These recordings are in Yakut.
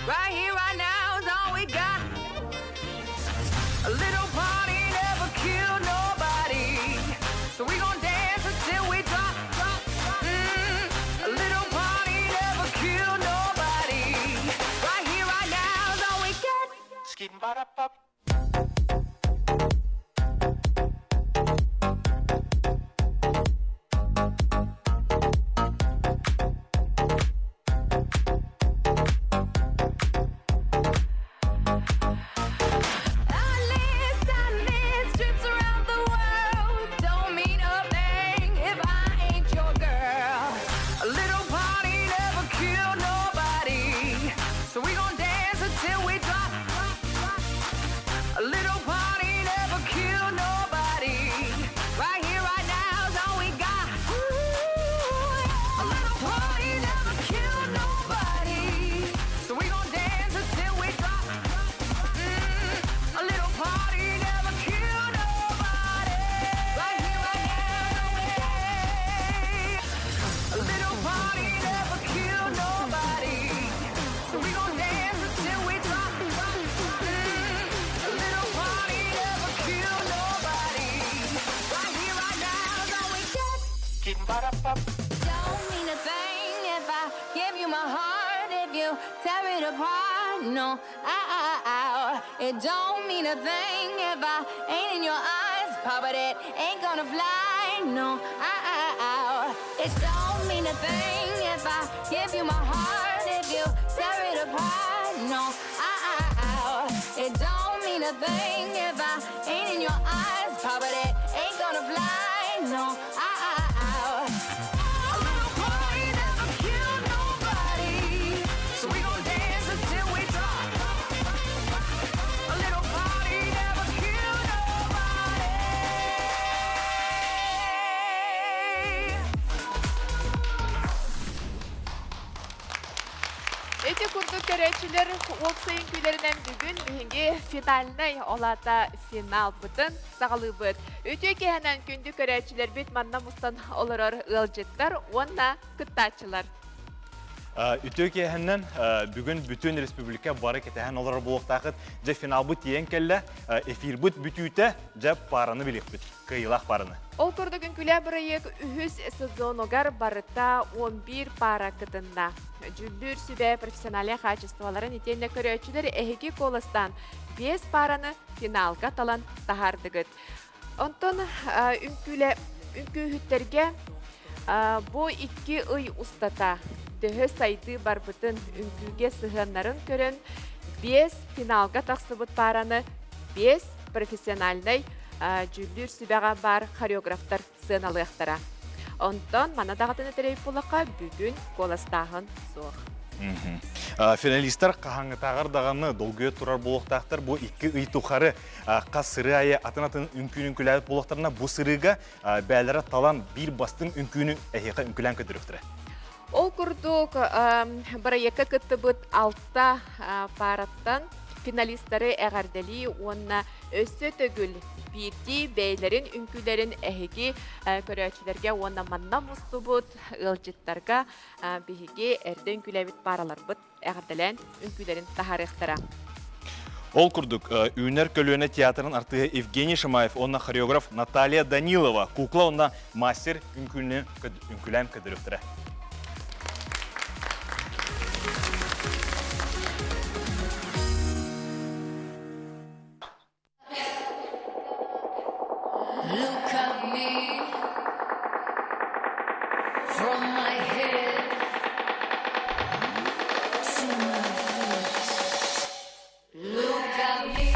Right here, right now is all we got. A little party never killed nobody. So we gon' dance until we drop, drop, drop. Mm, a little party never killed nobody. Right here, right now is all we got. A little party never killed nobody. Right here, right now is all we got. A little party never killed nobody. So we gon' dance until we drop. Mm, a little party never killed nobody. Right here, right now, A little party never killed nobody. So we gon' dance until we drop. Mm, a little party never killed nobody. Right here, right now is all we got. Don't mean a thing if I give you my heart, if you tear it apart. No, I, I, I, it don't mean a thing if I ain't in your eyes, Papa, that ain't gonna fly. No, I, I, I, it don't mean a thing if I give you my heart, if you tear it apart. No, I, I, I, it don't mean a thing if I ain't in your eyes, Papa, that ain't gonna fly. No, I, I, I. A little party never killed nobody. So we gon' dance until we drop. A little party never killed nobody. Ити курдук көрөөччүлэр уопсай үҥкүүлэринэн бүгүн биһиги финальнай олата финалбытын саҕалыыбыт. Үтүө киэһэнэн күндү көрөөччүлэрбит манна мустан олорор ыалдьыттар уонна кыттааччылар. Үтүө киэһэннэн бүгүн бүтүн республика бары кэтэһэн олорор буолуохтаахыт. Дьэ финалбыт тиийэн кэллэ. Эфирбыт бүтүүтэ дьэ параны билиэхпит. Кыайыылаах параны. Ол курдук үҥкүүлээ бырайыак үһүс сезонугар барыта 11 пара кытынна. Дьүүллүүр сүбэ профессиональнай хаачыстыбаларын итиэннэ көрөөччүлэр эһиги куоластаан 5 параны финалга талан таһаардыгыт. Онтон үҥкүүлэ үҥкүүһүттэргэ бу икки ый устата төһө сайдыы барбытын үҥкүүгэ сыһыаннарын көрөн биэс финалга тахсыбыт паараны биэс профессиональнай дьүүллүүр сүбэҕэ баар хореографтар сыаналыахтара. Онтон мана даҕатын этэрэй булаха бүгүн куоластааһын суох. Финалистар хаһааҥҥытааҕар даҕаны долгуйа турар буолуохтаахтар. Бу икки ый тухары хас сырыы аайы атын-атын үҥкүүнү үҥкүүлээбит буолуохтарына, бу сырыыга бээлэрэ талан биир бастыҥ үҥкүүнү эһиэхэ үҥкүүлээн көрдөрүөхтэрэ. Ол курдук бырайыакка кыттыбыт алта параттан финалистары эҕэрдэлии уонна өссө төгүл биирдии бэйэлэрин үҥкүүлэрин эһиги көрөөччүлэргэ уонна манна мустубут ыалдьыттарга биһиги эрдэ үҥкүүлээбит паараларбыт эҕэрдэлээн үҥкүүлэрин таһаарыахтара. Ол курдук, Үүнэр көлүөнэ театрын артыыһа Евгений Шамаев уонна хореограф Наталья Данилова кукла уонна мастер үҥкүүнү үҥкүүлээн көрдөрүөхтэрэ. Look at me from my head to my feet. Look at me.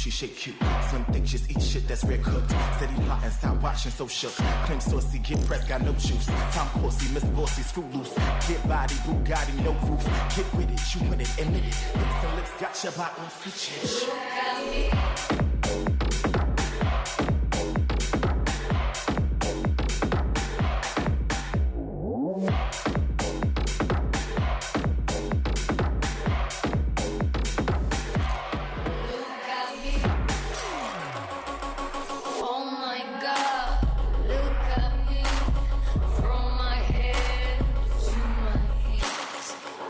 She shake cute. Slim thick, just eat shit that's rare cooked. Steady plotting, stop watching, so shook. Claim saucy, get pressed, got no juice. Tom Corsi, Miss Bossy, screw loose. Get body, Bugatti, no roof. Get with it, you win it, admit it. Lips and lips got your body on features. Oh my God, look at me from my head to my feet.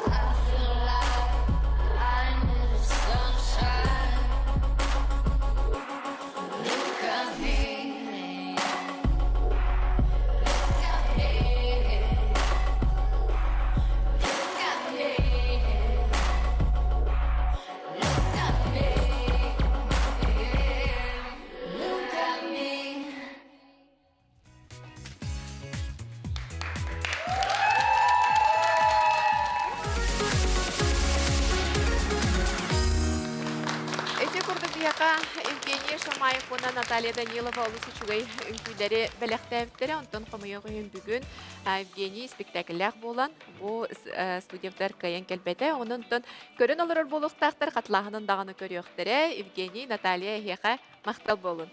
I feel like I need sunshine. Look at me. Look at me. Look at me. Look at me. Look at me. Ити курдук биһиэхэ Евгения Шамаев уонна Наталья Данилова олус үчүгэй үҥкүүлэри бэлэхтээбиттэрэ. Онтон хомойуох иһин бүгүн Евгений спектакльлээх буолан бу студияттар кыайан кэлбэтэ. Онон онтон көрөн олорор буолуохтаахтар хатылааһынын даҕаны көрүөхтэрэ. Евгений, Наталья эһиэхэ махтал буолун.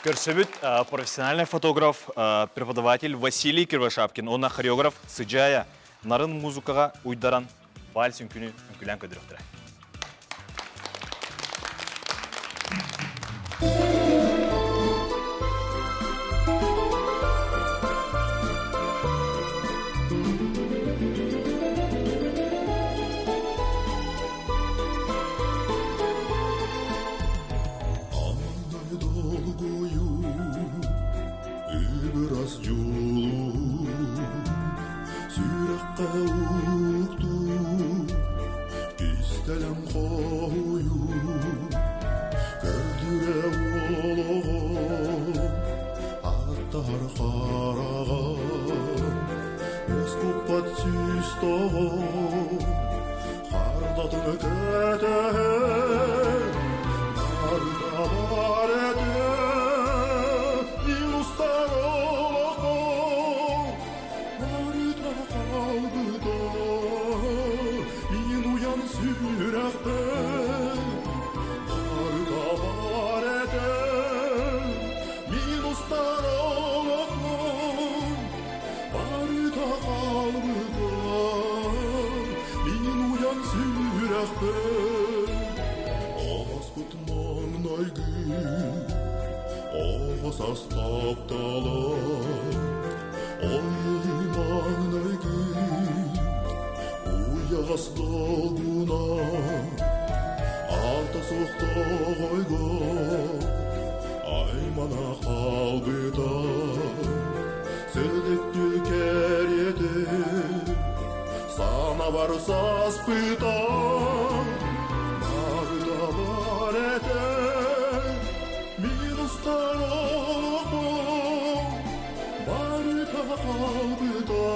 Көрсөбүт профессиональный фотограф, преподаватель Василий Кривошапкин уонна хореограф Сыдьаайа нарын музыкаҕа уйдаран вальс үҥкүүнү үҥкүүлээн көрдөрүөхтэрэ. Аннай долгуйуу, ыбырас дьулуу, сүрэххэ уктуу, кистэлэҥ хоһуйуу, көрдүрэ олоҕум, аттар хараҕа, уоскуппат сүүс тоҕо, хардатын кэтэһэр, барыта бар этэ, минустар олохпор, барыта хаалбыта, мин уйан сүрэхпэр, барыта бар этэ, минустар олохпор, барыта хаалбыта, мин уйан сүрэхпэр, ааспыт маҥнайгы оҕо саас таптала, ой маҥнайгы уйаҕас долгуна, аата суох тоҕойго аймана хаалбыта, сылыктыы кэриэтэ санабар саспыта, барыта бар этэ, мин устар олохпор, барыта хаалбыта,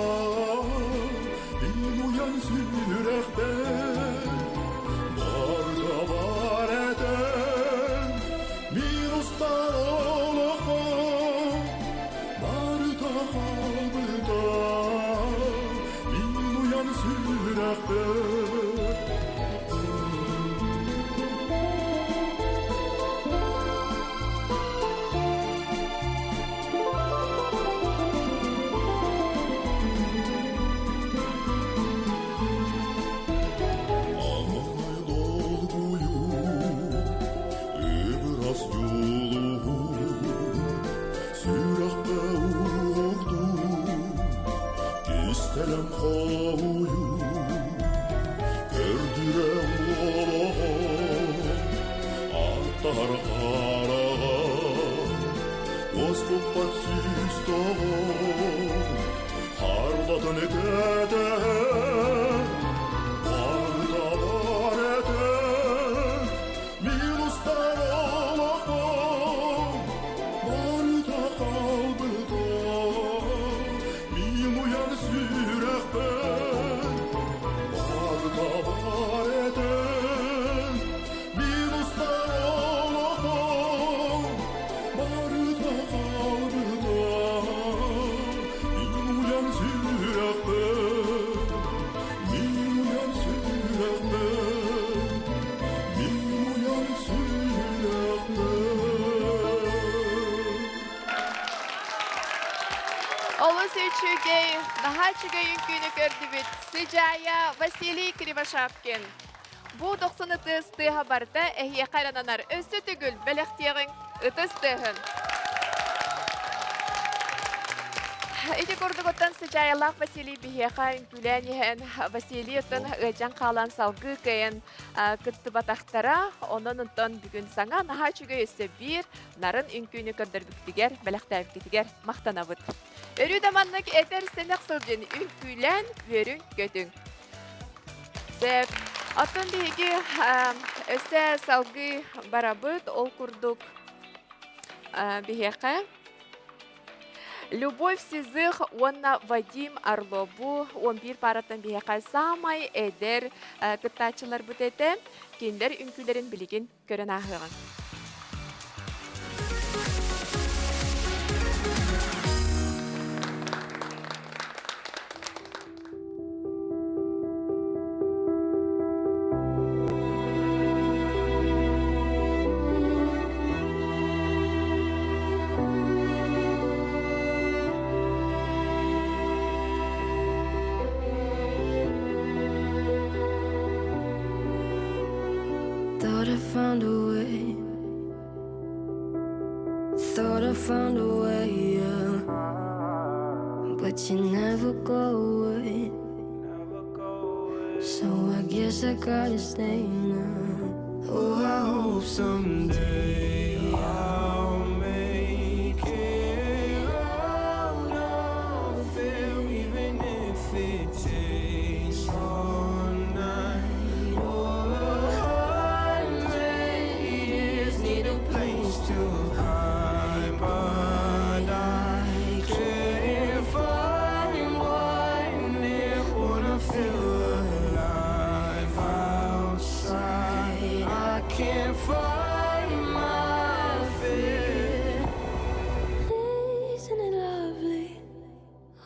мин уйан сүрэхпэр, барыта бар этэ, мин устар олохпор, барыта хаалбыта, мин уйан сүрэхпэр. Аманай долгуйуу, ыбырас дьулуһуу, сүрэххэ уоҕдуу, кистэлэҥ хоһуйуу, көрдүрэ олоҕо, аттар хараҕа, уоскуппат сүүс тоҕо, хардатын кэтэһэр, барыта бар этэ, мин устар олохпор, барыта хаалбыта, мин уйан сүрэхпэр, барыта бар этэ, Олус үчүгэй, наһаа үчүгэй үҥкүүнү көрдүбүт. Сыдьаайа Василий Кривошапкин. Бу дохсун ытыс тыаһа барыта эһиэхэ эрэнанар өссө төгүл бэлэхтиэҕиҥ ытыс тыаһын. Ити курдук оттон Сыдьаайалаах Василий биһиэхэ үҥкүүлээн иһэн Василий оттон ыалдьан хаалан салгыы кыайан кыттыбатахтара. Онон онтон бүгүн саҥа наһаа үчүгэй өссө биир нарын үҥкүүнү көрдөрбүккүтүгэр, бэлэхтээбиккитигэр махтанабыт. Өрүү да маннык этэр сэнэх сылдьын үҥкүүлээн үөрүҥ-көтүҥ. Сөп. Оттон биһиги өссө салгыы барабыт. Ол курдук биһиэхэ Любовь Сизых уонна Вадим Орлову 11 параттан биһиэхэ саамай эдэр кыттааччыларбыт этэ. Кинилэр үҥкүүлэрин билигин көрөн ааһыаҕыҥ. Thought I found a way. Thought I found a way, yeah. But you never go away. So I guess I gotta stay now. Oh, I hope someday I'll make it out of here, even if it takes all night. All I years need a place to hide, but I can't find one near. Wanna feel alive outside. I can't find my fear. Isn't it lovely?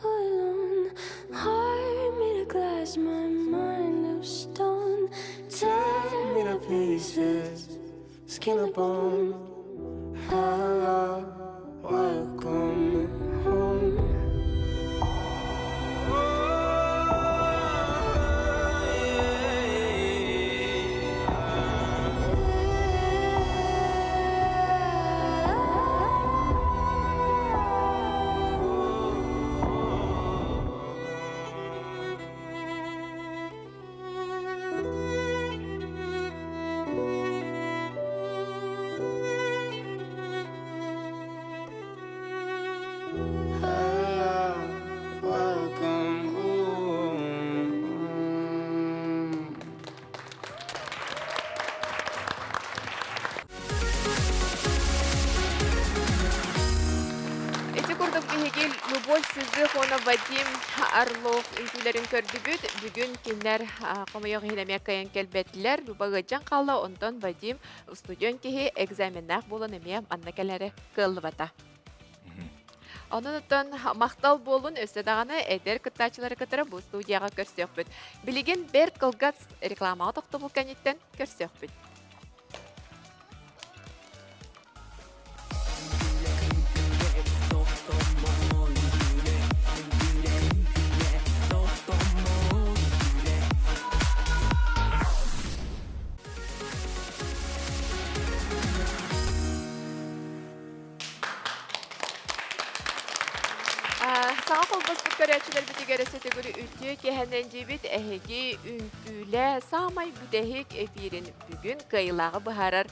All alone, heart made of glass, my mind of stone. Tear me to pieces, skin to bone. Hello, welcome home. Hello, welcome home. Ити курдук биһиги Любовь Сизых уонна Вадим Орлов үҥкүүлэрин көрдүбүт. Бүгүн кинилэр хомойуох иһин эмиэ кыайан кэлбэтилэр. Люба ыалдьан хаалла, онтон Вадим устудьуон киһи экзаменнаах буолан эмиэ манна кэлэрэ кыаллыбата. Онон оттон махтал буолун өссө даҕаны эдэр кыттааччылары кытары бу студияҕа көрсүөхпүт. Билигин бэрт кылгас рекламаҕа тохтобул кэнниттэн көрсүөхпүт. Саҥа холбоспут көрөөччүлэрбитигэр өссө төгүл үтүө киэһэнэн дьиэбит эһиги үҥкүүлэ саамай бүтэһик эфирин бүгүн кыайыылааҕы быһаарар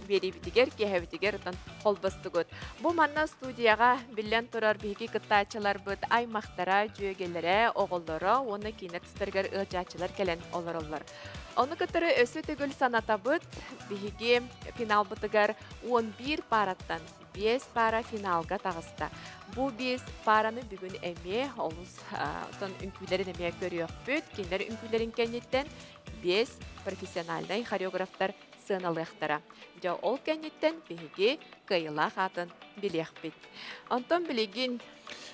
биэриибитигэр, киэһэбитигэр отон холбостугут. Бу манна студияҕа биллэн турар биһиги кыттааччыларбыт аймахтара, дьүөгэлэрэ, оҕолоро уонна киинэ тустарыгар ыалдьааччылар кэлэн олороллор. Ону кытары өссө төгүл санатабыт, биһиги финалбытыгар 11 параттан 5 пара финалга таҕыста. Бу 5 параны бүгүн эмиэ олус отон үҥкүүлэрин эмиэ көрүөхпүт. Кинилэр үҥкүүлэрин кэнниттэн 5 профессиональнай хореографтар сыаналыахтара. Дьэ ол кэнниттэн биһиги кыайыылаах аатын билиэхпит. Онтон билигин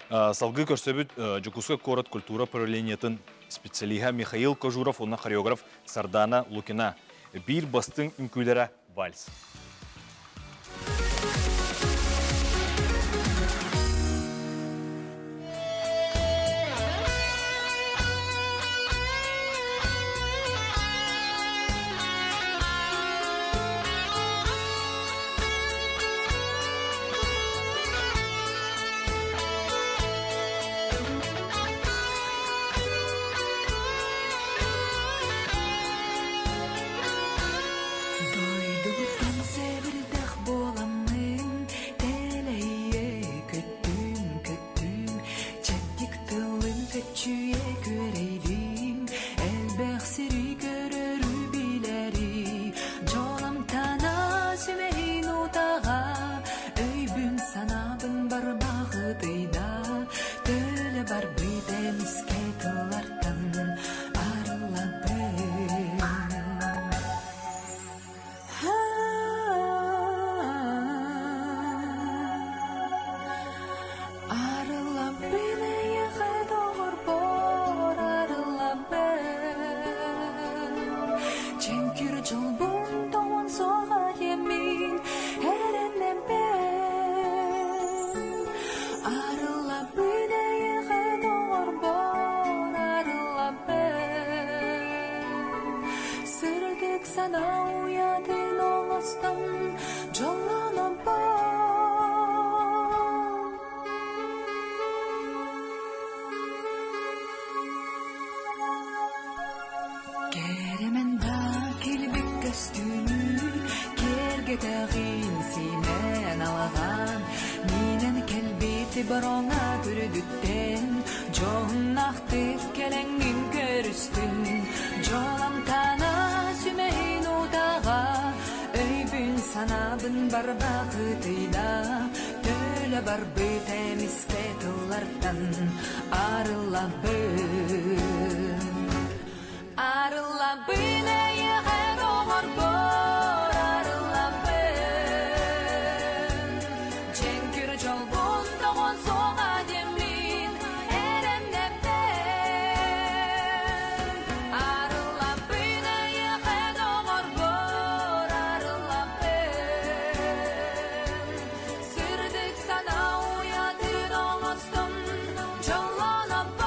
Салгыы көрсөбүт Дьокуускай куорат культура управлениетын специалиһа Михаил Кожуров уонна хореограф Сардана Лукина биир бастыҥ үҥкүүлэрэ вальс. Арыллабын эйиэхэ доҕорбор арыллабын Сырдык санаа уйатын оҥостон дьоллонобун Кэрэмэн да килбик көстүүнү киэргэтэҕин симэн алаҕан Миинэн кэлбити бороҥа күрүдүттэн дьоһуннаахтык кэлэҥҥин көрүстүн Дьоламтана сүмэһин утаҕа өйбүн санаабын барбахытыйда Төлө барбыт эмискэ тыллартан арыллабын Арыллабын эйиэхэ доҕорбор арыллабын Дьэҥкир дьолбун тоҕон суоҕа диэммин эрэннэбин Арыллабын эйиэхэ доҕорбор арыллабын Сырдык санаа уйатын оҥостон дьоллонобун.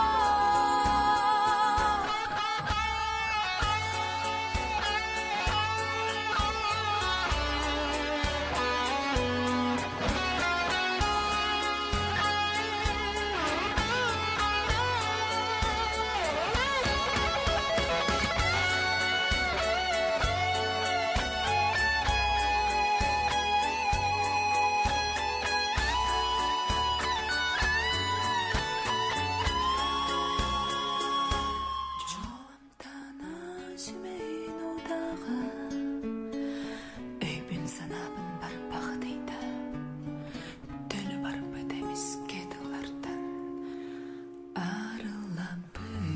Дьолумтана сүмэйин утаҕа Өйбүн санаабын барбахтыйда Төлө барбыт эмискэ тыллартан арыллабын.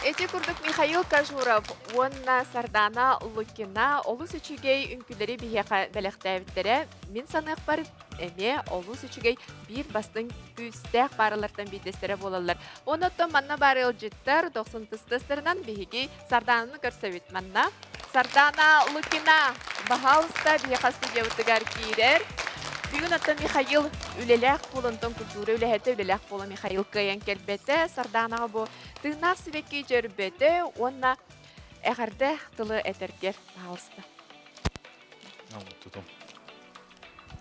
Ити курдук Михаил Кажуров уонна Сардана Лукина олус үчүгэй үҥкүүлэри биһиэхэ бэлэхтээбиттэрэ. Мин саныахпар эмиэ олус үчүгэй биир бастыҥ күүстээх пааралартан биирдэстэрэ буолаллар. Онон манна баар ыалдьыттар дохсун тыстастарынан биһиги Сардаананы көрсөбүт манна. Сардаана Лукина, баһаалыста биһиэхэ студиябытыгар киирэр. Бүгүн оттон Михаил үлэлээх буолан, онтон культура үлэһитэ үлэлээх буолан Михаил кыайан кэлбэтэ. Сардаанаҕа бу тыыннаах сибэкки дьөрбөтө уонна эҕэрдэ тылы этэргэр, баһаалыста. Тутум.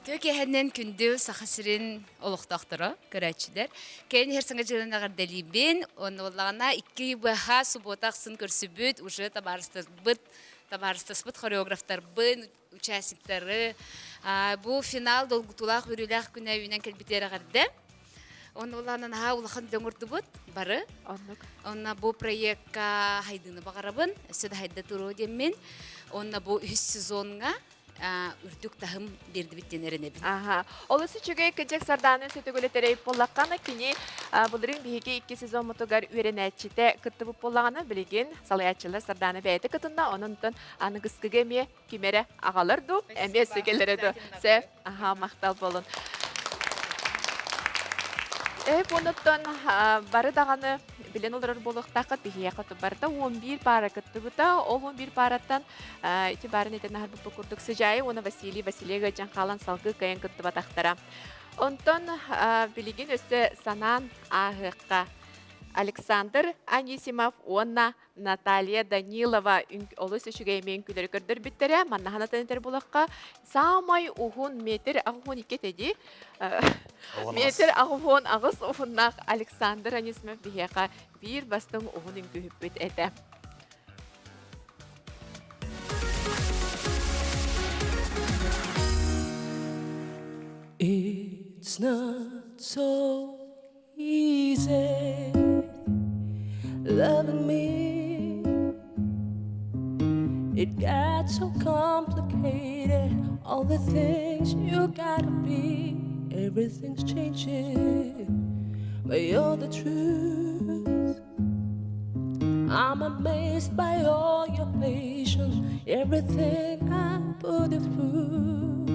Үтүө киэһэнэн күндү Саха сирин олохтоохторо, көрөөччүлэр. Кэлин иһэр саҥа дьылын эҕэрдэлиибин. Уонна буоллаҕына икки ый быһа субуота ахсын көрсүбүт, уже табаарыстарбыт, табаарыстаспыт хореографтарбын, участниктары. Бу финал долгутуулаах үөрүүлээх күнэ үүнэн кэлбитигэр эҕэрдэ. Онно буоллаҕына наһаа улахан үлэ оҥордубут бары. Оннук. Онно бу проекка хайдыыны баҕарабын, өссө да хайда туруо диэммин. Онно бу үһүс сезоҥҥа үрдүк таһым биэрдибит диэн эрэнэбин. Аха. Олус үчүгэй кыдьык Сардаана Сөтөгүлэтэрэй буоллаххана кини былырыын биһиги икки сезоммутугар үөрэнээччитэ кыттыбыт буоллаҕына билигин салайааччылар Сардаана бэйэтэ кытынна онон аныгыскыга эмиэ ким эрэ аҕалар дуу эмиэ сикэлэрэ дуу сөп аха махтал буолун Э, бары даҕаны билэн олорор буолуохтааххыт биһиэхэ барыта 11 паара кыттыбыта. Ол 11 паараттан ити баарын этэн аһарбыппыт курдук Сыдьаайы уонна Василий Васильев ыалдьан хаалан салгыы кыайан кыттыбатахтара. Онтон билигин өссө санаан ааһыахха. Александр Анисимов уонна Наталья Данилова олус үчүгэй үҥкүүлэри көрдөрбүттэрэ. Маннаһан атын этэр булахха саамай уһун метр аҕыс икки теди метр аҕыс аҕыс уһуннаах Александр Анисимов биһиэхэ биир бастыҥ уһун үҥкүүһүппүт этэ. It's not so easy loving me. It got so complicated. All the things you gotta be, everything's changing. But you're the truth. I'm amazed by all your patience, everything I put you through.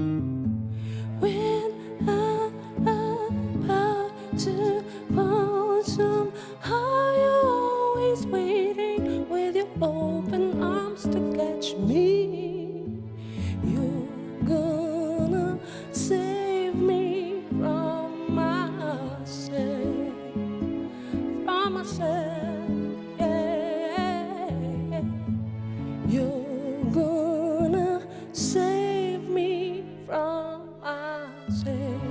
When I'm about to fall, somehow you're always waiting. from myself. Yeah. You're gonna save me from myself.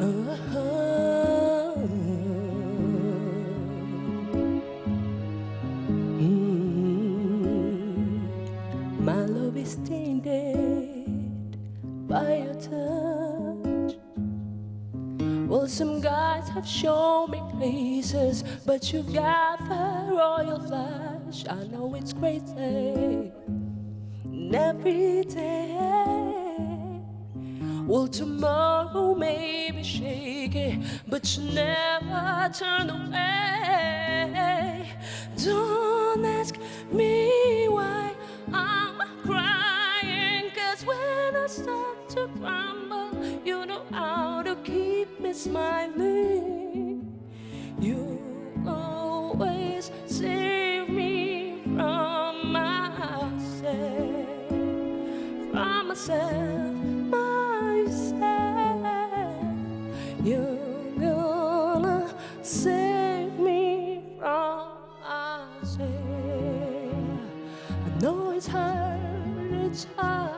Uh-huh. My love is tainted by your touch. Well, some guys have shown me places, but you've got the royal flush. I know it's crazy. And every day. Well, tomorrow may be shaky, but you never turn away. Don't ask me why I'm crying, 'cause when I start to crumble, you know how to keep me smiling. You always save me from myself, from myself, myself. You're gonna save me from myself. I know it's hard, it's hard.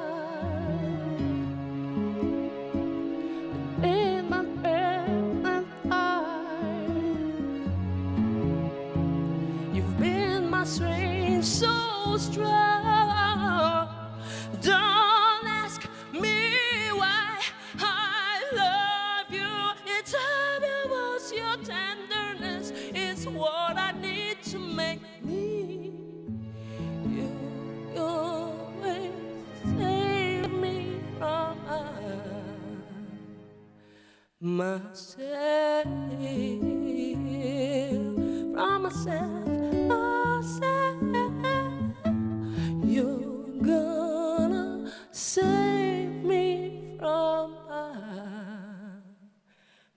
In my prayer, my heart. You've been my strength so strong. Don't ask me why I love you. It's obvious your tenderness is what I need to make me. You always save me from myself, from myself, myself. You're gonna save me from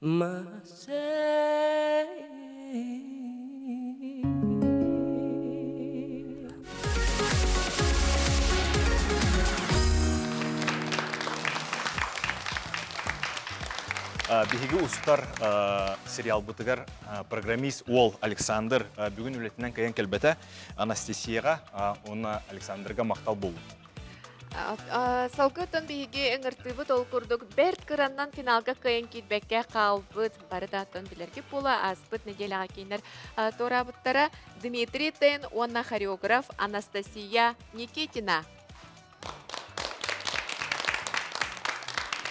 myself. Биһиги устар сериалбытыгар программист уол Александр бүгүн үлэтинэн кыайан кэлбэтэ. Анастасияҕа уонна Александрга махтал буоллун. Салгыы биһиги ыҥыртыыбыт ол курдук бэрт кыраннан финалга кыайан киирбэккэ хаалбыт бары дааттан билэрги буола ааспыт нэдиэлэҕэ кинилэр туораабыттара Дмитрий Тен уонна хореограф Анастасия Никитина.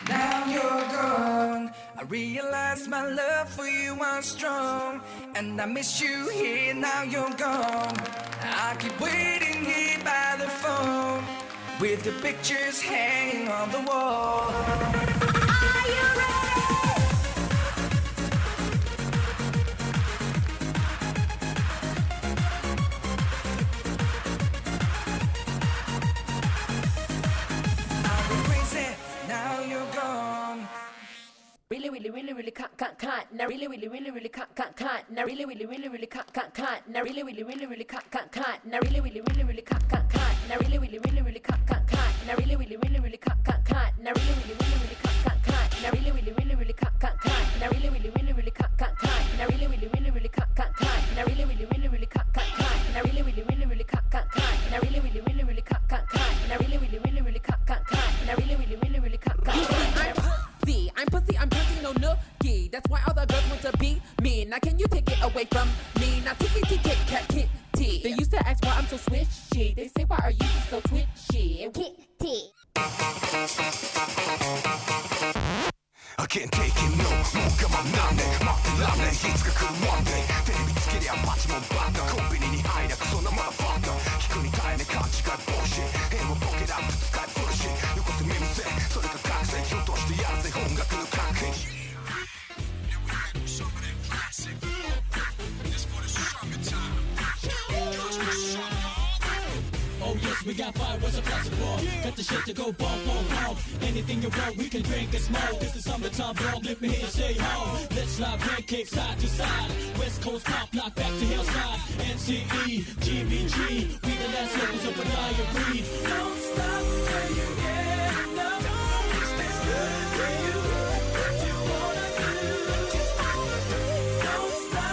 Now you're gone. I realize my love for you was strong. And I miss you here, now you're gone. I keep waiting here by the phone. With the pictures hanging on the wall. Are you ready? I'll be crazy, now you're gone. Really, really, really, really can't, can't, can't. Now really, really, really, really can't, can't, can't. Now really, really, really, really can't, can't, can't. Now really, really, really, really can't, can't, can't. Now really, really, really, really can't, can't, can't. Now really, really, really, really can't, can't, can't. Now really, really, really, really can't, can't, can't. Now really, really, really, really can't, can't, can't. Now really, really, really, really can't, can't, can't. Now really, really, really, really can't, can't, can't. Now really, really, really, really can't, can't, can't. Now really, really, really, really can't, can't, can't. Now really, really, really, really can't, can't, can't. Now really, really, really, really can't, can't, can't. Now really, really, really, really can't, can't, can't. Now really, really, really, really can't, can't, You see, can't. I'm pussy. I'm pussy. I'm pussy, no nookie. That's why all the girls want to be me. Now can you take it away from me? Now ticky tick kit cat kitty. They used to ask why I'm so swishy. They say why are you so twitchy? Kitty. I can't take it no もう我慢なんね待ってらんねいつか来る one day テレビつけりゃパチモンばっかコンビニに入りゃクソなマダファッカー聞くに耐えね勘違い防止変はボケラップ使い古しよこせ耳栓それか覚醒落としてやるぜ音楽の核兵 Oh yes, we got fire, what's a possible? Got the shit to go bump, bump, bump. Anything you want, we can drink and smoke. It's the summertime, dog. Let me hear you say ho. Let's slide pancakes side to side. West Coast pop, knock back to hillside. NCE, GBG, we the last locals of a dying breed. Don't stop till you get enough. Don't this good for you. What you wanna do? Don't stop.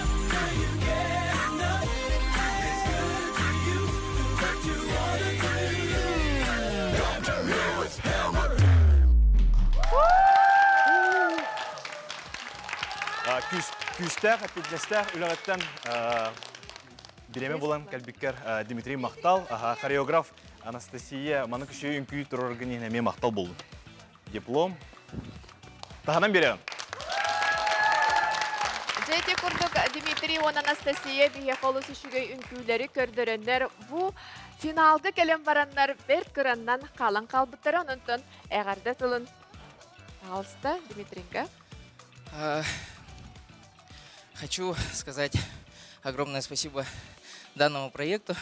Күүстээх, эппиэтинэстээх үлэҕиттэн бириэмэ булан кэлбиккэр Дмитрий махтал. Хореограф Анастасия маны күшү үҥкүү тураргын иһин эмиэ махтал буоллун. Диплом. Таһынан биэрэҕин. Дьэ ити курдук Дмитрий уонна Анастасия биһиэхэ олус үчүгэй үҥкүүлэри көрдөрөннөр бу финалга кэлэн бараннар бэрт кыраннан хаалан хаалбыттара. Онон эҕэрдэ тылын пожалуйста, Дмитрийга. Хочу сказать огромное спасибо данному проекту,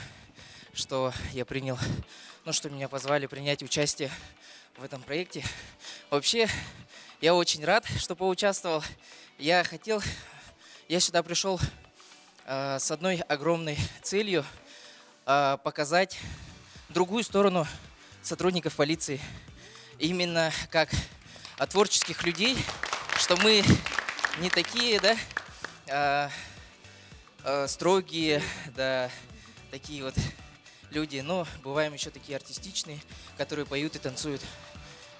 что я принял, ну, что меня позвали принять участие в этом проекте. Вообще, я очень рад, что поучаствовал. Я хотел, я сюда пришел с одной огромной целью показать другую сторону сотрудников полиции. Именно как творческих людей, что мы не такие, да, строгие, да, такие вот люди, но бываем еще такие артистичные, которые поют и танцуют.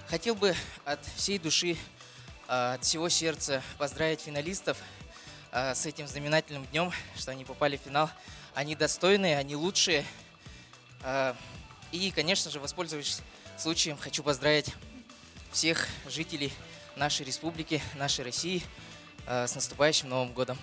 Хотел бы от всей души, от всего сердца поздравить финалистов с этим знаменательным днем, что они попали в финал. Они достойные, они лучшие. И, конечно же, воспользовавшись случаем, хочу поздравить всех жителей нашей республики, нашей России с наступающим Новым годом.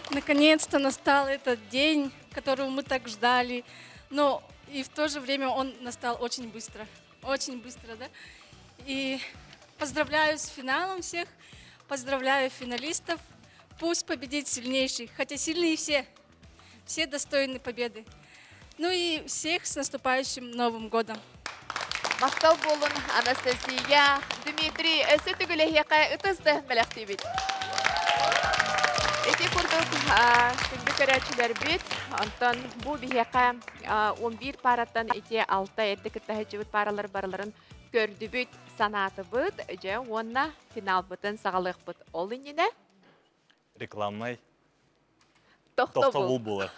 Наконец-то настал этот день, которого мы так ждали. Но и в то же время он настал очень быстро. Очень быстро, да? И поздравляю с финалом всех, поздравляю финалистов. Пусть победит сильнейший, хотя сильные все, все достойны победы. Ну и всех с наступающим Новым годом! Махтал буоллун Анастасия, Дмитрий, өссө төгүл эһиэхэ ытыс да бэлэхтиибит. Ити курдук күндү көрөөччүлэрбит, онтон бу биһиэхэ 11 параттан ити алта эрдэ кытта сылдьыбыт паралар барыларын көрдүбүт, санаатыбыт, дьэ уонна финалбытын саҕалыахпыт. Ол иннинэ рекламнай тохтобул тохтобул буолар.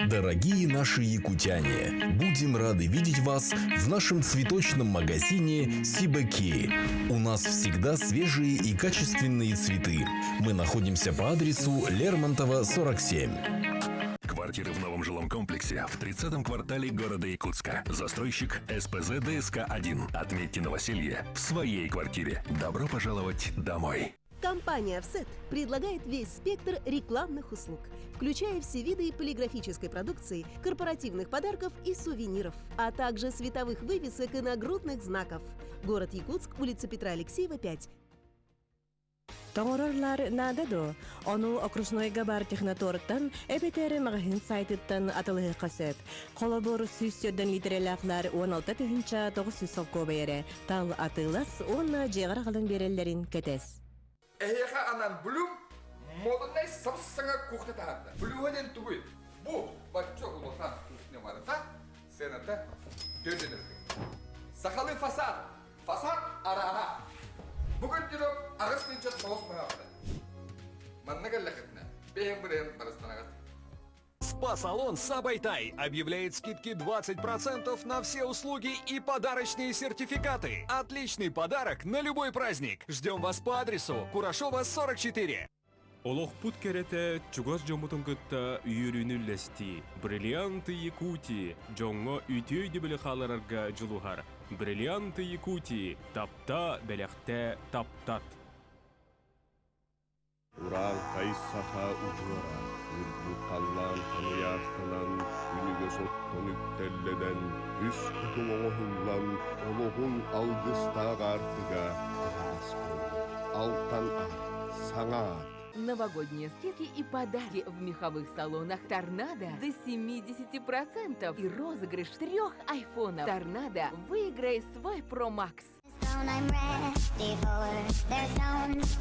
Дорогие наши якутяне, будем рады видеть вас в нашем цветочном магазине Сибаки. У нас всегда свежие и качественные цветы. Мы находимся по адресу Лермонтова, 47. Квартиры в новом жилом комплексе в 30-м квартале города Якутска. Застройщик СПЗ ДСК-1. Отметьте новоселье в своей квартире. Добро пожаловать домой. Компания «Офсет» предлагает весь спектр рекламных услуг, включая все виды полиграфической продукции, корпоративных подарков и сувениров, а также световых вывесок и нагрудных знаков. Город Якутск, улица Петра Алексеева, 5. Тоҥорорлар наада дуо? Ону Окружнойга баар Техноторттан эбэтэр маҕаһыын сайтыттан атылыһыахха сөп. Холобур, 104 литрэлээхлэр 16 900 солкуобай эрэ. Тал атыылас уонна дьиэҕэр аҕалан биэрэллэрин кэтэс. Эһиэхэ анаан Блюм модульнай сабыс-саҥа кухня таһаарда. Блюма диэн тугуй? Бу бачча улахан кухня барыта, сыаната 4 Сахалыы фасад. Фасад арааһа. Бу көрдөрөм 8 9 мыһаҕыта. Манна кэллэхитинэ, бэйэм бырайан барыстанаҕыт. Спа-салон Сабайтай объявляет скидки 20% на все услуги и подарочные сертификаты. Отличный подарок на любой праздник. Ждем вас по адресу Курашова, 44. Олохпут кэрэтэ чугас дьоммутун кытта үөрүүнү үллэстии. Бриллианты Якутии дьоҥҥо үтүө өйдөбүлү хаалларарга дьулуһар. Бриллианты Якутии тапта, бэлэхтээ, таптат. Урааҥхай саха удьуора, үрдүк халлаантан ыйаахтанан, үнүгэс оттон үктэллэнэн, үс кутуҥ оҥоһуллан, олоҕуҥ алгыстаах аартыга аһаҕас буоллун. Алтан аат, саҥа аат. Новогодние скидки и подарки в меховых салонах «Торнадо» до 70% и розыгрыш трех айфонов. «Торнадо» выиграй свой Pro Max. I'm ready for their stones.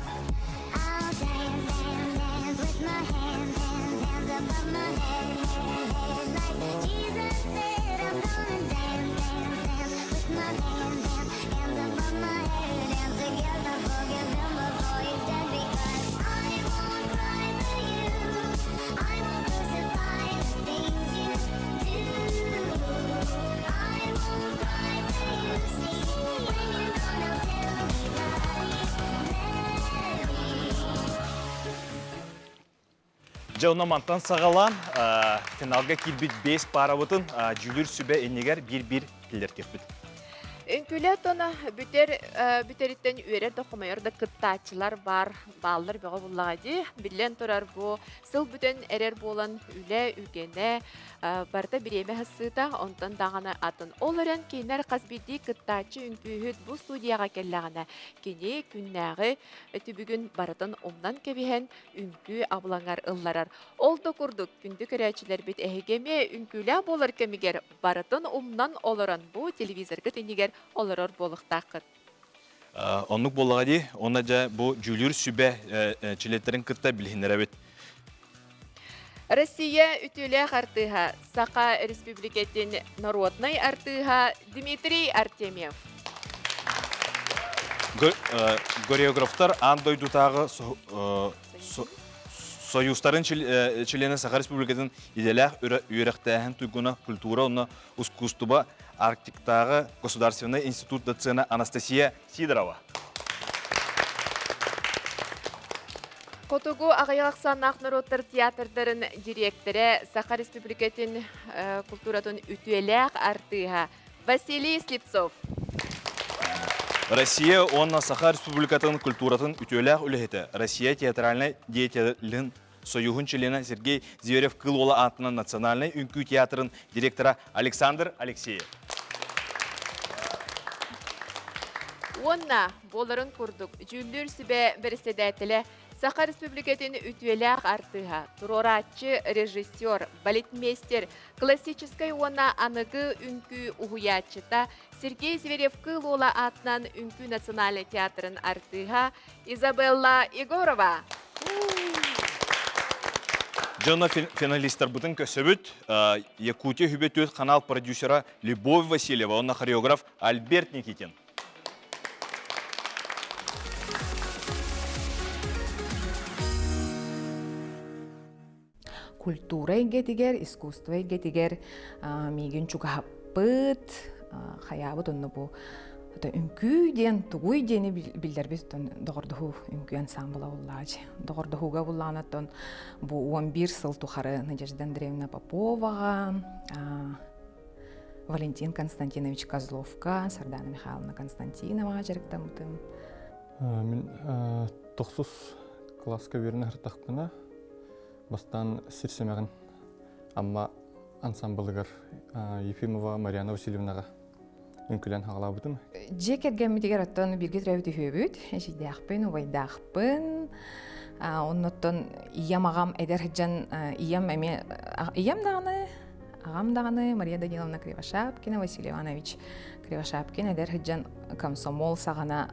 I'll dance, dance, dance with my hands, hands, hands above my head, head, head. Like Jesus said, I'm gonna dance, dance, dance with my hands, hands, hands above my head. Dance together, forgive him before he's dead. Because I won't cry for you. I won't crucify the things you do. I won't cry for you. See, when you're gone, I'll still be bloody Mary. Дьэ, онно мантан саҕалаан финалга киирбит бэс паарабытын дьүүлүр сүбэ иннигэр биир-биир киллэртиэхпит. Үҥкүүлэ тоно бүтэр бүтэриттэн үөрэр да хомойор да кыттааччылар бар бааллар бөҕө буллаҕа дии. Биллэн турар бу сыл бүтэн эрэр буолан үлэ үгэнэ барыта бириэмэ хассыыта онтон даҕаны атын. Ол эрэн кинилэр хас биирдии кыттааччы үҥкүүһүт бу студияҕа кэллэҕинэ кини күннээҕи түбүгүн барытын умнан кэбиһэн үҥкүү абылаҥар ылларар. Ол да курдук, күндү көрөөччүлэрбит эһиги эмиэ үҥкүүлээх буолар кэмигэр барытын умнан олорон бу телевизоргыт иннигэр олорор буолуохтааххыт. Оннук буоллаҕа дии. Уонна дьэ бу дьүүлүүр сүбэ чилиэттэрин кытта билиһиннэрэбит. Россия үтүөлээх артыыһа, Саха Республикатын народнай артыыһа Дмитрий Артемьев. Хореографтар аан дойдутааҕы Союзтарын чилиэнэ Саха Республикатын идэлээх үөрэхтээһин туйгуна культура уонна ускуустуба Арктиктааҕы государственнай институт доцена Анастасия Сидорова. Хотугу аҕыйах ахсааннаах норуоттар театрдарын дириэктэрэ, Саха Республикатын культуратын үтүөлээх артыыһа Василий Слепцов. Россия уонна Саха Республикатын культуратын үтүөлээх үлэһитэ, Россия театральнай деятелин Союһун чилиэнэ Сергей Зверев Кыл Уола аатынан Национальнай үҥкүү театрын директора Александр Алексеев. Уонна, буоларын курдук, дьүүллүүр сүбэ бэрэссэдээтэлэ Саха Республикатын үтүөлээх артыыһа, туруорааччы, режиссер, балетмейстер, классическай уонна аныгы үҥкүү уһуйааччыта Сергей Зверев-Кыыл Уола аатынан Үҥкүү национальнай театрын артыыһа Изабелла Егорова. Дьоно финалистарбытын көрсөбүт. Якутия Хүбэ түөрт канал продюсера Любовь Васильева уонна хореограф Альберт Никитин. Культура эйгэтигэр, искусство эйгэтигэр миигин чугаһаппыт, хайаабыт онно бу үҥкүү диэн тугуй диэни биллэрбит доҕордоһуу үҥкүү ансамбла буллаачы. Доҕордоһууга буллаҕына бу 11 сыл тухары Надежда Андреевна Поповаҕа, Валентин Константинович Козловка, Сардана Михайловна Константиноваҕа дьарыктаммытым. Мин тохсус кылааска үөрэнэ сырыттахпына бастаан сир сэмэҕин Амма ансамблыгар Ефимова Марьяна Васильевнаҕа үҥкүлээн хаҕалаабытым. Дьиэ кэргэммитигэр оттон бииргэ төрөөбүт үһүөбүт, эдьиийдээхпин, убайдаахпын. Оннуттан ийэм аҕам эдэр сылдьан ийэм эмиэ ийэм даҕаны аҕам даҕаны Мария Даниловна Кривошапкина, Василий Иванович Кривошапкин эдэр сылдьан комсомол саҕана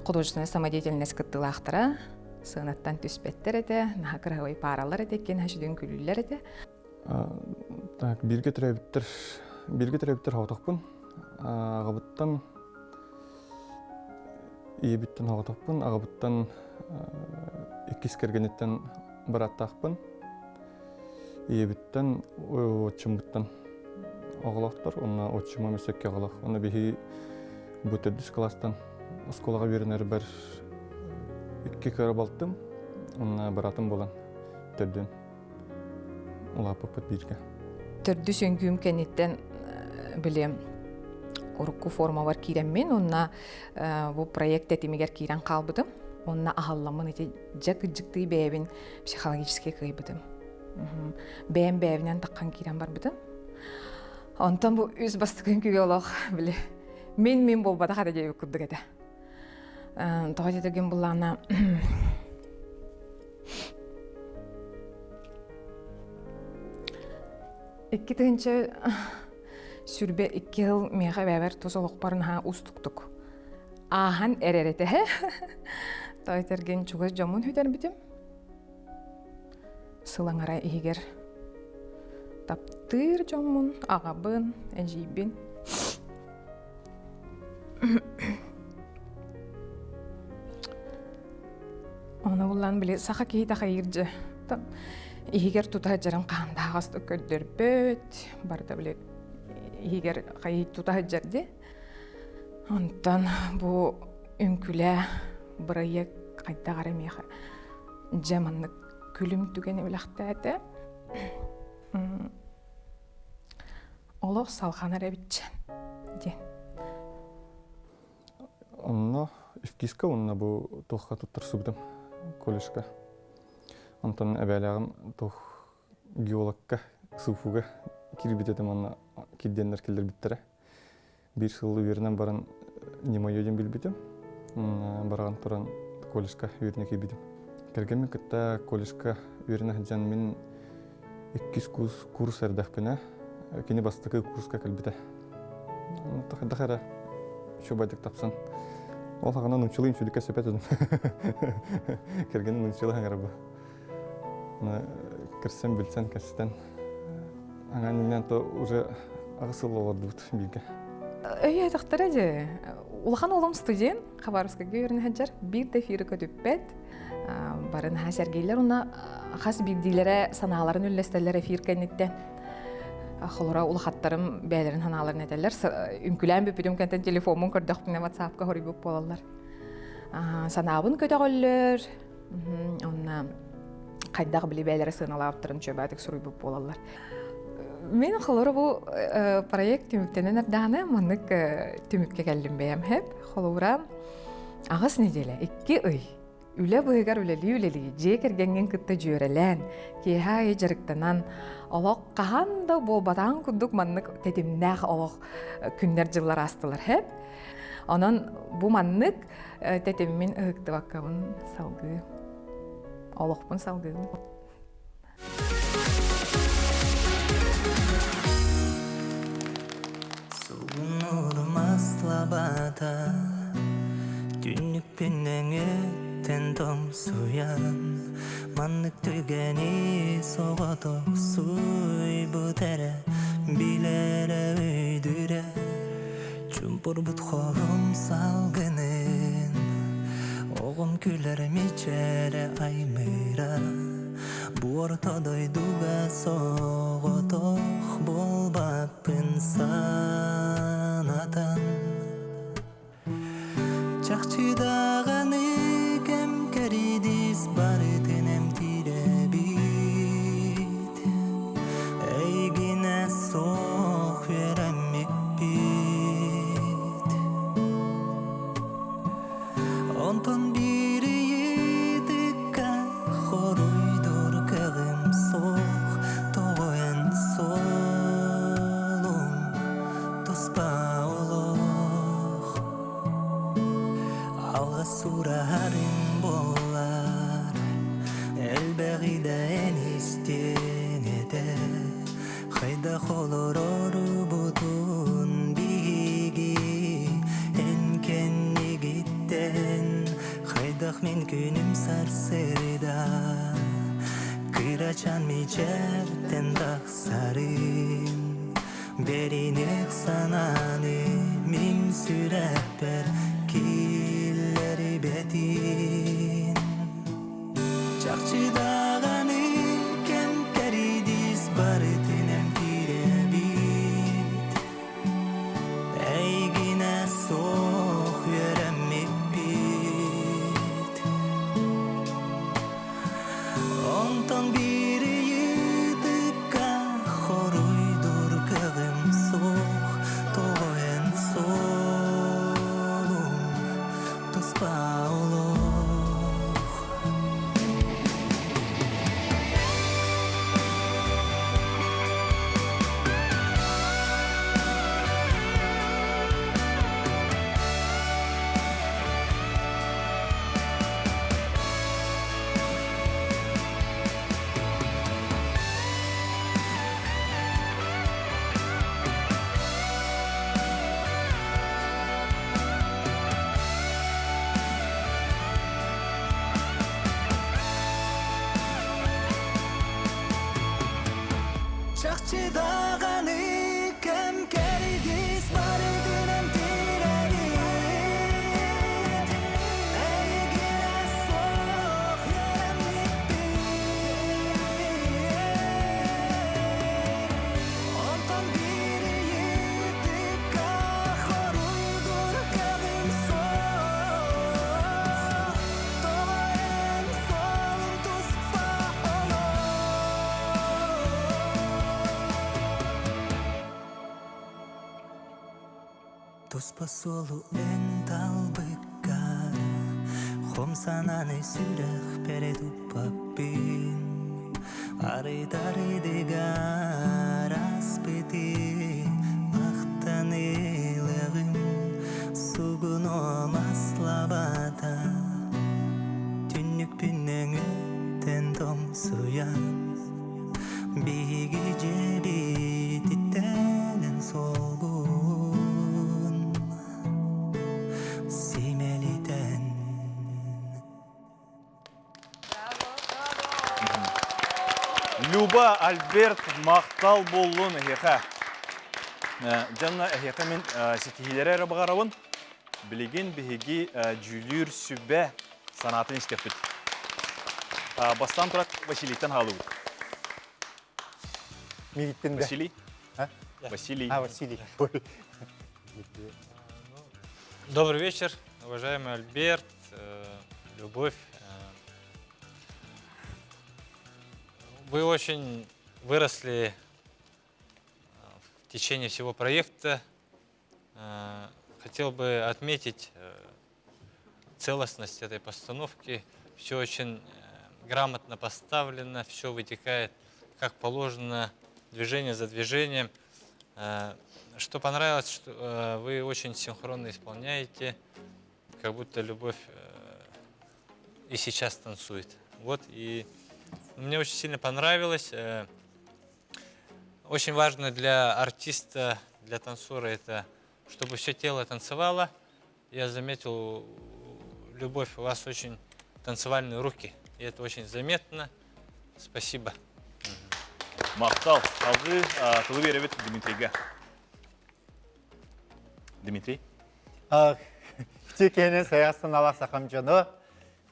художественная самодеятельность кыттыылаахтара сыанаттан түспэттэр этэ, наһаа кыраһабай пааралар этэ, иккиэн сүдүн күлүүллэр этэ. Так, бииргэ төрөөбүттэр бииргэ төрөөбүттэр соҕотохпун. Аҕабыттан ийэбиттэн соҕотохпун, аҕабыттан иккис кэргэниттэн бырааттаахпын. Ийэбиттэн, отчуммуттан оҕолоохтор, уонна отчума өссө оҕолоох. Уонна биһи бу төрдүс кылаастан оскуолаҕа үөрэнэрбэр икки кыра балтым уонна быраатым буолан төрдүн улааппыппыт бииргэ. Төрдүс үҥкүүм кэнниттэн били урукку формабар киирэммин уонна бу проект тэтимигэр киирэн хаалбытым. Уонна аһалламмын ити дьэ кыдьыктыы бэйэбин психологически кыайбытым. Бэйэм бэйэбинэн таххан киирэн барбытым. Онтон бу үс бастакы үҥкүүгэ олох били мин-мин буолбатах этэ диэбит курдук этэ. Тоҕо диэтэргин буллаҕына 2022 сыл миэхэ бэйэбэр тус олохпор наһаа уустуктук ааһан эрэр этэ. Тоҕо этэргин чугас дьоммун сүтэрбитим. Сыл аҥара иһигэр таптыыр дьоммун, аҕабын, эдьиийбин. Оны буллан били саха киһи тахайыр дьэ. Иһигэр тута сылдьарын хаһан да аһаҕастык көрдөрбөт, барыта били иһигэр хайыы тута сылдьар дии. Онтон бу үҥкүлээ бырайыак хайдах эрэ миэхэ дьэ маннык күлүм түгэни үлэхтээтэ. Олох салҕанар эбитчэн диэн. Онно ИФКИСка уонна бу туохха туттарсыбытым колледжка. Онтон эбээлээҕим туох геологка, СУФУга киирбит этим уонна кирдиэннэр киллэрбиттэрэ. Биир сыл үөрэнэн баран не мое диэн билбитим. Баран туран колледжка үөрэнэ киирбитим. Кэргэммин кытта колледжка үөрэнэ сылдьан мин иккис курс, курс эрдэхпинэ кини бастакы курска кэлбитэ. Хайдах эрэ үчүгэйдик тапсан. Ол саҕана нууччалыы үчүгүйдүк кэпсэппэт этим. Кэргэним нууччалыы хаҥарабы. Кэрсэн билсэн кэпсэтэн аҥаан то уже аҕыс сыл олордубут бииргэ. Өйөөтөхтөрө дьэ. Улахан уолум студент, Хабаровскайга үөрэнэ сылдьар, биир да эфиры көтүппэт. Бары наһаа сэргииллэр уонна хас биирдиилэрэ санааларын үллэстэллэр эфир кэнниттэн. Холоро улахаттарым бэйэлэрин санааларын этэллэр. Үҥкүлээн бүппүтүм кэнтэн телефоммун көрдөхпүнэ WhatsApp-ка хоруйбут буолаллар. Санаабын көтөҕөллөр. Онна хайдах били бэйэлэрэ сыаналаабыттарын чөбөтүк суруйбут буолаллар. Мин холоро бу проект түмүктэнэн эрдэҕинэ маннык түмүккэ кэллим бэйэм хэп. Холобура аҕыс неделя, 2 ый үлэ быһыгар үлэлии-үлэлии дьиэ кэргэҥҥин кытта дьүөрэлээн, киэһэ аайы дьарыктанан, олох хаһан да буолбатаҕын курдук маннык тэтимнээх олох күннэр-дьыллар аастылар хэп. Онон бу маннык тэтиммин ыһыктыбаккабын салгыы олохпун салгыыбын. Сугунурум аслабата Түннүкпүн өҥөттөн тоҥсуйан Маннык түгэни соҕотох суйбут эрэ Билэрэ өйдүүрэ Чумпурбут хоһум салгынын Оҕом күлэр мичээрэ аймыыра Бу орто дойдуга соҕотох буолбаппын санатан Чахчы даҕаны кэм кэридис барытын эмтиирэбит Эйигинэ суох үөрэммиппит Онтон биир ыйытыкка хоруйдуур кыаҕым суох Тоҕо эн суолуҥ туспа олох Алҕас сураһарыҥ буоллар Элбэҕи да эн истиэҥ этэ Хайдах олорорубутун биһиги эн кэннигиттэн Хайдах мин күнүм сарсыарда Кырачаан мичээртэн тахсарын Бэриниэх санааны мин сүрэхпэр киллэрибэтин Чахчы даҕаны кэм кэридиис барытын эмтиирэбит Эйигинэ суох үөрэммиппит Онтон биир ыйытыкка хоруйдуур кыаҕым суох Тоҕо эн суолуҥ туспа олох Чахчы даҕаны кэм кэрдиис барытынан тирэбит Эйигинэ суох Туспа суолу эн талбыккар Хом санааны сүрэхпэр туппаппын Арыт-арыдыгар аспыты Махтан ылыаҕым Сугуном аслабата Түннүкпүн өҥүттэн тоҥсуйан Биһиги дьиэбититтэн эн суолгун симэлитэн Люба, Альберт, махтал буоллун эһиэхэ. Дьонно эһиэхэ мин ситиһиилэри эрэ баҕарабын. Билигин биһиги дьүүлүүр сүбэ санаатын истиэхпит. Бастаан турар Василийтан хаалыбыт. Мигиттен Василий? Василий. А, Василий. Добрый вечер, уважаемый Альберт, Любовь. Вы очень выросли в течение всего проекта. Хотел бы отметить целостность этой постановки. Все очень грамотно поставлено, все вытекает как положено, движение за движением. Что понравилось, что вы очень синхронно исполняете, как будто любовь и сейчас танцует. Вот, и мне очень сильно понравилось. Очень важно для артиста, для танцора это, чтобы все тело танцевало. Я заметил, Любовь, у вас очень танцевальные руки, и это очень заметно. Спасибо. Махтал. Алгы тылы беребит Дмитрийге. Дмитрий. Текені саясын ала сахам жоно,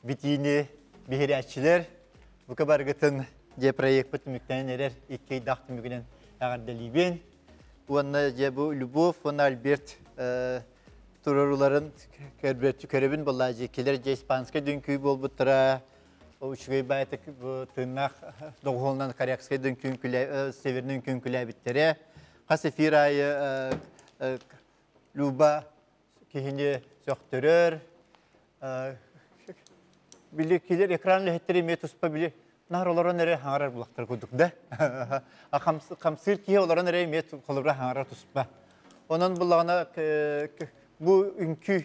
битиини биһирээччилэр, бука баргытын дьэ проекпыт түмүктэнэн эрэр икки ыйдаах түмүгүнэн эҕэрдэлиибин. Уонна дьэ бу Любовь уонна Альберт тураруларын көрөбүн буолла дьэ килэр дьэ испанскай дүҥкүү буолбуттара үчүгэй баайытык бу тыыннаах доҕуһуолунан корякскай дүҥкүүн северный үҥкүүн күлээбиттэрэ хас эфир аайы Люба киһини сөхтөрөр. Били килер экран лэһиттери эмиэ туспа били наар олорон эрэ хаҥарар булахтар курдук да. А хамсыыр киһи олорон эрэ эмиэ холобура хаҥарар туспа. Онон буллаҕына бу үҥкүү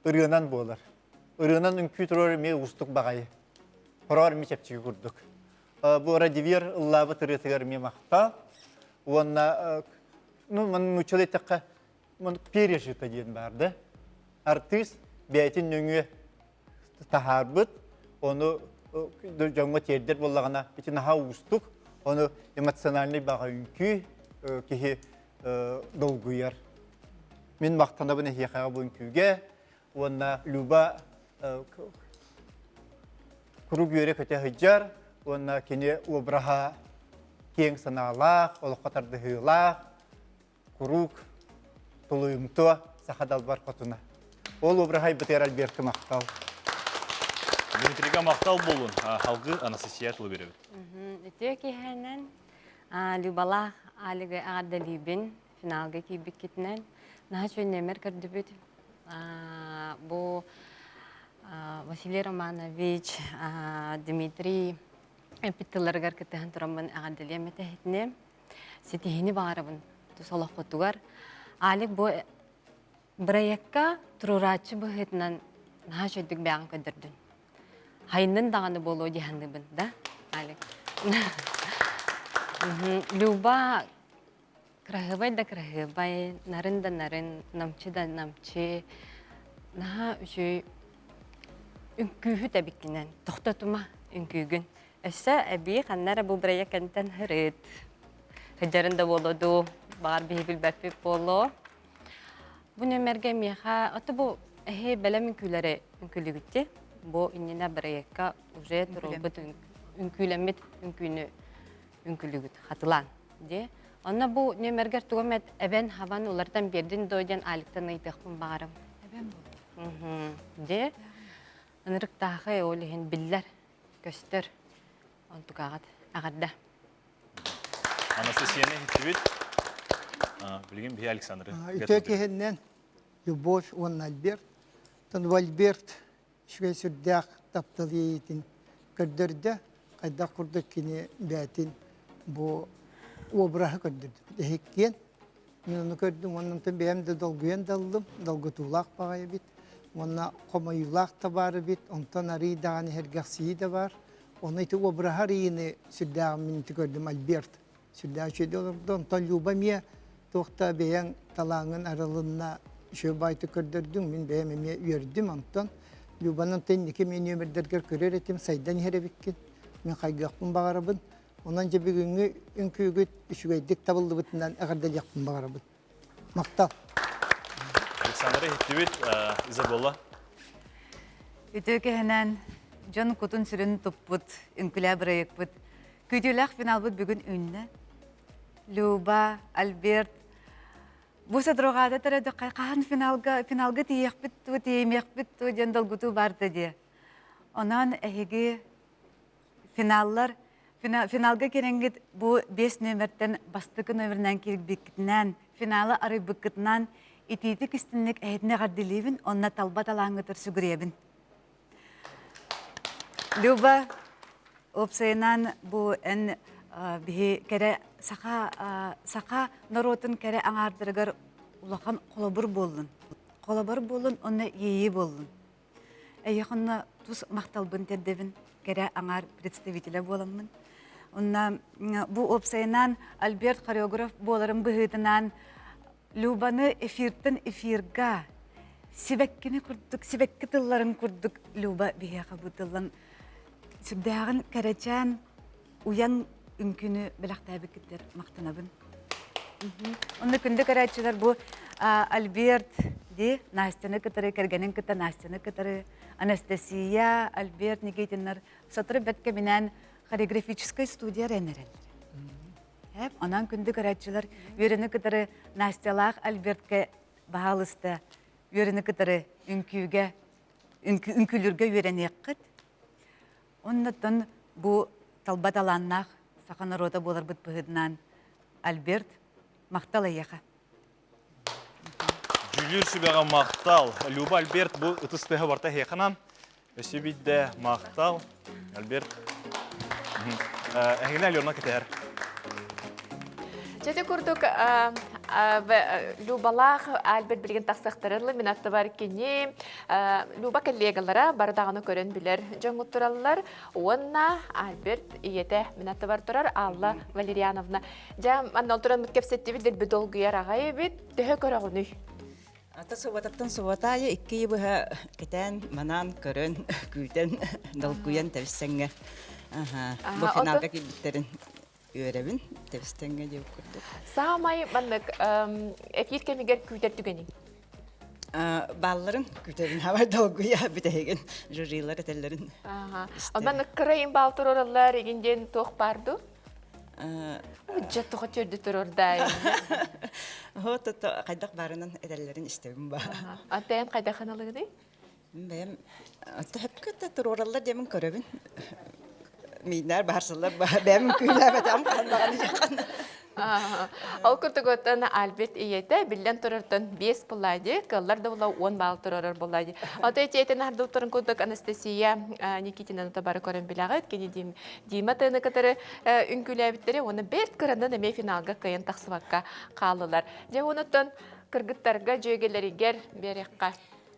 ырыанан буолар. Ырыанан үҥкүү турар эмиэ уустук баҕайы. Хороҕор эмиэ чэпчэки курдук. Бу Радивер ыллаабыт ырыатыгар эмиэ махтал. Уонна ну, нууччалыы эттэххэ, пережито диэн баар да. Артыыс бэйэтин нөҥүө таһаарбыт, ону дьоҥҥо тиэрдэр буоллаҕына, ити наһаа уустук, ону эмоциональный баҕа үҥкүү киһи долгуйар. Мин махтанабын эһиэхэҕэ бу үҥкүүгэ уонна Люба куруук үөрэ-көтө сылдьар уонна кини обраһа киэҥ санаалаах, олоххо тардыһыылаах, куруук тулуйумтуо саха далбар хотуна. Ол обраһайбытыгар Альберка махтал. Дмитрийга махтал буолун. Халгы Анастасия тылы беребит. Үтүө киһинэн Любалаах Алига эҕэрдэлиибин финалга киирбиккитинэн. Наһаа үчүгэй нүөмэр көрдүбүт. Бу Василий Романович, Дмитрий эппит тылларыгар кыттыһан тураммын эҕэрдэлиэм этэһитинэ. Ситиһини баҕарабын тус олоххутугар. Алик бу бырайыакка туруорааччы быһыытынан наһаа үчүгдүк бэйэҕин көрдөрдүн. Хайыннын даҕаны буолуо дии саныыбын, да, Алик? Люба кыраһыабай да кыраһыабай, нарын да нарын, намчы да намчы, наһаа үчүгэй үҥкүүһүт эбиккинэн, тохтотума үҥкүүгүн. Өссө эбии ханна эрэ бу бырайыак кэнниттэн һырыт. Сылдьарын да буолуо дуу, баҕар биһи билбэппит буолуо. Бу нүөмэргэ миэхэ, ото бу эһи бэлэм үҥкүүлэри үҥкүүлүгүттэ. Бу иннинэ бырайыакка уже турулбут үҥкүүлэммит үҥкүүнү үҥкүүлүгүт хатылаан дии. Онно бу нүөмэргэр тугу эмэ эбэн хабан уларытан биэрдин дуо диэн Аликтан ыйытыахпын баҕарым. Эбэн буолуо. Дии. Ынырыктаахай ол иһин биллэр көстөр. Онтукаҕыт эҕэрдэ. Анастасияны иһиттибит. Билигин биһи Александры. Үтө киһиннэн. Любовь уонна Альберт. Оттон Альберт үчүгэй сүрдээх таптал иэйиитин көрдөрдө. Хайдах курдук кини бэйэтин бу обраһы көрдөрдө. Эһиккиэн мин ону көрдүм уонна онтон бэйэм да долгуйан да ыллым, долгутуулаах баҕайы эбит. Уонна хомойуулаах да баар эбит, онтон арыый даҕаны иһэргэхсийии да баар. Ону ити обраһы арыйыыны сүрдээҕин мин ити көрдүм Альберт сүрдээх үчүгэй олордо. Онтон Люба эмиэ туох да бэйэҥ талааҥҥын арылынна үчүгэй баайтык көрдөрдүҥ. Мин бэйэм эмиэ үөрдүм онтон. Любанан ты инники эмиэ нүөмэрдэргэр көрөр этим, сайдан иһэр эбиккин. Мин хайгыахпын баҕарабын. Онон дьэ бүгүҥҥү үҥкүүгүт үчүгэйдик табыллыбытынан эҕэрдэлиэхпин баҕарабын. Махтал. Александра иһиттибит, Изабелла. Үтүө кэһэнэн дьон кутун-сүрүн туппут үҥкүлээ бырайыкпыт Күүтүүлээх финалбыт бүгүн үүннэ. Люба, Альберт, бу содругаада төрөдөххө хаһан финалга финалга тиийиэхпит туу, тиийимиэхпит туу диэн долгутуу барда диэ. Онон эһиги финаллар финалга кирэҥҥит бу биэс нүөмэртэн бастакы нүөмэринэн киирбиккитинэн, финалы арыйбыккытынан итиитик истинник эһитини эҕэрдэлиибин, онно талба талааҥҥытыр сүгүрүйэбин. Люба, уопсайынан бу эн биһи кэрэ саха саха норуотун кэрэ аҥаардарыгар улахан холобур буоллун. Холобур буоллун уонна иэйии буоллун. Эйиэхэ онно тус махталбын тиэрдэбин кэрэ аҥаар представителэ буоламмын. Онно бу уопсайынан Альберт хореограф буоларын быһыытынан Любаны эфиртэн эфирга сибэккини курдук, сибэкки тылларын курдук Люба биһиэхэ бу тыллан сүрдээҕин кэрэчээн уйан үҥкүүнү бэлэхтээбиккиттэр махтанабын. Онно күндү көрөөччүлэр бу Альберт ди Настяны кытары, кэргэнин кытта Настяны кытары, Анастасия, Альберт Никитиннар сотору бэрт кэминэн хореографическай студия эрэнэрэллэр. Эп, онон күндү көрөөччүлэр үөрэни кытары Настялаах Альбертка баһаалыста үөрэни кытары үҥкүүгэ үҥкүүлүүргэ үөрэниэххит. Оннуттан бу талба талааннаах саха норуота буоларбыт быһыытынан Альберт махтал эйиэхэ. Дьүүлүүр сүбэҕэ махтал. Люба Альберт бу ытыс тыаһа барта эһиэхэнан. Өссө биирдэ махтал. Альберт. Эһигини Алена кэтэһэр. Чэти курдук Любалаах Альберт билигин тахсыахтарылы мин аттыбар кини Люба коллегалара бары даҕаны көрөн билэр дьоҥҥут тураллар уонна Альберт ийэтэ мин аттыбар турар Алла Валерьяновна Дьэ, манна олорон кэпсэттибит дэлби долгуйар аҕай эбит. Төһө көрөҕүнүй? Ата субататтан субатаайы икки быһа кэтээн, манаан, көрөн, күүтэн, долгуйан тэбиссэҥҥэ. Аха, бу финалга киирбиттэрин үөрэбин, тэбистэҥҥэ диэбит курдук. Саамай маннык эфир кэмигэр күүтэр түгэниҥ? Баалларын күүтэбин, хабай долгуйа бүтэһигин жюрилар этэллэрин. Аха. Онон кырайын баал турараллар, игин диэн туох баар дуу? Дьэ тоҕо төрдү турурдай. Хо тото хайдах баарынан этэллэрин истэбин ба. Антен хайдах аналыгыный? Бэйэм төһөпкө да туруораллар диэмин көрөбүн. Мииннэр баарсылар бэйэм күүлээбэтэм ханнаҕаны дьахан. Ол курдук оттон Альберт ийэтэ биллэн турартан 5 буллади, кыллар да була 10 балл турарар буллади. Ото этиэтин ардылтарын курдук Анастасия Никитинаны бары көрөн билэҕит. Кини Дима тыаны кытары үҥкүүлээбиттэрэ уонна бэрт кыранан эмиэ финалга кыайан тахсыбакка хааллылар. Дьэ онуттан кыргыттарга дьүөгэлэригэр биэриэххэ.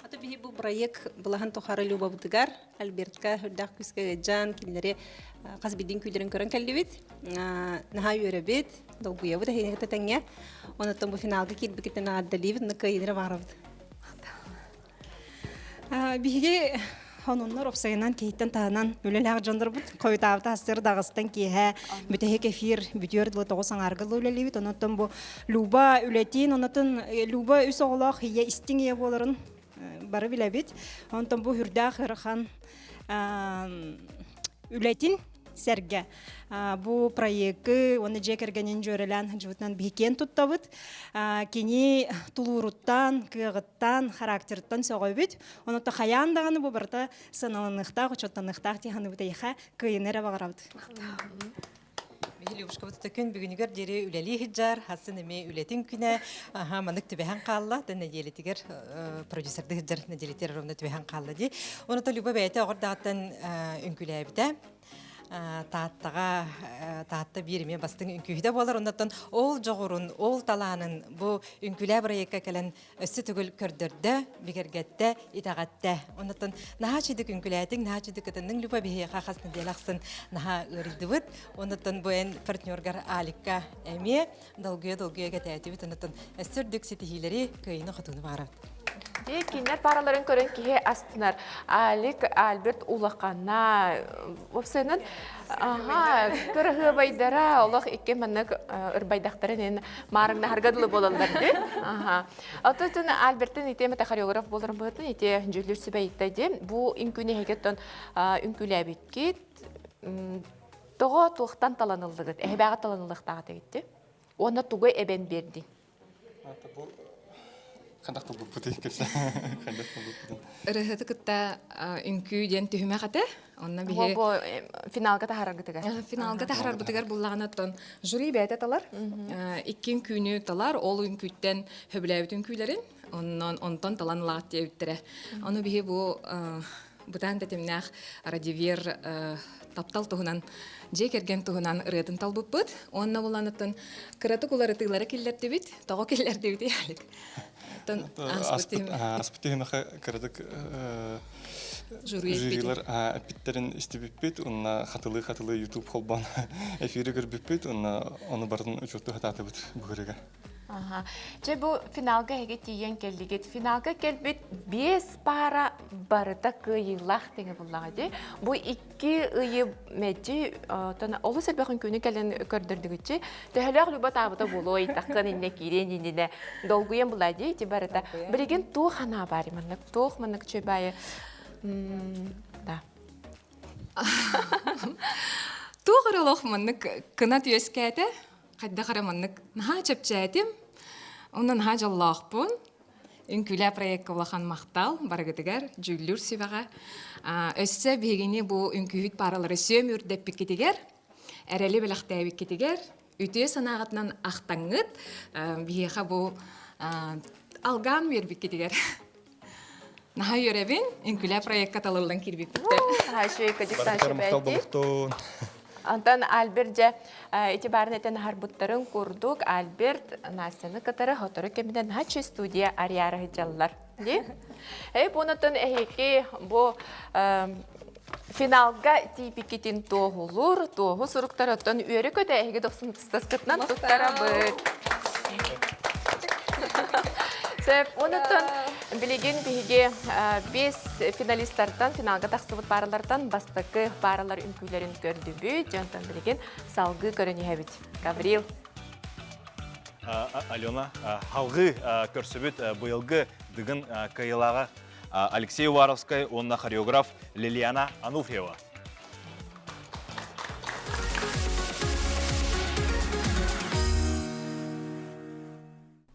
Аты биһи бу проект былаһын тухары Любабытыгар, Альбертка үрдээх күүскэ ыдьан, кинилэри хас биирдин күүлэрин көрөн кэллибит. Наһаа үөрэбит, долгуйабыт эһигини кытта тэҥҥэ. Онуттан бу финалга киирбикиттэн аҕардалиибит, но кыайыыны баҕарабыт. Биһиги ононнор опсайынан киһиттэн таһынан үлэлээх дьоннорбут хойутаабыт астыр даҕыстан киэһэ бүтэһик эфир бүтүөр дылы тоҕус аҥаарга үлэлиибит онон бу Люба үлэтин онотун Люба үс оҕолоох ийэ истиҥ ийэ буоларын бары билэбит онтон бу үрдээх ыарахан үлэтин сэргэ бу проекты уонна дьиэ кэргэнин дьүөрэлээн сылдьыбытынан биһи киэн туттабыт. Кини тулууруттан, кыаҕыттан, характерыттан сөҕөбүт. Онон хайаан даҕаны бу барыта сыаналаныахтаах, учуоттаныахтаах дии саныыбыт эйиэхэ кыайыыны эрэ баҕарабыт. Биһи Любушкабыт күн бүгүнүгэр диэри үлэлии сылдьар, хасын эмиэ үлэтин күнэ, аха манык түбэһэн хаалла, тэн нэдиэлэтигэр продюсерды сылдьар нэдиэлэтигэр ровно түбэһэн хаалла дии. Оны то Люба бэйэтэ оҕордаҕыттан үҥкүүлээбитэ. Тааттаҕа Таатта биир эмиэ бастыҥ үҥкүүһүтэ буолар. Оннуттан ол дьоҕурун, ол талаанын бу үҥкүүлээ бырайыакка кэлэн өссө төгүл көрдөрдө, бигэргэттэ, итэҕэттэ. Оннуттан наһаа чидик үҥкүүлээтиҥ, наһаа чидик кытынныҥ Люба биһиэхэ хас нэдиэлэ ахсын наһаа ыарыйдыбыт. Оннуттан бу эн партнергар Аликка эмиэ долгуйа-долгуйа кэтээтибит. Оннуттан өссө үрдүк ситиһиилэри, кыайыыны-хотууну баҕарабыт. Дии кинилэр параларын көрөн киһи астынар. Алик, Альберт улахана, уопсайынан, аха, кыраһыабайдара олох икки маннык ырбайдахтарын ин маарыҥнаһарга дылы буолаллар дии. Аха. Отутун Альбертин ити эмэтэ хореограф буоларын быһытын ити дьүүллүүр сүбэ ыйытта дии. Бу үҥкүүнү эһигиттэн үҥкүүлээбиккит тоҕо туохтан таланыллыгыт? Эһибээҕэ таланыллыахтааҕыт эбитти. Уонна тугу эбэн биэрдиҥ? Бу хайдах булбуппутуй кэпсэ хайдах булбуппутун. Ырыһыты кытта үҥкүү диэн түһүмэх этэ. Онно биһи Бу финалга таһаараргытыгар. Финалга таһаарарбытыгар буллаҕына оттон жюри бэйэтэ талар. Икки үҥкүүнү талар, ол үҥкүүттэн сөбүлээбит үҥкүүлэрин, оннон онтон талан ылаҕыт диэбиттэрэ. Ону биһи бу бытаан тэтимнээх Радивер таптал туһунан дьиэ кэргэн туһунан ырыатын талбыппыт. Уонна буланыттан кыратык уларытыылары киллэрдибит. Тоҕо киллэрдибит Алик? Ааспыт түһүмэхэ кыратык жюрилар эппиттерин истибиппит, уонна хатылыы-хатылыы YouTube холбоон эфири көрбүппүт, уонна ону барытын учуоттуу хатаатыбыт быһырыга. Аха. Чэ бу финалга эһиги тиийэн кэллигит. Финалга кэлбит биэс паара барыта кыайыылаах тэҥэ буллаҕа дии. Бу икки ыйы мэлдьи олус элбэх үҥкүүнү кэлэн көрдөрдүгүччү. Төһөлөөх Люба таабыта буолуой таккын иннэ киириэн иннинэ долгуйан булаа дии ити барыта. Билигин туох анаа баар маннык туох маннык чөбайы да. Туох эрэ олох маннык кынат үөскээтэ. Хайдах эрэ маннык наһаа чэпчээтим. Онно наһаа дьоллоохпун. Үҥкүүлээ проекка улахан махтал барыгытыгар, дьүүллүүр сүбэҕэ. Өссө биһигини бу үҥкүүһүт пааралары сүөм үрдэппиккитигэр, эрэли бэлэхтээбиккитигэр, үтүө санааҕытынан ахтаҥҥыт, биһиэхэ бу алгаан үөрбиккитигэр наһаа үөрэбин. Үҥкүүлээ проекка талыллан киирбиппиттэр. Наһаа үчүгэй кыдьык Махтал болуктун. Онтон Альберт дьэ ити баарын этэн аһарбыттарын курдук Альберт Настяны кытары сотору кэминэн наһаа студия арыйаары сылдьаллар. Дии? Эй, бу онтон эһиги бу финалга тиийбиккитин туоһулуур, туоһу суруктар оттон үөрэ-көтө эһиги дохсун туттарабыт. Сөп, онуттан билигин биһиги бес финалисттартан, финалга тахсыбыт пааралартан бастакы пааралар үҥкүүлэрин көрдүбүт. Дьонтон билигин салгыы көрөн иһэбит. Гаврил. Алена, халгыы көрсүбүт быйылгы Дыгын кыайыылааҕа Алексей Уваровскай уонна хореограф Лилиана Ануфриева.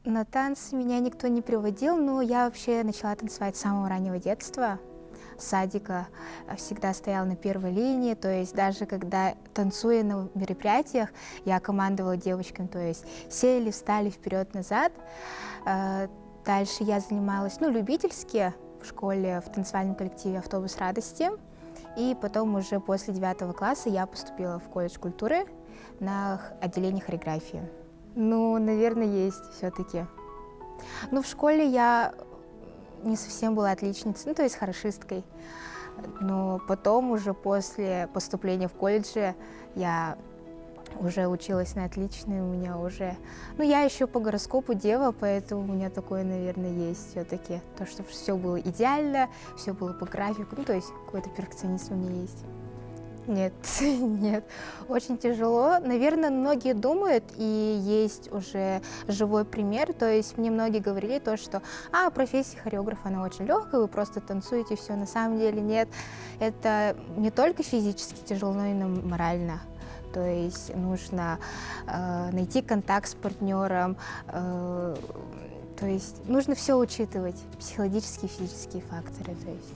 На танцы меня никто не приводил, но я вообще начала танцевать с самого раннего детства. С садика всегда стояла на первой линии, то есть даже когда танцуя на мероприятиях, я командовала девочками, то есть сели, встали вперед-назад. Дальше я занималась, ну, любительски в школе, в танцевальном коллективе «Автобус радости». И потом уже после девятого класса я поступила в колледж культуры на отделение хореографии. Ну, наверное, есть все-таки. Ну, в школе я не совсем была отличницей, ну, то есть хорошисткой. Но потом уже после поступления в колледже я уже училась на отлично, у меня уже... Ну, я еще по гороскопу дева, поэтому у меня такое, наверное, есть все-таки. То, что все было идеально, все было по графику, ну, то есть какой-то перфекционизм у меня есть. Нет, нет, очень тяжело. Наверное, многие думают, и есть уже живой пример. То есть мне многие говорили то, что а, профессия хореографа, она очень легкая, вы просто танцуете, все. На самом деле нет. Это не только физически тяжело, но и морально. То есть нужно найти контакт с партнером, то есть нужно все учитывать, психологические и физические факторы. То есть.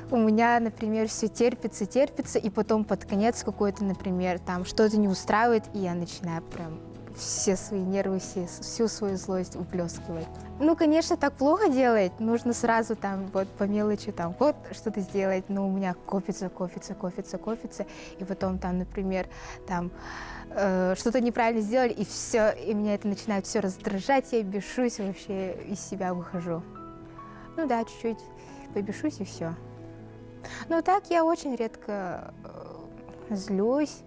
У меня, например, все терпится, терпится, и потом под конец какой-то, например, там что-то не устраивает, и я начинаю прям все свои нервы, все, всю свою злость выплескивать. Ну, конечно, так плохо делать, нужно сразу там вот по мелочи там вот что-то сделать, но у меня копится, копится, копится, копится, и потом там, например, там э, что-то неправильно сделали, и все, и меня это начинает все раздражать, я бешусь вообще, из себя выхожу. Ну да, чуть-чуть побешусь и все. Ну так я очень редко э, злюсь.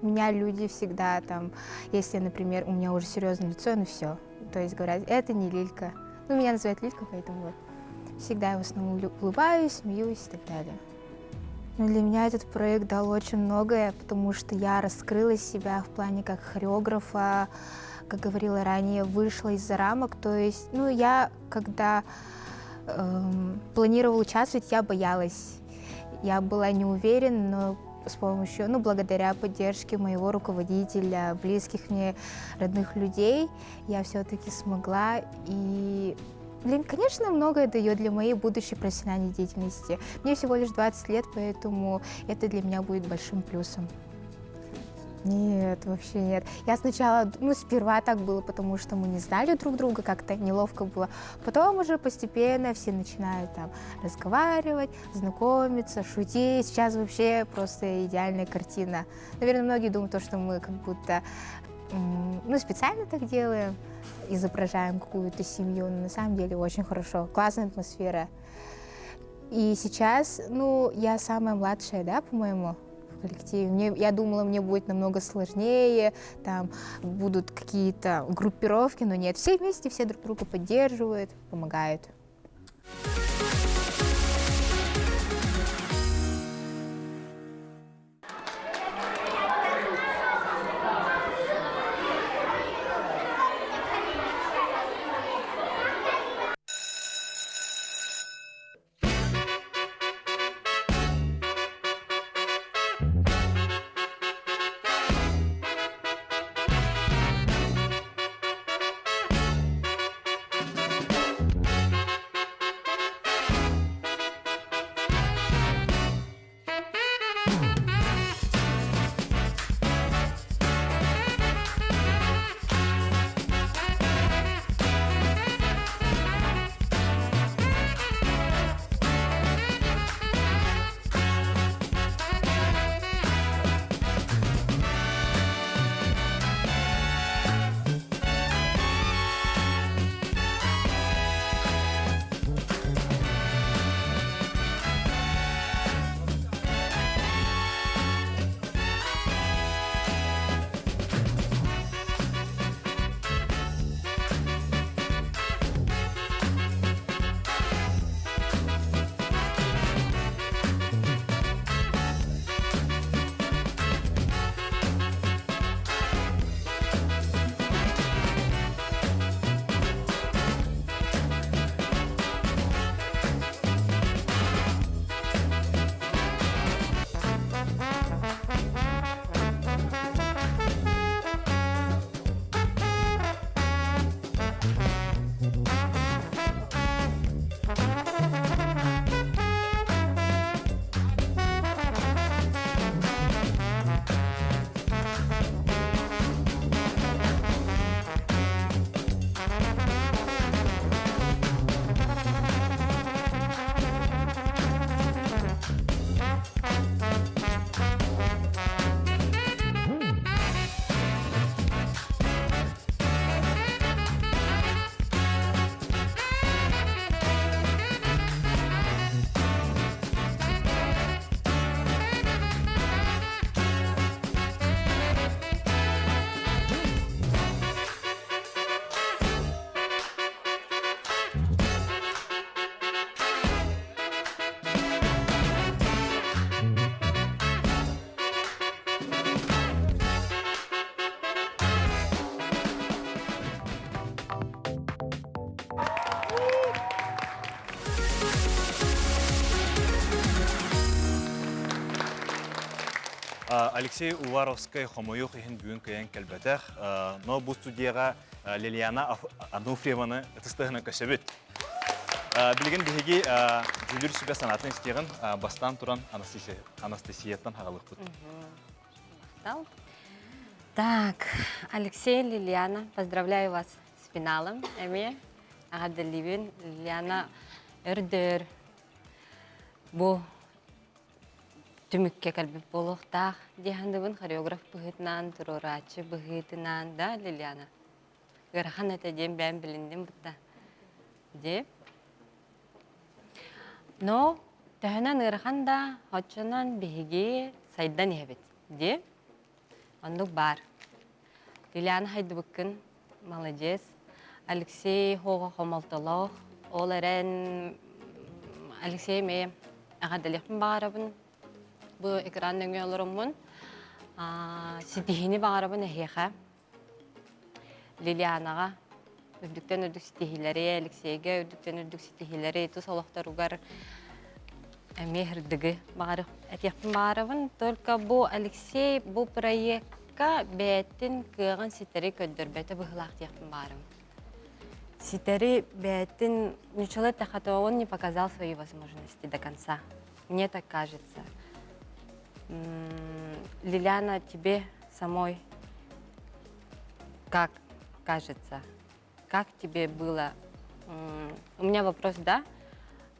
У меня люди всегда там, если, например, у меня уже серьезное лицо, ну все. То есть говорят, это не Лилька. Ну, меня называют Лилька, поэтому вот. Всегда я в основном улыбаюсь, смеюсь и так далее. Ну, для меня этот проект дал очень многое, потому что я раскрыла себя в плане как хореографа, как говорила ранее, вышла из-за рамок. То есть, ну, я когда планировала участвовать, я боялась. Я была не уверена, но с помощью, ну, благодаря поддержке моего руководителя, близких мне родных людей, я все-таки смогла. И, блин, конечно, многое дает для моей будущей профессиональной деятельности. Мне всего лишь 20 лет, поэтому это для меня будет большим плюсом. Нет, вообще нет. Я сначала, ну, сперва так было, потому что мы не знали друг друга, как-то неловко было. Потом уже постепенно все начинают там разговаривать, знакомиться, шутить. Сейчас вообще просто идеальная картина. Наверное, многие думают, то, что мы как будто, ну, специально так делаем, изображаем какую-то семью, но на самом деле очень хорошо. Классная атмосфера. И сейчас, ну, я самая младшая, да, по-моему, в коллективе. Мне, я думала, мне будет намного сложнее, там будут какие-то группировки, но нет, все вместе, все друг друга поддерживают, помогают. Алексей Уваровскай хомойуох иһин бүгүн кыайан кэлбэтэх. Но бу студияҕа Лилиана Ануфриеваны ытыстыһына көсөбүт. Билигин биһиги дьүүлүр сүбэ санаатын истиэҕин бастаан туран Анастасияттан хаҕалыахпыт. Так, Алексей, Лилиана, поздравляю вас с финалом. Эми, эҕэрдэлиибин. Лилиана өрдөр бу түмүккэ кэлбит буолуохтаах диэхандыбын хореограф быһыытынан, туруорааччы быһыытынан, да, Лилиана? Ыарахан этэ диэн бэйэм билинним бутта. Ди. Но төһөнөн ыарахан да, оччонон биһиги сайдан иһэбит. Ди. Оннук баар. Лилиана хайдыбыккын, молодец. Алексей хоҕо хомолтолоох. Ол эрэн Алексей эмиэ эҕэрдэлиэхпин баҕарабын. Бу экран нөҥүө олороммун. Ситиһиини баҕарабын эһиэхэ. Лилианаҕа үрдүктэн үрдүк ситиһиилэри, Алексейгэ үрдүктэн үрдүк ситиһиилэри тус олохторугар эмиэ ырдыгы баҕарых этиэхпин баҕарабын. Только бу Алексей бу проекка бэйэтин кыаҕын ситэри көрдөрбөтө быһыылаах диэхпин баҕарабын. Ситэри бэйэтин ничего это он не показал свои возможности до конца. Мне так кажется. Лиляна, тебе самой как кажется? Как тебе было? У меня вопрос, да?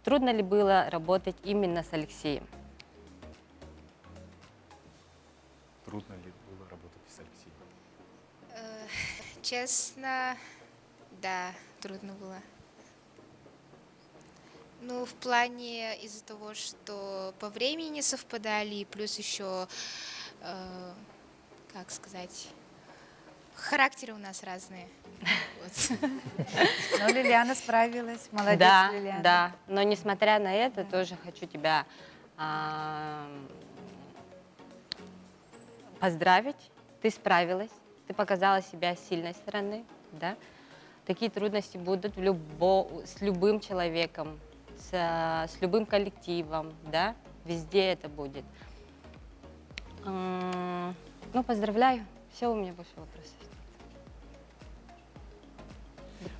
Трудно ли было работать именно с Алексеем? Трудно ли было работать с Алексеем? Э, честно, да, трудно было. Ну, в плане из-за того, что по времени не совпадали, и плюс еще, э, как сказать, характеры у нас разные. Но Лилиана справилась. Молодец, да, Лилиана. Да, но несмотря на это, тоже хочу тебя поздравить. Ты справилась, ты показала себя с сильной стороны, да. Такие трудности будут в любо, с любым человеком, с, с любым коллективом, да, везде это будет. Ну, поздравляю. Все, у меня больше вопросов.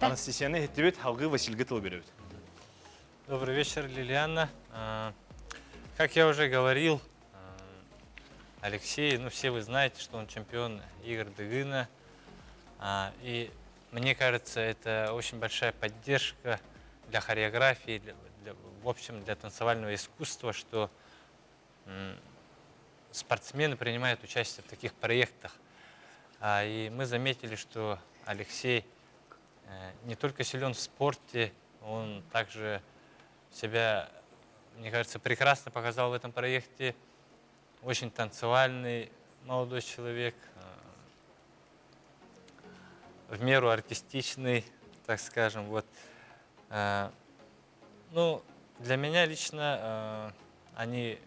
Анастасияны иһиттибит, халгыы Васильга тыл беребит. Добрый вечер, Лилиана. Как я уже говорил, Алексей, ну все вы знаете, что он чемпион игр Дыгына. И мне кажется, это очень большая поддержка для хореографии, для, для, в общем, для танцевального искусства, что спортсмены принимают участие в таких проектах. И мы заметили, что Алексей не только силен в спорте, он также себя, мне кажется, прекрасно показал в этом проекте. Очень танцевальный молодой человек, в меру артистичный, так скажем. Вот. Ну, для меня лично они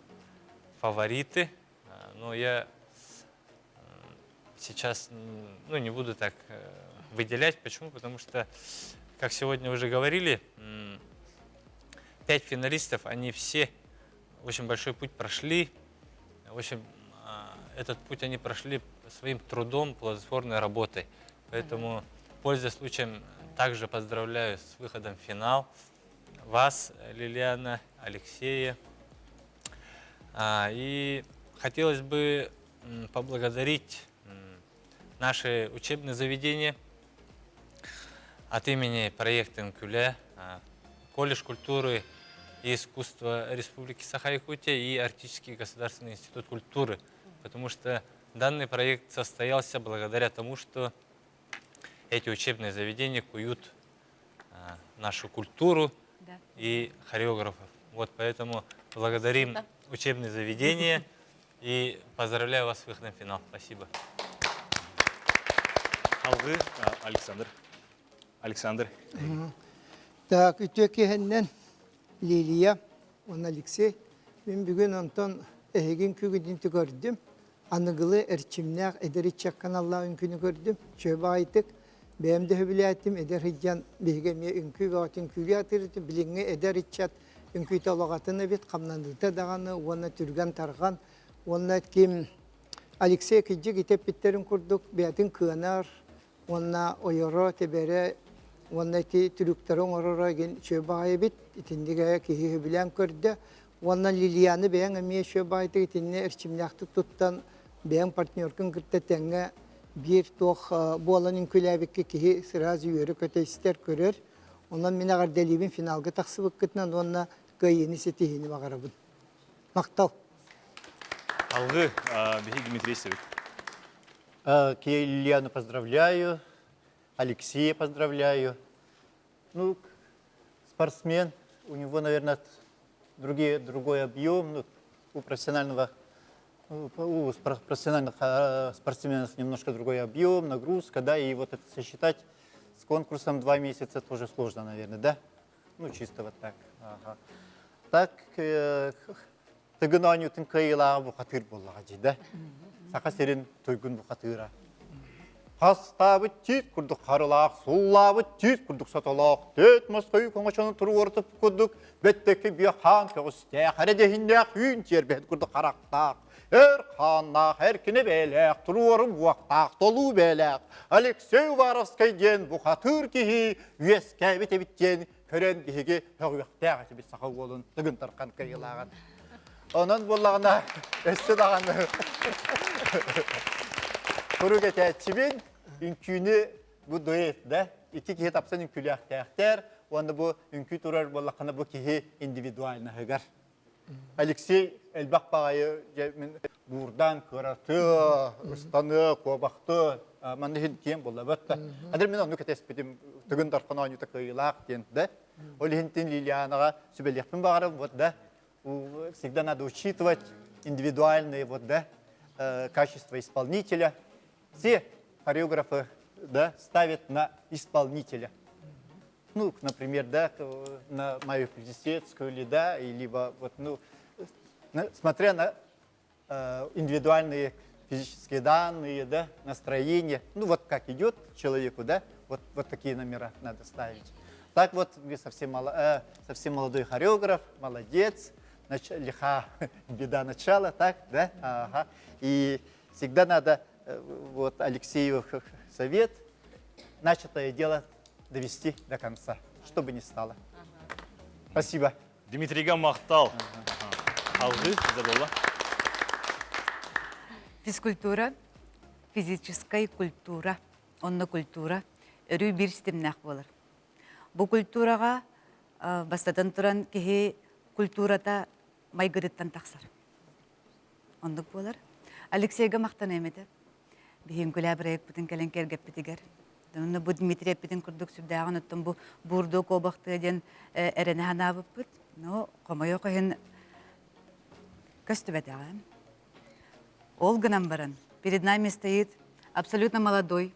фавориты, но я сейчас ну, не буду так выделять. Почему? Потому что, как сегодня уже говорили, пять финалистов, они все очень большой путь прошли. В этот путь они прошли своим трудом, плодотворной работой. Поэтому, пользуясь случаем, также поздравляю с выходом в финал вас, Лилиана, Алексея. И хотелось бы поблагодарить наши учебные заведения от имени проекта «Үҥкүүлээ», Колледж культуры и искусства Республики Саха-Якутия и Арктический государственный институт культуры, потому что данный проект состоялся благодаря тому, что эти учебные заведения куют нашу культуру да. и хореографов. Вот поэтому благодарим Спасибо. учебные заведения и поздравляю вас с выходом в финал. Спасибо. Алгы Александр. Александр. Так, үтүө киэһэннэн Лилия уонна Алексей. Мин бүгүн онтон эһигин күгүтүн көрдүм. Аныгылы эрчимнээх эдэр ыччат каналлаах үҥкүүнү көрдүм. Чөбө айтык. Бэйэм да сөбүлээтим. Эдэр сылдьан биһиги эмиэ үҥкүү бөҕөтүн үҥкүүлүү атыырытым. Билиҥҥи эдэр ыччат үҥкүүтэ олоҕатын эбит, хамнаныыта даҕаны уонна түргэн-тарҕан. Уонна ким Алексей кыдьык ити эппиттэрин курдук бэйэтин кыанар уонна ойоро, тэбэрэ. Уонна ити трюктары оҥороро игин үчүгэй баҕайы эбит. Итинник ээ киһи сөбүлээн көрдө. Уонна Лилияны бэйэҥ эмиэ үчүгэй баҕайытык итиннэ эрчимнээхтик туттан бэйэҥ партнеркын кытта тэҥҥэ биир туох буолан үҥкүүлээбиккэ киһи сразу үөрэ-көтө истэр, көрөр. Онон мин эҕэрдэлиибин финалга тахсыбыккытынан уонна кыайыыны ситиһиини баҕарабын. Махтал. Алгы, биһи Дмитрий Севик. Лилияну поздравляю, Алексея поздравляю. Ну, спортсмен, у него, наверное, другие, другой объем, ну, у профессионального у профессиональных спортсменов немножко другой объем, нагрузка, да, и вот это сосчитать с конкурсом 2 месяца тоже сложно, наверное, да? Ну, чисто вот так. Ага. Так, Тыгын оонньуутун кыайыылааҕа бухатыыр буоллаҕа дии да. Саха сирин туйгун бухатыыра. Хастаабыт тиит курдук харылаах, суллаабыт тиит курдук сотолоох, төт мосхойу көҥөчөнү туруорутуп курдук бөттөккө биэ хаан көҕүстээх, эрэ дьэһиннээх үүн тиэрбэһит курдук харахтаах, өр хааннаах, эркинэ бэйэлээх, туруору буохтаах, толуу бэйэлээх Алексей Уваровскай диэн бухатыыр киһи үөскээбит эбит диэн көрөн биһиги һөҕүөхтээх этибит саха уолун Тыгын Дархан кыайыылааҕын. Онон буоллаҕына өссө даҕаны курук этээччибин үҥкүүнү бу дуэт да икки киһи тапсан үҥкүүлээхтээхтэр уонна бу үҥкүү турар буоллаххына бу киһи индивидуальноһыгар Алексей элбэх баҕайы дьэ мин буурдаан кыаратыа, ыстаныа, куобахтыа манна иһин киэн буолла бат да. Адыр мин онну кэтэспитим Тыгын Дархан оонньуута кыайыылаах диэн да. Ол иһин тин Лилианаҕа сүбэлиэхпин баҕарабын вот да. Всегда надо учитывать индивидуальные вот да качества исполнителя. Все хореографы да ставят на исполнителя. Ну, например, да, на Майю Плесецкую или, да, и либо вот, ну, смотря на индивидуальные физические данные, да, настроение, ну, вот как идет человеку, да, вот, вот такие номера надо ставить. Так вот, вы совсем, мало, совсем молодой хореограф, молодец, лиха беда начала, так, да, ага. И всегда надо, вот Алексею совет, начатое дело довести до конца, что бы ни стало. Спасибо. Дмитрийга махтал. Алгы, Изабелла. Физкультура, физическая культура, онно культура өрүү биир ситимнээх буолар. Бу культураҕа бастатан туран киһи культурата майгытыттан тахсар. Оннук буолар. Алексейга махтаныам этэ. Биһиги үҥкүүлээ проекпытын кэлэн кэргэппитигэр. Онно бу Дмитрий эппитин курдук сүрдээҕин оттон бу буурдуо куобахтыа диэн эрэнэ санаабыппыт. Но хомойуох иһин көстүбэтэҕэ. Ол гынан баран, перед нами стоит абсолютно молодой,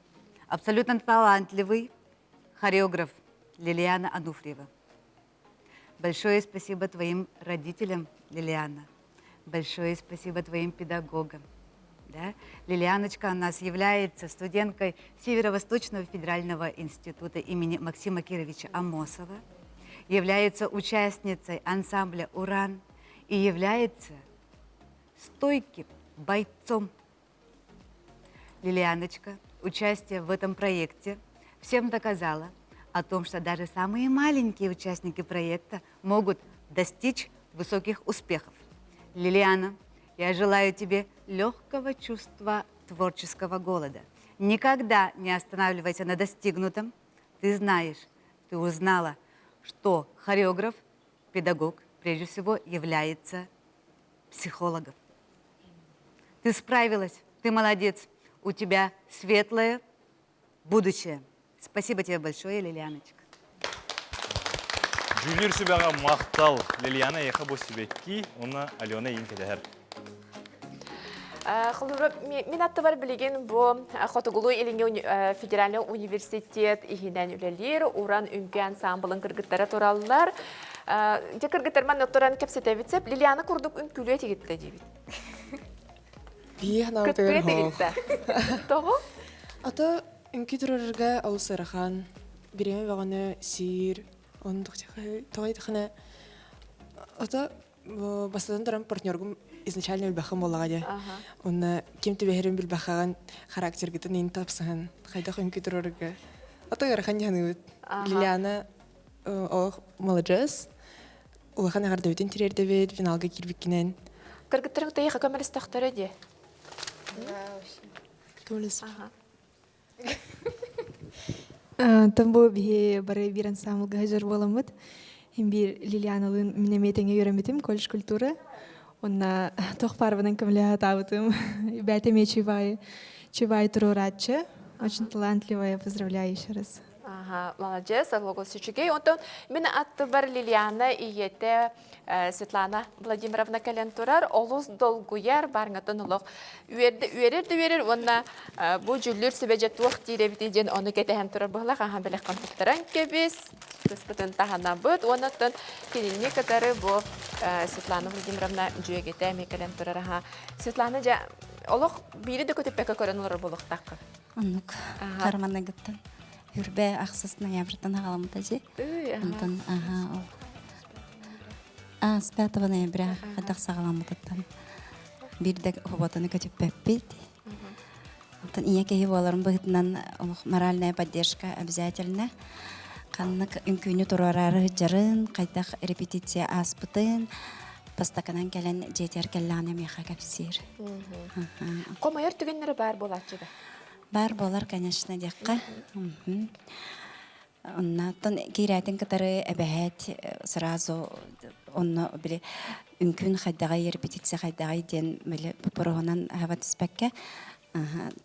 абсолютно талантливый хореограф Лилиана Ануфриева. Большое спасибо твоим родителям, Лилиана. Большое спасибо твоим педагогам. Да? Лилианочка у нас является студенткой Северо-Восточного федерального института имени Максима Кировича Амосова, является участницей ансамбля «Уран» и является стойким бойцом. Лилианочка, участие в этом проекте всем доказала о том, что даже самые маленькие участники проекта могут достичь высоких успехов. Лилиана, я желаю тебе легкого чувства творческого голода. Никогда не останавливайся на достигнутом. Ты знаешь, ты узнала, что хореограф, педагог, прежде всего, является психологом. Ты справилась, ты молодец, у тебя светлое будущее. Спасибо тебе большое, Лилианочка. Дьүүллүүр сүбэҕэ махтал. Лилиана эйиэхэ бу сибэкки, уонна Алена эйигин кэтэһэр. Холобура, мин аттыбар билигин бу Хотугулуу Илиҥҥи федеральный университет иһинэн үлэлиир Уран үҥкүү ансаамбылын кыргыттара тураллар. Дьэ кыргыттар манна туран кэпсэтэбит сөп. Лилиана курдук үҥкүүлүө этигиттэ диибит. Бии Кыттыа этигиттэ. Тоҕо? Ата үҥкүү турарга олус ыарахан. Бириэмэ бөҕөнү сиир. Оннук тоҕо диэтэххинэ ата бастатан туран партнергум изначально билбэххин буоллаҕа дии. Онно ким түбэһэрин билбэххин характергытын ин тапсыһын хайдах үҥкүү турарга. Ото ыарахан дьаһаныбыт. Лилиана олох маладьыас. Улахан эҕэрдэбитин тириэрдэбит, финалга киирбиккинэн. Кыргыттарыҥ тэйиэхэ көмөлөстөхтөрө дии. Көмөлөс. Тон бу биһи бары биир ансамблга сылдьар буоламмыт. Иһин биир Лилианалыын мин эмиэ тэҥҥэ үөрэммитим колледж культуры. Уонна туох баарбынан көмөлөһө сатаабытым. Бэйэтэ эмиэ чувай, чувай туруорааччы. Очень талантливая, поздравляю еще раз. Ага, молодец, олус үчүгэй. Онтон мин аттыбар Лилиана ийэтэ Светлана Владимировна кэлэн турар, олус долгуйар, барыҥатын олох үөрэр да үөрэр уонна бу дьүллүүр сүбэ дьэ туох диир эбитий диэн ону кэтэһэн турар быһылах аһан бэлэххин туттаран кэбис, кыспытын таһынабыт уонна оттон кинини кытары бу Светлана Владимировна дьүөгэтэ эмиэ кэлэн турар аха. Светлана дьэ олох биири да көтүппэккэ көрөн олорор буолуохтааххын. Оннук харманагыттан Хүрбэ ахсыс ноябрьтан аҕаламмыта дьи. Онтон аха ол А, с 5 ноября хайдах саҕаламмытыттан биирдэ хоботону көтүппэппит. Онтон ийэ киһи буоларым быһыытынан моральная поддержка обязательно. Ханнык үҥкүүнү туруораары сылдьарын, хайдах репетиция ааспытын, бастакынан кэлэн дьиэтигэр кэллэҕинэ миэхэ кэпсиир. Хомойор түгэннэрэ баар буолааччы да? Баар буолар, конечно, диэххэ. Оннооттон киирээтин кытары эбэһээт сразу онно били үҥкүүн хайдаҕай, репетиция хайдаҕай диэн били боппуруоһунан аһаба түспэккэ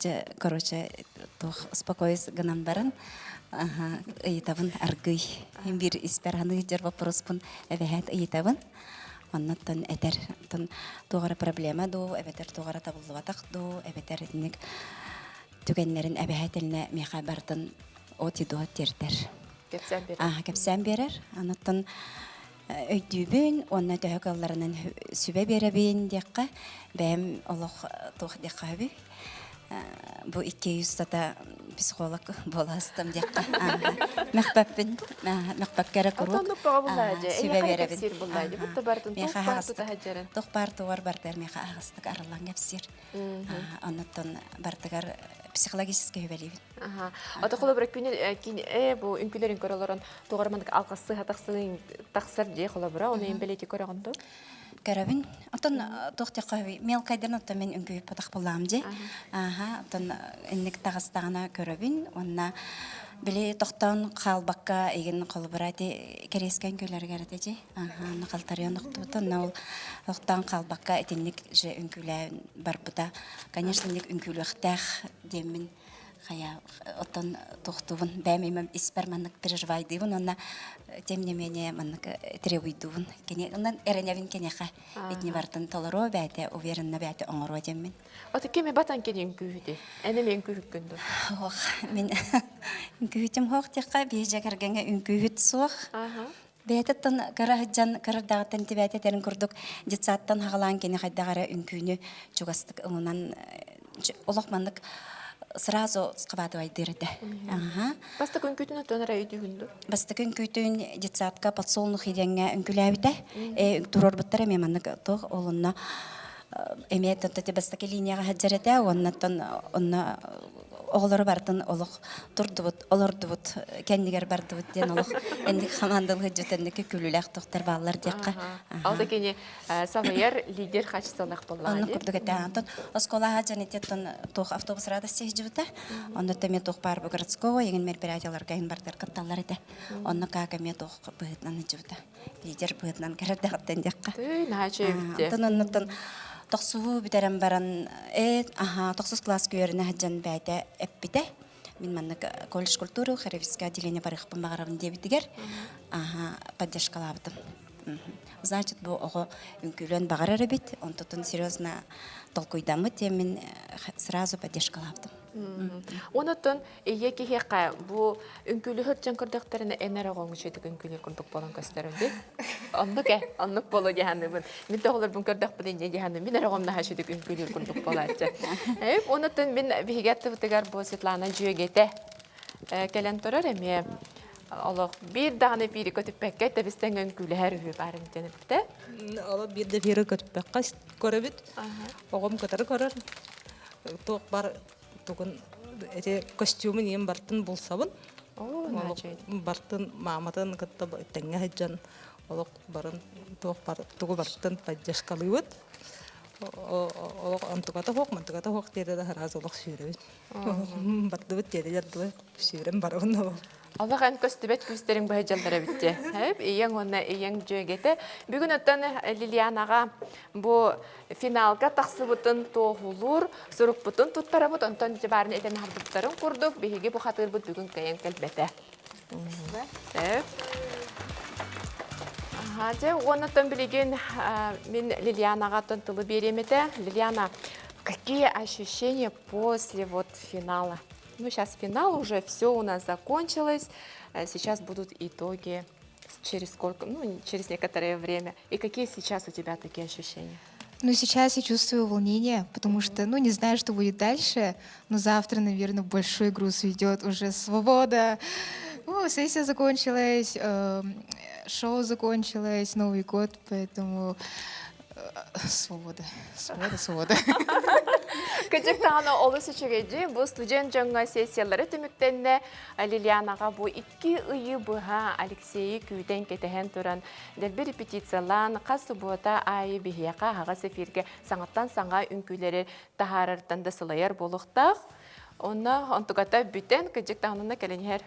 дьэ короче туох успокоюсь гынан баран ыйытабын аргый биир испэр аныыр дьэр боппуруоспун эбэһээт ыйытабын оннуттан этэр оттон туох эрэ проблема дуу эбэтэр туох эрэ табыллыбатах дуу эбэтэр итинник түгэннэрин эбэһээтэлинэ миэхэ барытын от и до тиэрдэр. Кэпсээн биэрэр. Аа, кэпсээн биэрэр. Онуттан өйдүүбүн уонна төһө кыалларынан сүбэ биэрэбин диэххэ бэйэм олох туох диэххэ сөбүй бу икки устата психолог буолаастым диэххэ мөхпөппүн мөхпөккө эрэ куруук сүбэ биэрэбин миэхэ аһаҕастык туох баар тугар бардыгар миэхэ аһаҕастык арыллан кэпсиир оннуттан бардыгар психологически сүбэлиибин Ото холобура күнү э бу үҥкүлэрин көрө олорон тугар маннык алҕассы тахсыы тахсар дии холобура ону эн бэлиэти көрөҕүн дуу Көрөбүн. Оттон туох диэххэ мелкайдан оттон мин үҥкүүппэтэх буоллаҕым дии. Ааха, оттон инник таҕыстаҕына көрөбүн уонна били тохтоон хаалбакка игин холобура ити кэриэскэн күлэргэр этэ дии. Ааха, онно халтарыйан охтубута. Онно ол тохтоон хаалбакка итинник же үҥкүүлээн барбыта. Конечно, инник үҥкүүлүөхтээх диэммин хайа оттон тохтубун бэйэм имэм испэр маннык переживайдыыбын уонна тем не менее маннык требуйдуубун кини онон эрэнэбин киниэхэ итини барытын толоруо бэйэтэ уверенно бэйэтэ оҥоруо диэммин Ото кими батан кини үҥкүүһүтүй? Эн эмиэ үҥкүүһүккүн дуо? Ох, мин үҥкүүһүтүм хоох диэххэ биир дьэ кэргэҥҥэ үҥкүүһүт суох. Бэйэтиттэн кыра сылдьан кырырдаҕыттан тибээтэ этэрин курдук детсадтан хаҕалаан кини хайдах эрэ үҥкүүнү чугастык ылынан олох маннык сразу схватывайдыыр этэ. Аха. Бастакы үҥкүүтүн оттон эрэ өйдүүгүн дуу? Бастакы үҥкүүтүн детсадка подсолнух диэҥҥэ үҥкүүлээбитэ. Туруорбуттар эмиэ маннык туох ол онно эмиэ бастакы линияҕа сылдьар этэ уонна онно оҕолору барытын олох турдубут, олордубут, кэннигэр бардыбыт диэн олох энник хамаандалыы дьүтэнники күлүүлээх тохтор бааллар диэххэ. Алта кини салайар лидер качестволаах буоллаҕа Оннук курдук этэ. Онтон оскуолаҕа дьанитеттон туох автобус радости сылдьыбыта. Онно эмиэ туох баар бу городского егин мероприятияларга иһин бардыр кытталлар этэ. Онно как эмиэ туох быһыытынан сылдьыбыта. Лидер быһыытынан кэрэрдэҕиттэн диэххэ. Түй, наһаа үчүгэй Онтон оннуттан тохсуһуу бүтэрэн баран э аха тохсус класс үөрэнэ сылдьан бэйэтэ эппитэ мин маннык колледж культуры хореографическое отделение барыахпын баҕарабын диэбитигэр аха поддержкалаабытым значит бу оҕо үҥкүүлүөн баҕарар эбит онтутун серьезно толкуйдаммыт диэммин сразу поддержкалаабытым Онотон ийэ киһиэхэ бу үҥкүүлүһэр дьон көрдөхтөрүнэ эн эрэ оҕоҥ үчүгэй үҥкүүлүүр курдук буолан көстөрүм дии. Оннук ээ, оннук буолуо дии саныыбын. Мин да оҕолорбун көрдөхпүнэ инньэ дии саныыбын. Мин эрэ оҕом наһаа үчүгэй үҥкүүлүүр курдук буолааччы. Онотон мин биһиги аттыбытыгар бу Светлана дьүөгэтэ кэлэн турар эмиэ олох биир даҕаны биири көтүппэккэ тэбис-тэҥ үҥкүүлэһэр үһү баар эбит диэн эппитэ. Олох биир да биири көтүппэккэ көрөбүт. Оҕом кытары көрөр. Туох бар тугун эти костюмун иин бартын булсабын. Бартын мааматын кытта тэҥҥэ сылдьан олох барын туох бар тугу бартын поддержкалыыбыт. Олох онтуката суох, мантуката суох диэри да сразу олох сүүрэбит. Бардыбыт диэри дылы сүүрэн барабын ол. Олох эн көстүбэт күүстэриҥ быһа дьаллар эбитти. Эп, ийэҥ уонна ийэҥ дьүөгэтэ. Бүгүн оттон Лилианаҕа бу финалга тахсыбытын туоһулуур сурукпутун туттарабыт. Онтон дьыбарын этэн аһарбыттарын курдук биһиги бу хатыырбыт бүгүн кыайан кэлбэтэ. Эп. Аха, дьэ, уонна билигин мин Лилианаҕа тылы биэриэм этэ. Лилиана, какие ощущения после вот финала? Ну, сейчас финал уже, все у нас закончилось. Сейчас будут итоги через сколько, ну, через некоторое время. И какие сейчас у тебя такие ощущения? Ну, сейчас я чувствую волнение, потому что, ну, не знаю, что будет дальше, но завтра, наверное, большой груз уйдет, уже свобода. Ну, сессия закончилась, шоу закончилось, Новый год, поэтому свобода, свобода, свобода. Кырдьык даҕаны олус үчүгэй бу студент дьоҥҥо сессиялары түмүктэннэ. Лилианаҕа бу 2 ыйы быһа Алексейи күүтэн кэтэһэн туран дэлби репетициялаан хас субуота аайы биһиэхэ аһаҕас эфиргэ саҥаттан саҥа үҥкүүлэри таһаарартан да сылайар буолуохтаах. Онно онтугата бүтэн кырдьык даҕаны кэлэн иһэр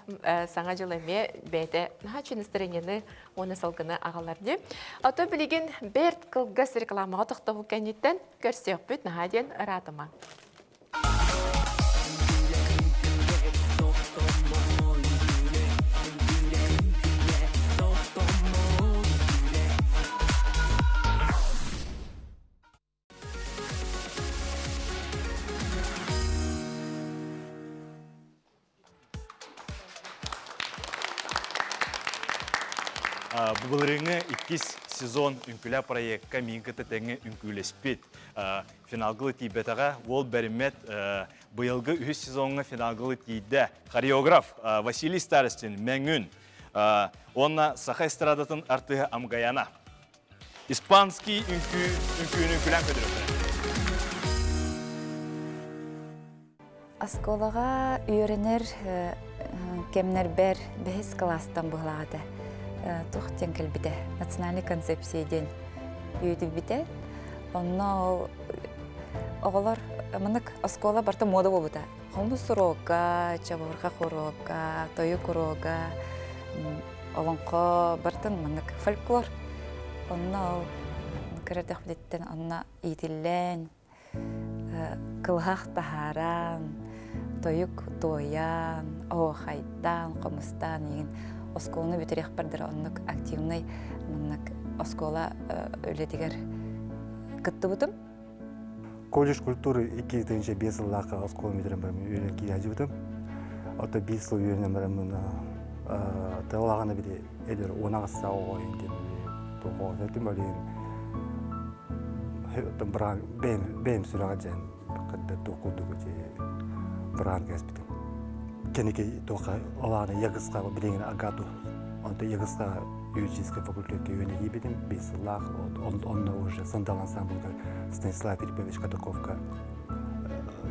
саҥа дьыл эмиэ бэйэтэ наһаа үчүгэй настроениены уонна салгыны аҕалар дии. Ото билигин бэрт кылгас рекламаҕа тохтобул кэнниттэн көрсүөхпүт наһаа диэн ыраатыма. Былырыыҥҥы иккис сезон Үҥкүүлээ проекка миин кытта тэҥҥэ үҥкүүлэспит. Финалга тиийбэтэҕэ, уол бэриммэт быйылгы үһүс сезоҥҥа финалга тиийдэ. Хореограф Василий Старостин, Мэҥүн уонна саха эстрадатын артыыһа Амгаяна. Испанский үҥкүү үҥкүүнү үҥкүүлээн көрдөрүөхтэрэ. Оскуолаҕа үөрэнэр кэмнэрбэр бэһис кылаастан быһылаҕата туох диэн кэлбитэ национальный концепция диэн үөдүйбүтэ. Онно ол оҕолор маннык оскуола барыта муода буолбута. Хомус уруога, чабырҕах уруога, тойук уруога, олоҥхо барытын маннык фольклор. Онно ол көрөрдөхпүтүттэн онно иитиллэн кылыһах таһааран, тойук туойан, оһуохайдаан, хомустаан игин оскуоланы бүтэриэхпэр дылы оннук активнай маннык оскуола үлэтигэр кыттыбытым. Колледж культуры 2005 сыллаахха оскуола бүтэрэн баран үөрэнэн киирээдьибитим. Ото биир сыл үөрэнэн бараммын тыллаҕына били эдэр 18 оҕо диэн туох этим олин быраан бэйэм сүрэҕэ дьэн кытта туох курдук быраан кэспитим. Кэники туохха олааны ягысқа билигин АГАТУ онто ягысқа юридический факультетке үөрэнэ биир сыллаах онно уже Сандал ансамблга Станислав Филиппович Катаковка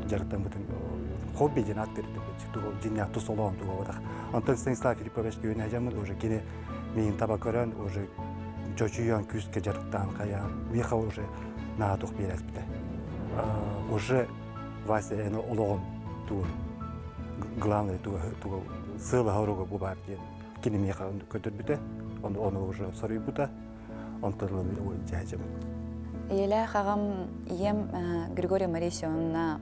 дьарыктаммытым хобби диэн аат бердим дьиннээх тус олоҕум туга Онтон Станислав Филиппович үөрэнэ уже кини миин таба көрөн уже чочуйан күүскэ дьарыктаан хайаан миэхэ уже наатух биэрэспитэ уже Вася эн олоҕун тугун главное туга сыала хоруга бу баар диэн кини миэхэ көрдөрбүтэ ону уже соруйбута онтон дьээдьэм Ийэлээх аҕам ийэм Григория Мария Семеновна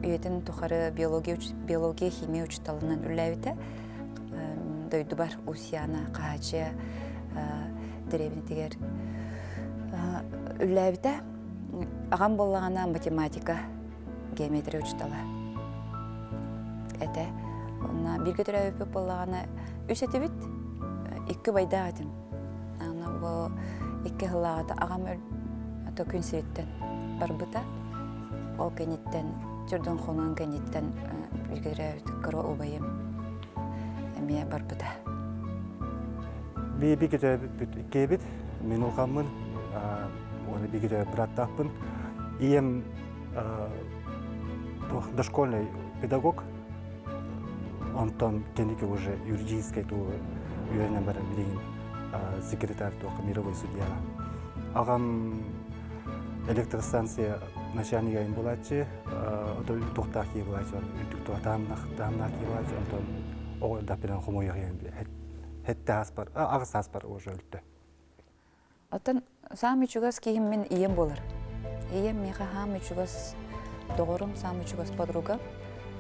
үйэтин тухары биология, биология химия учууталынан үлэлээбитэ. Дойдубар Усьяна Хаачыйа дэриэбинэтигэр үлэлээбитэ. Аҕам буоллаҕына математика, геометрия учуутала этэ. Онно бииргэ төрөөбүппүт буоллаҕына үс этибит, икки убайдаах этим. Аны бу икки сыллааҕыта аҕам өлө күн сириттэн барбыта. Ол кэнниттэн, чордон хонон кэнниттэн бииргэ төрөөбүт кыра убайым эмиэ барбыта. Би бииргэ төрөөбүппүт иккиэбит, мин улахаммын, уонна бииргэ төрөөбүт бырааттаахпын. Ийэм дошкольный педагог. Онтон кэнники уже юридическай туу үөрэнэн баран билигин секретарь туохха мировой судьяҕа. Аҕам электростанция начальнига буолааччы, туохтаах киһи буолааччы, үрдүк таһымнаах киһи буолааччы, онтон оҕо даппынан хомойох хетте ааспар, аҕыс ааспар уже өлтө. Оттон саамай чугас киһим мин ийэм буолар. Ийэм миэхэ хаамай чугас доҕорум, саамай чугас подруга.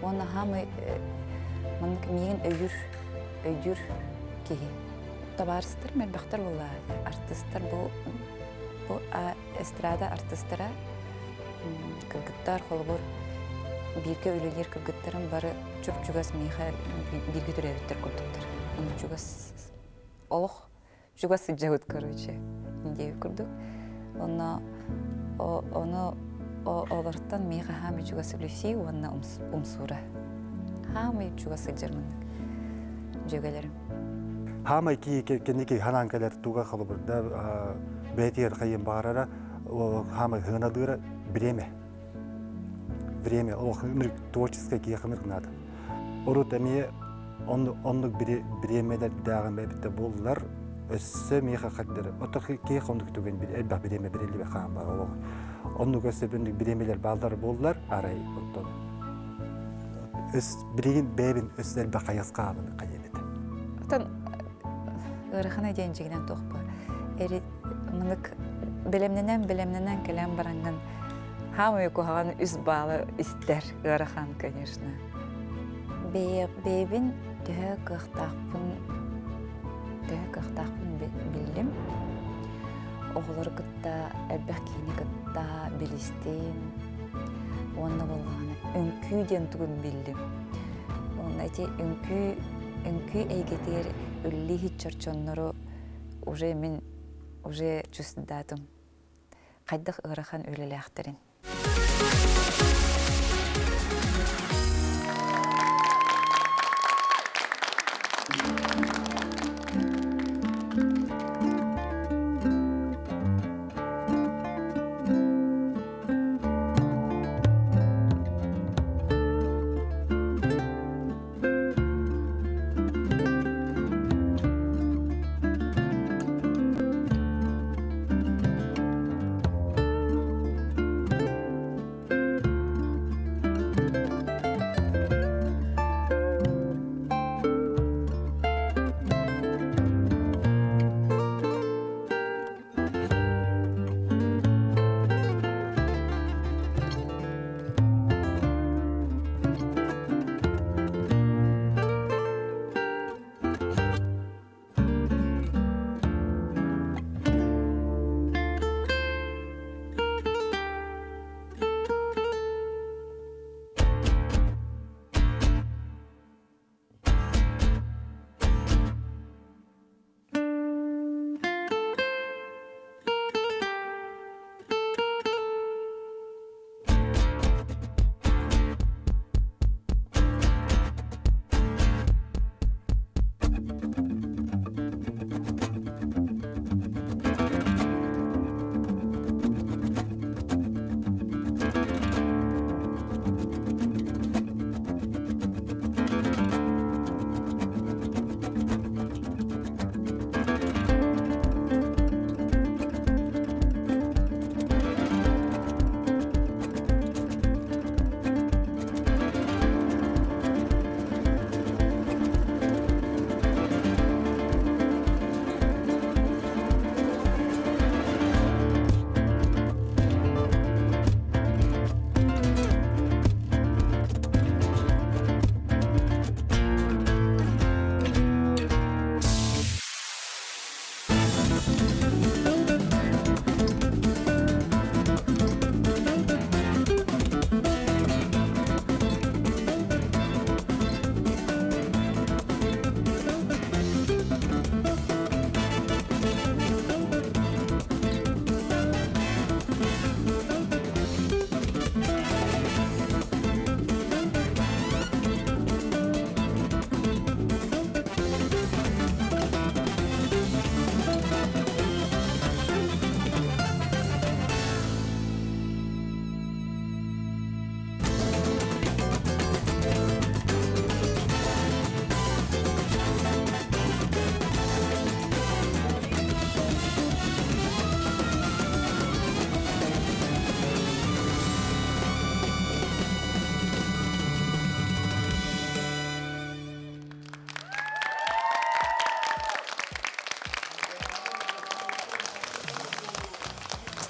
Уонна хаамай маннык миигин өйүүр, өйдүүр киһи. Табаарыстар мэлбэхтэр буолла. Артыстар бу бу эстрада артыстара кыргыттар холобур бииргэ үлэлиир кыргыттарым бары чуп-чугас миэхэ бииргэ төрөөбүттэр курдуктар. Ону чугас олох чугас сылдьабыт короче диэбит курдук онно ону олортон миэхэ хаамый чугас Люси уонна Умсуура хаамый чугас сылдьар маннык дьүөгэлэрим Хаамай ки кэнники ханаан кэлэр туга холобурда бэйэтигэр хайын баарара хаамай хыналыыра время время олох творческай киһи ханнык наада урут эмиэ оннук бириэмэлэрдээҕим эбитэ буоллар өссө миэхэ хардары ото киһи оннук түгэн элбэх бириэмэ бириллибэ хаан бар олох оннук өссө бүндүк бириэмэлэр бааллар буоллар арай оттон өс билигин бэйэбин өссө элбэх хайысхаабын хайыбит Оттон ыарахана диэн дьигинэн туох ба эри мынык бэлэмнэнэн бэлэмнэнэн кэлэн бараҥҥын хаамай куһаҕан үс баалы истэр ыарахан конечно бэйэбин төһө кыахтаахпын төһө кыахтаахпын биллим оҕолору кытта элбэх киһини кытта билистим уонна буоллаҕына үҥкүү диэн тугун биллим уонна ити үҥкүү үҥкүү эйгэтигэр үллииһит чорчоннору уже мин уже чувствудаатым хайдах ыарахан үлэлээхтэрин.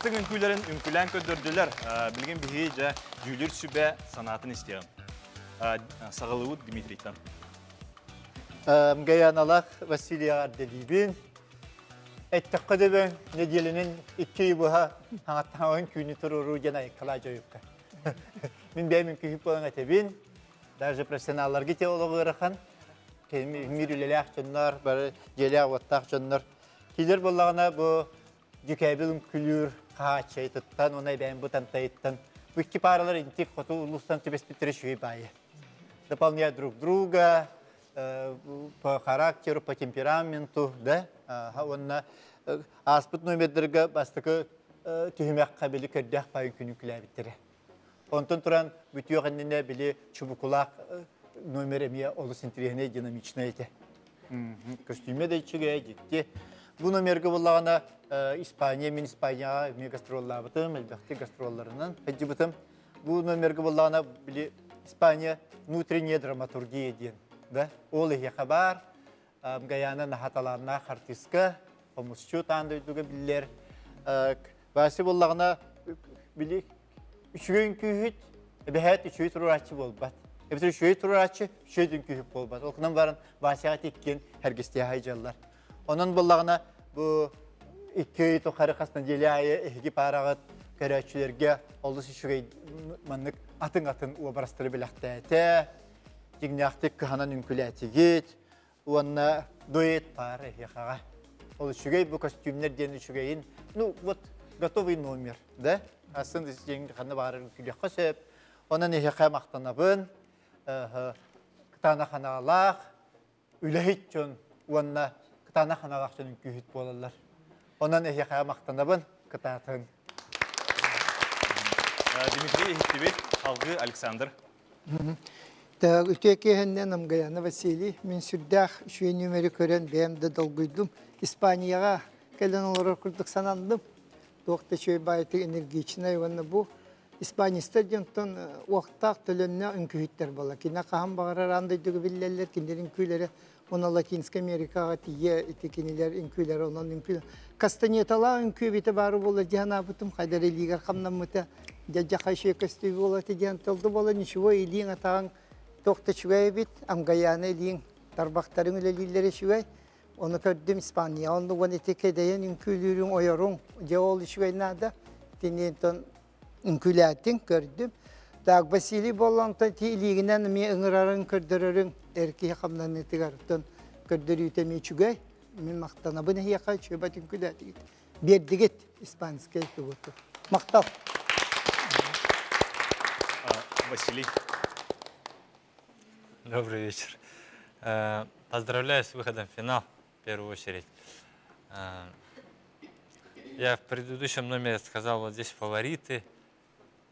Бастыҥ үҥкүүлэрин үҥкүүлээн көрдөрдүлэр. Билигин биһиги дьэ дьүүлүр сүбэ санаатын истиэҕим. Саҕалыыбыт Дмитрийтан. Гаяналаах Василий Арделибин. Эттэххэ дөбөҥ нэдиэлэнэн икки ый быһа хаҥаттаҥаҕын түүнү туруоруу диэн айыккалаа дьойукка. Мин бэйэм үҥкүүһүт буолан этэбин. Даже профессионалларга те олох ыарахан. Мир үлэлээх дьоннор, бары дьиэлээх-уоттаах дьоннор. Килер буоллаҕына бу дьүкээбил үҥкүлүүр хааччайытыттан уонна эбээн бытантайыттан бу икки пааралар интик хоту улуустан түбэспиттэрэ үчүгэй баайы. Дополняют друг друга по характеру, по темпераменту, да? Уонна ааспыт номердарга бастакы түһүмэххэ били көрдөөх баайын күнү күлээбиттэрэ. Онтон туран бүтүөх иннинэ били чубукулаах номер эмиэ олус интириэһинэй, динамичнай этэ. Көстүүмэ да үчүгэй, дьикти. Бу номерга буллаҕына Испания, мин Испанияҕа эмиэ гастроллаабытым, элбэхтик гастролларынан сылдьыбытым. Бу номерга буллаҕына били Испания внутренняя драматургия диэн, да? Ол эһиэхэ баар. Гаяна наһаа талааннаах артистка, хомусчут аан дойдуга биллэр. Вася буоллаҕына били үчүгэй үҥкүүһүт, эбэһээт үчүгэй туруорааччы буолбат. Эбэтэр үчүгэй туруорааччы үчүгэй үҥкүүһүт буолбат. Ол гынан баран Васяҕа тиккиэн хэргистиэ хайдьаллар. Онон буоллаҕына бу икки ый тухары хас нэдиэлэ аайы эһиги паараҕыт көрөөччүлэргэ олус үчүгэй маннык атын-атын уобарастары бэлэхтээтэ. Дьиҥнээхтик кыһанан үҥкүлээтигит. Уонна дуэт паара эһиэхэҕэ. Ол үчүгэй бу костюмнар диэн үчүгэйин, ну вот готовый номер, да? Атын дьиҥ ханна баҕарар үҥкүүлүөххэ сөп. Онон эһиэхэ махтанабын. Кытаанах анаалаах, үлэһит дьон уонна кытаанах анаалаах дьон үҥкүүһүт буолаллар. Онон эһиэхэ махтанабын, кытаатын. Дмитрий иһиттибит, салгыы Александр. Үтүө киэһэннэн Амгаяна Василий, мин сүрдээх үчүгэй нүөмэри көрөн бэйэм да долгуйдум. Испанияҕа кэлэн олорор курдук сананным. Туох да үчүгэй баайытык энергичнай уонна бу испанецтар дьонтон уохтаах төлөннөөх үҥкүүһүттэр буолла. Кинэ хаһан баҕарар аан дойдуга биллэллэр, кинилэр үҥкүүлэрэ уонна Латинскай Америкаҕа тиийэ ити кинилэр үҥкүүлэрэ онон үҥкүү Кастанеталаах үҥкүү эбитэ баары буолла дии санаабытым, хайдар илиигэр хамнаммыта дьадьаха үчүгэй көстүү буола ити диэн тылды буола ничего илииҥ атаҕыҥ туох да үчүгэй эбит, Амгаяна илииҥ тарбахтарыҥ үлэлииллэрэ үчүгэй. Ону көрдүм Испания онно уон ити кэдэйэн үҥкүүлүүрүҥ, ойоруҥ, дьэ ол үчүгэй наада. Итини үҥкүүлээтиҥ, көрдүм. Так, Василий буоллаҥтан ти илиигинэн эмиэ ыҥырарыҥ, көрдөрөрүҥ эр киһи хамнаныытыгар көрдөрүүтэ эмиэ үчүгэй. Мин махтанабын эһиэхэ, үчүгэйбэт үҥкүүлээтигит. Биэрдигит испанскай тугуту. Махтал. Василий. Добрый вечер. Поздравляю с выходом в финал, в первую очередь. Я в предыдущем номере сказал, вот здесь фавориты,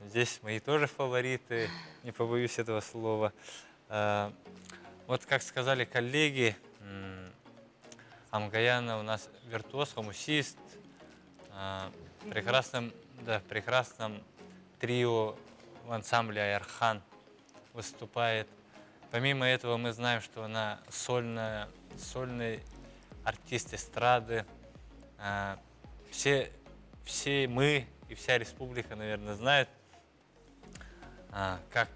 здесь мои тоже фавориты, не побоюсь этого слова. Вот как сказали коллеги, Амгаяна у нас виртуоз, хомусист, в прекрасном, да, в прекрасном трио в ансамбле Айархан выступает. Помимо этого мы знаем, что она сольная, сольный артист эстрады. Все, все мы и вся республика, наверное, знает, как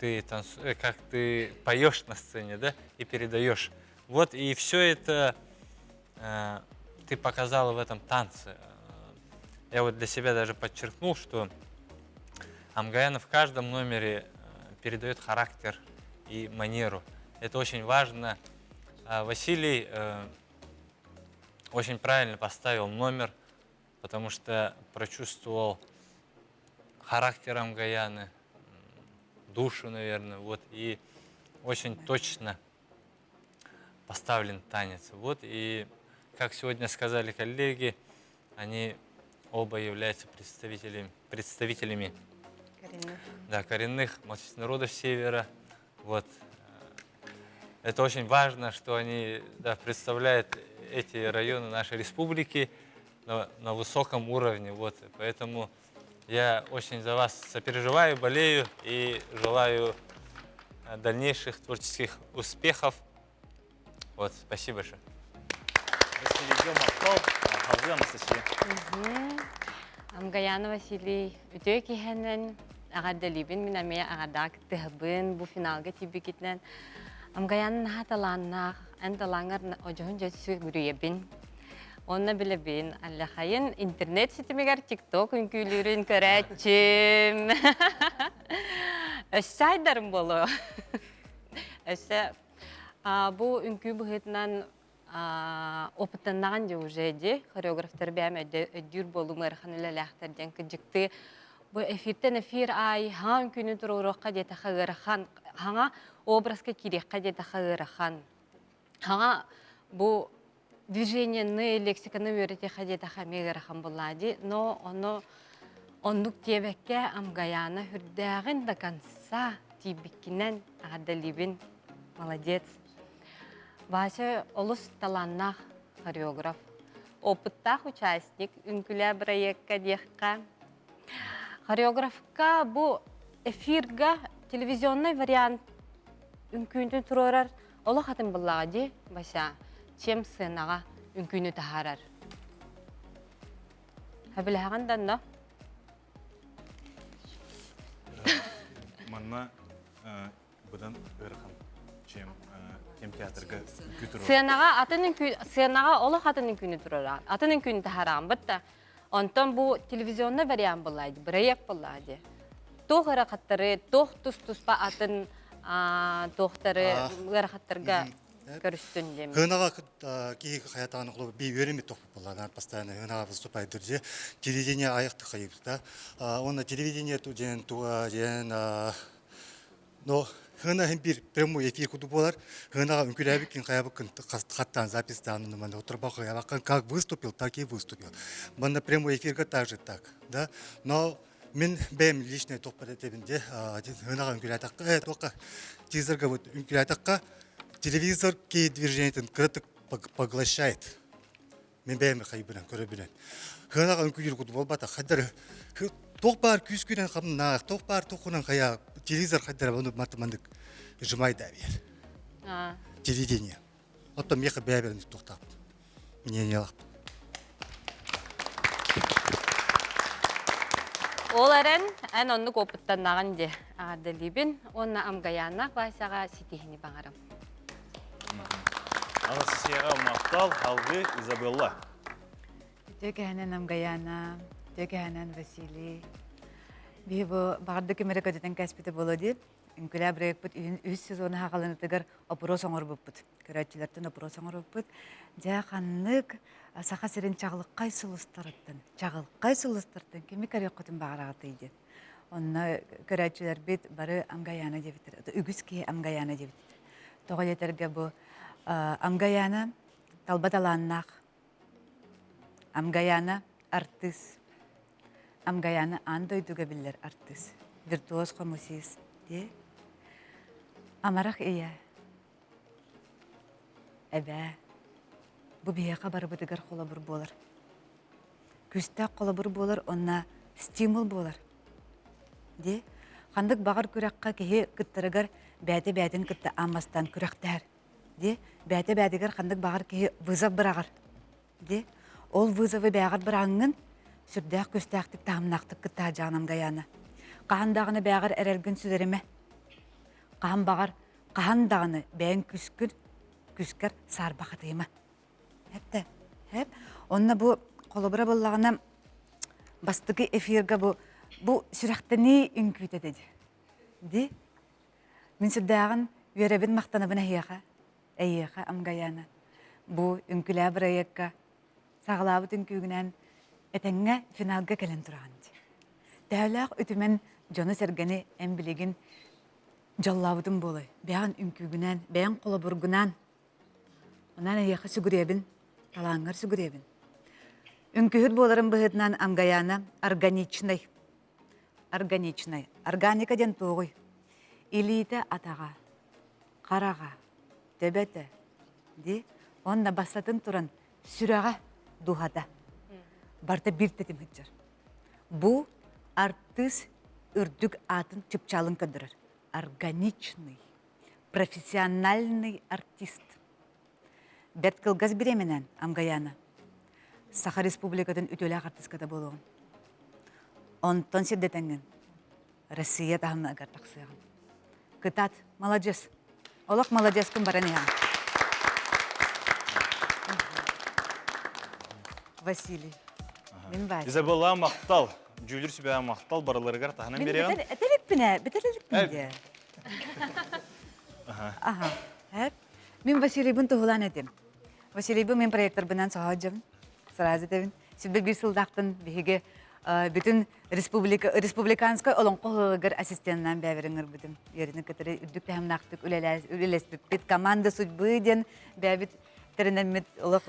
ты, танцу... как ты поешь на сцене, да, и передаешь. Вот, и все это ты показала в этом танце. Я вот для себя даже подчеркнул, что Амгаяна в каждом номере передает характер и манеру. Это очень важно. Василий очень правильно поставил номер, потому что прочувствовал характер Амгаяны, душу, наверное, вот, и очень точно поставлен танец. Вот, и, как сегодня сказали коллеги, они оба являются представителями, представителями коренных. Да, коренных народов Севера. Вот. Это очень важно, что они да, представляют эти районы нашей республики на, на высоком уровне. Вот. Поэтому я очень за вас сопереживаю, болею и желаю дальнейших творческих успехов. Вот, спасибо большое. Халгы Анастасия. Амгаяна Василий үтүө киһэнэн эҕэрдэлиибин мин эмиэ аҕардаах кыттыһабын бу финалга тиийбикитинэн Амгаяна наһаа талааннаах эн талааҥҥар одьоһун дьэ сүгүрүйэбин Онно билэбин, Аллахайын интернет ситимигэр тикток үҥкүүлүүрүн көрөөччүм. Өссө айдарым буолуо. Өссө бу үҥкүү быһыытынан опыттаннаҕын дии уже дии хореографтар бэйэм өйдүүр буолуум ыарахан үлэлээхтэр диэн кыдьыктыы бу эфиртэн эфир аайы хаҥа үҥкүүнү туруоруохха диэтэхэ ыарахан хаҥа образка киириэххэ диэтэхэ ыарахан хаҥа бу движениены лексиканы үөрэтиэххэ диэтэхэ эмиэ ыарахан буоллаа дии но ону оннук диэбэккэ амгаяна үрдээҕин до конца тиийбиккинэн эҕэрдэлиибин молодец Вася олус талааннаах хореограф, опыттаах участник үҥкүлээ бырайыакка диэххэ. Хореографка бу эфирга телевизионный вариант үҥкүүнү туруорар олох атын буллаҕа дии, Вася, чем сценаҕа үҥкүүнү таһаарар. Сөбүлэһэҕин да онно? Манна быдан ыарахан чем чем театрга үҥкүү туруорар. Сценаҕа атын үҥкүү сценаҕа олох атын үҥкүүнү туруораҕын. Атын үҥкүүнү таһаараҕын бытта. Онтон бу телевизионный вариант буоллаа дии, бырайыак буоллаа дии. Туох ыарахаттары, туох тус-туспа атын туохтары ыарахаттарга көрүстүн диэн. Хынаға киһи хаятааны холобур би үөрэммит тохпут буолла постоянно хынаға выступайдыр же телевидение аяқты хайыбыт да онна телевидение диэн диэн Но хына хин бир прямой эфир куду болар. Хына үҥкүлээбиккин хайабыккын хаттаан записьтаан манна отырбах как выступил, так и выступил. Манна прямой эфирга также так, да. Но мин бэйэм личный тохпат этебин де хынаға үҥкүлээтахха э тоққа телевизорга вот үҥкүлээтахха телевизор ки движениетин кыратык поглощает. Мен бэйэм хайбынан көрөбүнэн. Хынаға үҥкүүлүүр куду болбата. Хайдар туох баар күүскүнэн хамнаах, туох баар туохунан хайа телевизор хайдара ону маты мандык сжимай да бер. Телевидение. Оттон меха бэйэбэрин туохтааппын. Мнениялаахпын. Ол эрэн, эн оннук опыттаннаҕын дии. Аҕардалиибин уонна Амгаяна Васяҕа ситиһини баҕарам. Анастасияҕа махтал, алгы Изабелла. Үтүө кэһэнэн Амгаяна, үтүө кэһэнэн Василий. Биһи бу баҕарды ким эрэ көтүтэн кэспитэ буолуо диир. Үҥкүлээ проекпыт үһүс сезона хаҕаланытыгар опрос оҥорбуппут. Көрөөччүлэртэн опрос оҥорбуппут. Дьэ ханнык Саха сирин чаҕылхай сулустарыттан, чаҕылхай сулустартан кими көрүөххүтүн баҕараҕытый диэн. Онно көрөөччүлэрбит бары Амгаяна диэбиттэр. Үгүс киһи Амгаяна диэбиттэр. Тоҕо диэтэргэ бу Амгаяна талба талааннаах. Амгаяна артыыс. Амгаяна аан дойдуга биллэр артыыс. Виртуоз хомусист дии. Амарах ийэ. Эбээ. Бу биһиэхэ барыбытыгар холобур буолар. Күүстээх холобур буолар уонна стимул буолар. Дии. Ханнык баҕар күрэххэ киһи кыттарыгар бэйэтэ бэйэтин кытта ааммастаан күрэхтэһэр. Дии. Бэйэтэ бэйэтигэр ханнык баҕар киһи вызов быраҕар. Дии. Ол вызовы бэйэҕэр быраҕаҥҥын сүрдээх күүстээхтик таһымнаахтык кыттаа дьаанам Гаяна. Хаһан даҕаны бэйэҕэр эрэлгин сүтэримэ. Хаһан баҕар, хаһан даҕаны бэйэҥ күскүн, күскэр саарбахатыйыма. Эптэ. Эп. Онно бу холобура буоллаҕына бастакы эфирга бу бу сүрэхтэнии үҥкүүтэ диди. Ди. Мин сүрдээҕин үөрэбин махтанабын эһиэхэ, эйиэхэ Амгаяна. Бу үҥкүлээ бырайыакка саҕалаабыт үҥкүүгүнэн этэҥҥэ финалга кэлэн тураҕын дии. Төһөлөөх үтүмэн дьону-сэргэни эн билигин дьоллообутум буолуой? Бэйэҕин үҥкүүгүнэн, бэйэҥ холобургунан Онон эйиэхэ сүгүрүйэбин, талааҥҥар сүгүрүйэбин. Үҥкүүһүт буоларын быһыытынан Амгаяна органичнай. Органичнай. Органика диэн туоҕуй? Илиитэ атаҕа, хараҕа, төбөтө, дии. Уонна бастатын туран сүрэҕэ, дууһата. Барыта биир тэтим сылдьар. Бу артыыс үрдүк аатын чыпчаалын көрдөрөр. Органичный. профессиональный артист. Бэрт кылгас бириэмэнэн Амгаяна. Саха Республикатын үтүөлээх артыската буолуоҕун. Онтон сирдэтэҥҥин Россия таһымыгар тахсыаҕын. Кытаат, маладьыас. Олох маладьыаскын баран иһэҕин. Василий. Мин Вася. Изабелла махтал. Дьүүлүр сүбэҕэ махтал барыларыгар таһынан Мин биэриэҕин. битэр этэликпин ээ, битэриликпин дии. Аха. Эп. Мин Василийбын туһулаан этим. Василийбын мин проекторбынан соһоодьабын. Сразу этэбин. Сүрбэ биир сылдаахпын биһиги бүтүн республика республиканскай олоҥхо ыһыаҕыгар ассистеннаан бэйэбэр ыҥырбытым. Үөрэнэ кытары үрдүк таһымнаахтык үлэлэспиппит. Команда судьбы диэн бэйэбит тэринэммит олох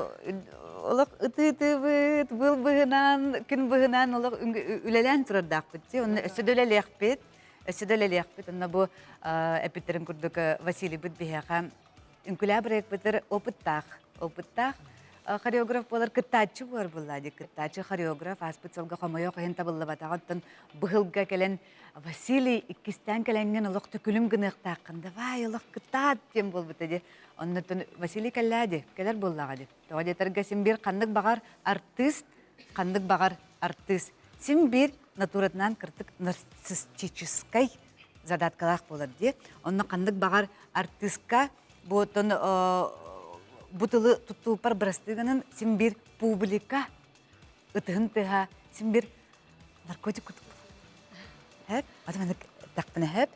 олох ытыы-ытыыбыт, быыл быһынан, күн быһынан олох үлэлээн турардаахпыт. Онно өссө да үлэлиэхпит, өссө да үлэлиэхпит. Онно бу эппиттэрин курдук Василийбыт биһиэхэ үҥкүлээ бырайыакпытыгар опыттаах, опыттаах хореограф буолар кыттааччы буолар буолла дии кыттааччы хореограф ааспыт сылга хомойуох иһин табыллыбатаҕа оттон быһылга кэлэн Василий иккистээн кэлэҥҥин олох төкүлүм гыныахтааххын давай олох кытаат диэн буолбута дии оннуттан Василий кэллээ дии кэлэр буоллаҕа дии тоҕо диэтэргэ син биир ханнык баҕар артыыс ханнык баҕар артыыс син биир натуратынан кыртык нарциссическай задаткалаах буолар дии. Онно ханнык баҕар артыыска бу оттон бу тылы туттууппар бырастыы гынан син биир публика ытыһын тыаһа син биир наркотик курдук Хэп, аты маннык эттэхпинэ хэп.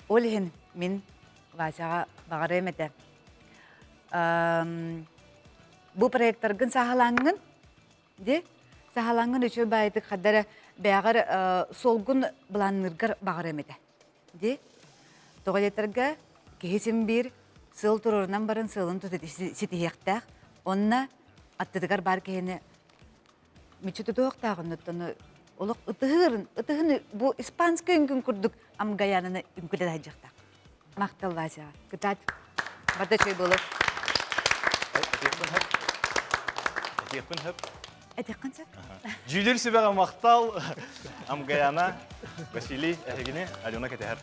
Ол иһин мин Васяҕа баҕарыам этэ. Бу проекторгын сааһылааҥҥын Ди саһалаҥҥын үчүгэй баайытык хаддара бэйэҕэр суолгун былаанныыргар баҕарыам этэ. Ди тоҕо диэтэргэ киһи син биир сыал туруорунан баран сыалын ситиһиэхтээх. Онно аттытыгар баар киһини мүччү тутуохтаах оннуттан олох ытыһыырын ытыһын бу испанскай үҥкүн курдук амгаянаны үҥкүлэ сылдьыахтаах. Махтал Вася. Кытаат. Барда чөй буолар. Этиэхпин сөп. Этиэххин сөп. Дьүүлүр сүбэҕэ махтал. Амгаяна, Василий, эһигини Алена кэтэһэр.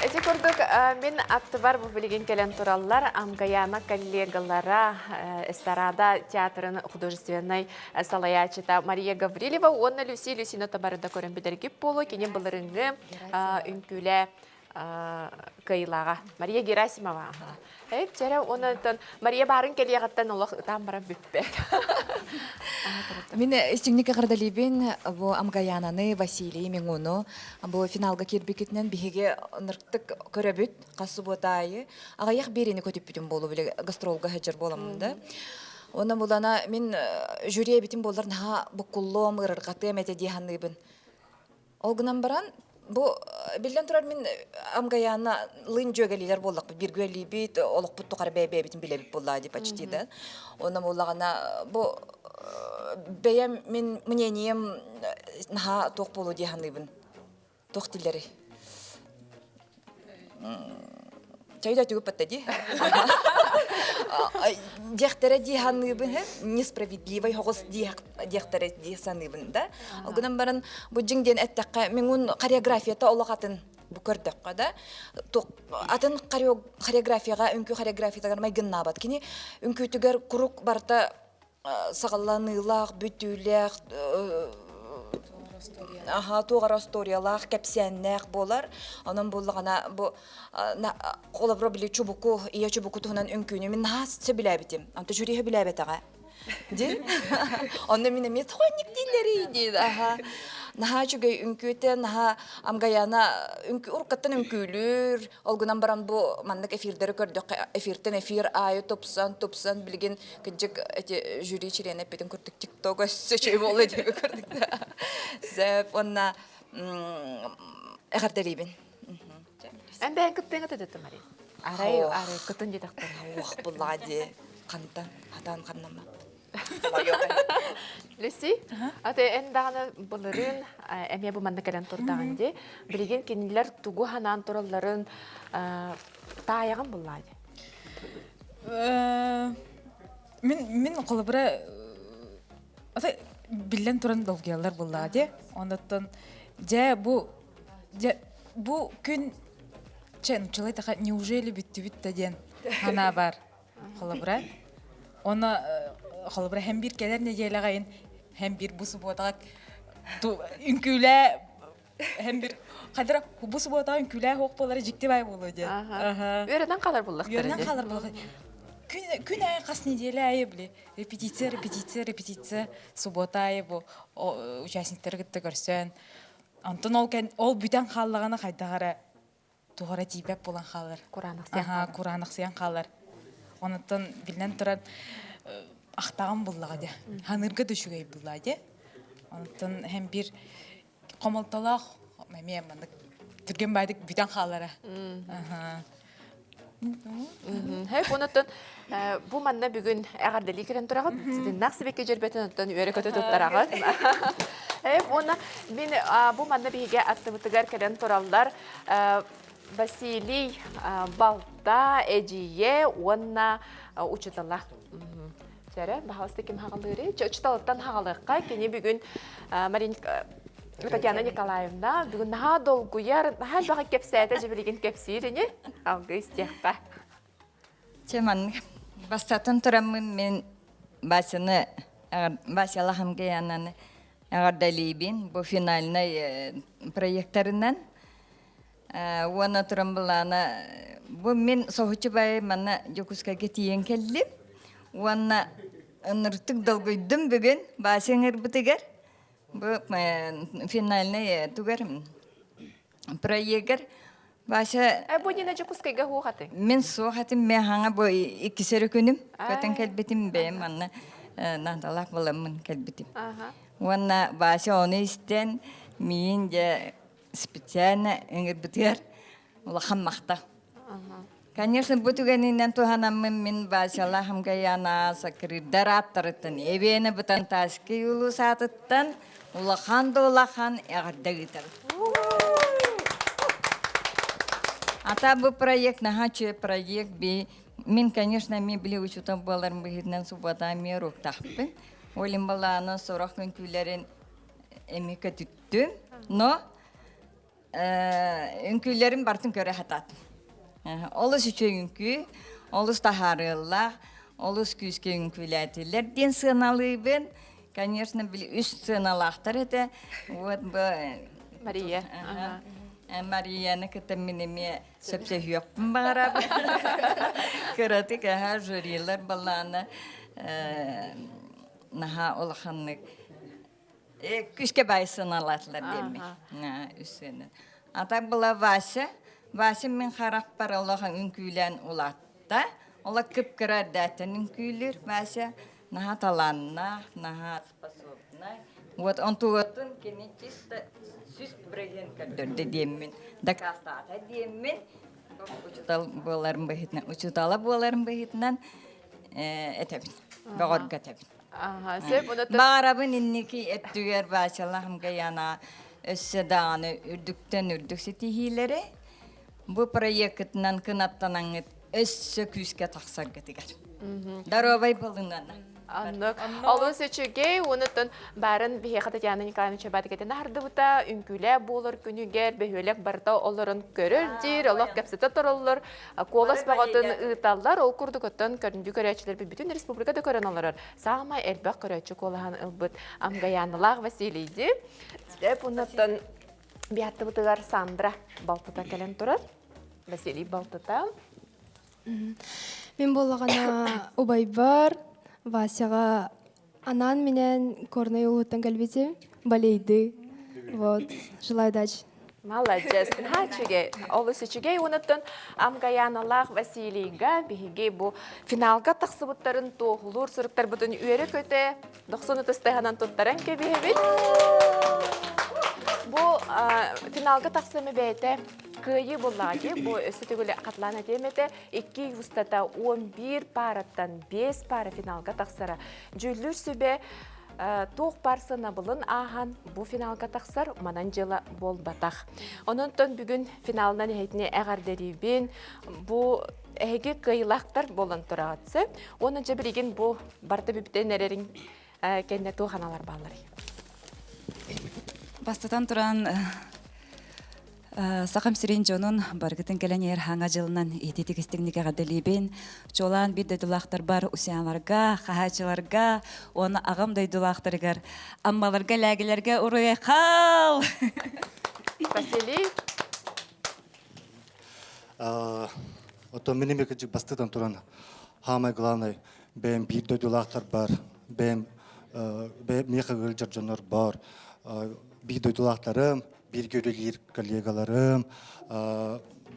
Эти курдук мин аттыбар бу билигин кэлэн тураллар Амгаяна коллегалара эстрада театрын художественнай салайааччыта Мария Гаврильева уонна Люси Люсина Табарыда көрөн билэргит буолуо кини былырыҥҥы үҥкүүлэ кыайыылааҕа Мария Герасимова. Эп чэрэ онон Мария баарын кэлиэҕиттэн олох ытаан баран бүппэт. Мин истиҥник эҕэрдэлиибин бу Амгаянаны, Василий Миҥуну бу финалга киирбиккитинэн биһиги ынырыктык көрөбүт хас субуота аайы. Аҕыйах биэриини көтүппүтүм буолу били гастролга сылдьар буоламмын да. Онон булана мин жюри эбитим буоллар наһаа буккуллуом, ыарырҕатыам этэ дии саныыбын. Ол гынан баран, бу биллэн турар мин Амгаяна лыын дьүөгэлиилэр буоллахпыт, бииргэ олохпут тухары бэйэ-бэйэбитин билэбит буоллаа дии почти да. Онно буоллаҕына бу бэйэм мин мнением наһаа туох буолуо дии саныыбын. Туох дииллэрий? Чайда түгүппэттэ дии. Диэхтэрэ дии саныыбын, несправедливый хоҕус диэхтэрэ дии саныыбын да. Ол гынан баран бу дьиҥ диэн эттэххэ, миҥун хореографията олох атын бу көрдөххө да, атын хореографияҕа, үҥкүү хореографиятыгар майгыннаабат. Кини үҥкүүтүгэр курук барыта саҕаланыылаах, бүтүүлээх, аха туох эрэ историялаах, кэпсээннээх буолар. Онон буоллаҕына бу холобура били чубуку, ийэ чубуку туһунан үҥкүүнү мин наһаа сөбүлээбитим. Онто жюри сөбүлээбэтэҕэ. Дии. Онно мин эмиэ тоҕонньук дииллэрий диир. Аха. Наһаа үчүгэй үҥкүүтэ, наһаа Амгаяна уруккаттан үҥкүүлүүр. Ол гынан баран бу маннык эфирдэри көрдөххө, эфиртэн эфир аайы тупсан, тупсан билигин кырдьык эти жюри чилиэнэ эппитин курдук тикток өссө үчүгэй буолла диэби курдук да. Сөп уонна эҕэрдэлиибин. Эн бэйэҥ кыттыаҥ этэ дэтэ Мария. Арай, арай кытын диэтэхтэр. Ох, буллаҕа дии. Хантан, хатан ханнаммаппын. Люси, аты эн даҕаны былырыын эмиэ бу манна кэлэн турдаҕын дии. Билигин кинилэр тугу ханаан туралларын таайаҕын буллаа дии. Мин мин холобура аты биллэн туран долгуйаллар буллаа дии. Оннуттан дьэ бу дьэ бу күн чэ нуччалай таха неужели бүттүбүт да диэн санаа бар. Холобура. Оны Холобура һэм биир кэлэр нэдиэлэҕэ һэм биир бу субуотаҕа үҥкүүлээ һэм бир хадара бу субуотаҕа үҥкүүлээ хуох буолара дьикти баай буолуо диэн. Үөрэнэн хаалар буллахтар. Үөрэнэн хаалар буллах. Күн күн аайы хас неделя аайы били репетиция, репетиция, репетиция субуота аайы бу участниктары кытта көрсөн онтон ол кэн ол бүтэн хааллаҕына хайдах эрэ туһара тиийбэт буолан хаалар. Кураанахсыйан хаалар. Кураанахсыйан хаалар. Онуттан биллэн туран ахтаҕым буллаҕа дии. Ханыырга да үчүгэй буллаа дии. Онуттан һэм биир хомолтолоох эмиэ маннык түргэн баайдык бүтэн хаалара. Хэп онуттан бу манна бүгүн эҕэрдэлии кэлэн тураҕыт. Ситиннээх сибэкки дьөрбөтүн оттон үөрэ-көтө туттараҕыт. Хэп уонна мин бу манна биһиги аттыбытыгар кэлэн тураллар Василий балта, эдьиийэ уонна учутала. Сэрэ, баһалыста ким хаҕалыырый? Учуталыттан хаҕалыахха. Кини бүгүн Маринка Татьяна Николаевна бүгүн наһаа долгуйар, наһаа элбэҕи кэпсээтэ, дьибилигин кэпсиир ини. Алгы истиэххэ. Чэ, маннык бастатан тураммын мин Васяны, Вася Лахамгыянаны эҕэрдэлиибин бу финальнай проекторынан. Уонна туран былаана бу мин соһуччу баайы манна Дьокуускайга тиийэн кэллим. Уонна ыныртык долгуйдум бүгүн Вася ыҥырбытыгар. Бу финальный тугар проегар Вася Бу Нина Дьокуускайга суох этиҥ? Мин суох этим, мен хаҥа бу иккис эрэ күнүм. Көтөн кэлбитим бэйэм манна наадалаах буоламмын кэлбитим. Уонна Вася ону истэн миин дьэ специально ыҥырбытыгар улахан махтал. Конечно, бу түгэнинэн туһанаммын мин Васялаах Гаяна сакырыырдар ааттарыттан эбиэнэ Бытантааский улуус аатыттан улахан да улахан эҕэрдэ ыытабын. Ата бу проект наһаа үчүгэй проект би мин, конечно, ми били учуутал буоларым быһыытынан суббота эмиэ уруоктаахпын. Олин балааны сорох үҥкүүлэрин эмиэ көтүттүм. Но үҥкүүлэрин барытын көрө сатаатым. Олус үчүгэй үҥкүү, олус таһаарыылаах, олус күүскэ үҥкүүлээтилэр диэн сыаналыыбын. Конечно, били үс сыаналаахтар этэ. Вот бу Мария. Марияны кытта мин эмиэ сөпсөһүөхпүн баҕарабын. Кыратык аһа жюрилар балаана наһаа улаханнык Күскэ баай сыаналаатылар диэммин. Үс сыанан. А так была Вася. Вася мин харахпар олох үҥкүүлээн улаатта. Ола кып-кыра эрдээттэн үҥкүүлүүр Вася. Наһаа талааннаах, наһаа способнай. Вот онтугатын кини чисто сүс бырайыан көрдөрдө диэммин, дакаастаата диэммин, учуутал буоларым быһыытынан, учуутала буоларым быһыытынан этэбин, бөҕөргөтөбүн. Баарабын инники өттүгэр Васялаах Гаяна өссө даҕаны үрдүктэн үрдүк ситиһиилэри бу проеккытынан кынаттанаҥҥыт өссө күүскэ тахсаргытыгар. Доруобай буолуҥ Аннык. Олус үчүгэй, онуттан барын биһиэхэ Татьяна Николаевна Чабатикатын аһардыбыта, үҥкүүлээ буолар күнүгэр бөһүөлэк барыта олорон көрөр диир, олох кэпсэтэ тураллар, куолас бөҕөтүн ыыталлар. Ол курдук оттон көрүндү көрөөччүлэрбит бүтүн республика да көрөн олорор. Саамай элбэх көрөөччү куолаһын ылбыт Амгаяналаах Василий ди. Сөп онуттан биаттыбытыгар Сандра балтыта кэлэн турар. Василий балтыта. Мин буоллаҕына убайбар Васяҕа анаан-минээн Горнай улууһуттан кэлбитим. Балейды. Вот. Желаю удачи. Молодец. Наһаа үчүгэй. Олус үчүгэй. Онуттан Амгаяналаах Василийга биһиги бу финалга тахсыбыттарын туоһулуур суруктарбытын үөрэ-көтө дохсун ытыстыһанан туттаран кэбиһэбит. Бу финалга тахсыамы бэйэтэ кыайыы буллаҕа дии. Бу өссө төгүл хатылаан этиэм этэ. Икки устата 11 параттан 5 пара финалга тахсара. Дьүүллүүр сүбэ туох баар сыанабылын ааһан бу финалга тахсар манан дьыала буолбатах. Онон бүгүн финалынан эһитини эҕэрдэлиибин. Бу эһиги кыайыылаахтар буолан тураҕыт. Уонна дьэ билигин бу барыта бүптэн эрэриҥ кэннэ туох аналар баалларый? Бастатан туран. Сахам сирин дьонун баргытын кэлэн иһэр хаҥа дьылынан ититик истиҥник эҕэрдэлиибин. Чуолаан биир дойдулаахтарбар Усяналарга, Хаһааччыларга уонна аҕам дойдулаахтарыгар Аммаларга, Лээгилэргэ уруй-айхал! Василий? Оттон мин эмиэ кырдьык бастатан туран, самое главное, бэйэм биир дойдулаахтарбар, бэйэм миэхэ ыалдьар дьоннор бар, биир дойдулаахтарым, бииргэ үлэлиир коллегаларым,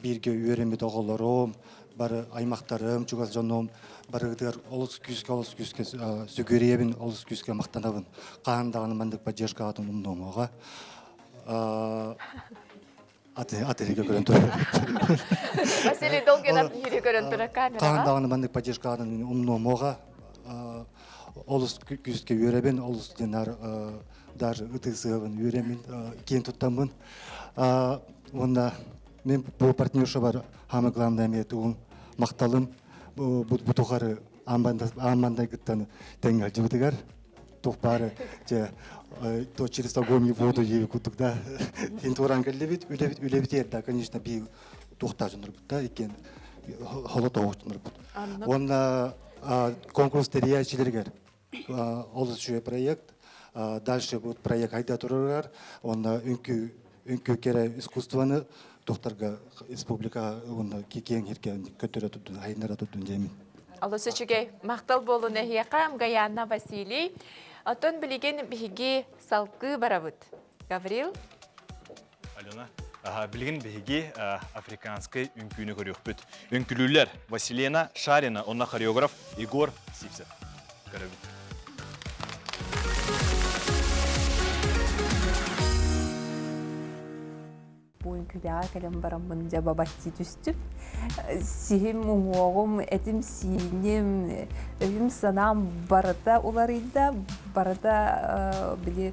бииргэ үөрэммит оҕолорум, бары аймахтарым, чугас дьонум барыгытыгар олус күүскэ, олус күүскэ сүгүрүйэбин, олус күүскэ махтанабын. Хаһан даҕаны маннык поддержкаҕытын умнуомуоҕа. Атыһыга көрөн турар. Василий Долгинов биһири көрөн турар камераҕа. Хаһан даҕаны маннык поддержкаҕытын умнуомуоҕа. Олус күүскэ үөрэбин, олус динар даже ытыы сыабын үөрэммин киэн туттаммын. Уонна мен бу партнершабар самое главное эмиэ тугун махталым бу тухары ааммандайгыттан тэҥҥэ туох баары дьэ то через огонь и воду ей курдук да хин туоран кэллибит үлэбит үлэбит да конечно би туохтаа дьоннорбут да иккиэн холотоох дьоннорбут уонна конкурс тэрийээччилэригэр олус үчүгэй проект. Дальше будет проект айда турарыгар, онно үҥкүү үҥкүү кэрэ искусствоны тухтарга республика уонна киэҥ сиргэ көтөрө турдун, айыннара турдун диэмин. Олус үчүгэй. Махтал буолун эһиэхэ, Гаянна Василий. Оттон билигин биһиги салгыы барабыт. Гаврил? Алена, билигин биһиги африканскай үҥкүүнү көрүөхпүт. Үҥкүлүүлэр Василена Шарина, онно хореограф Егор Сивцев. Көрөбүт. Бу үҥкүүлэҕэ кэлэн бараммын дьэ бабаччы түстүм. Сиһим, уҥуоҕум, этим-сииним, өйүм-санаам барыта уларыйда, барыта били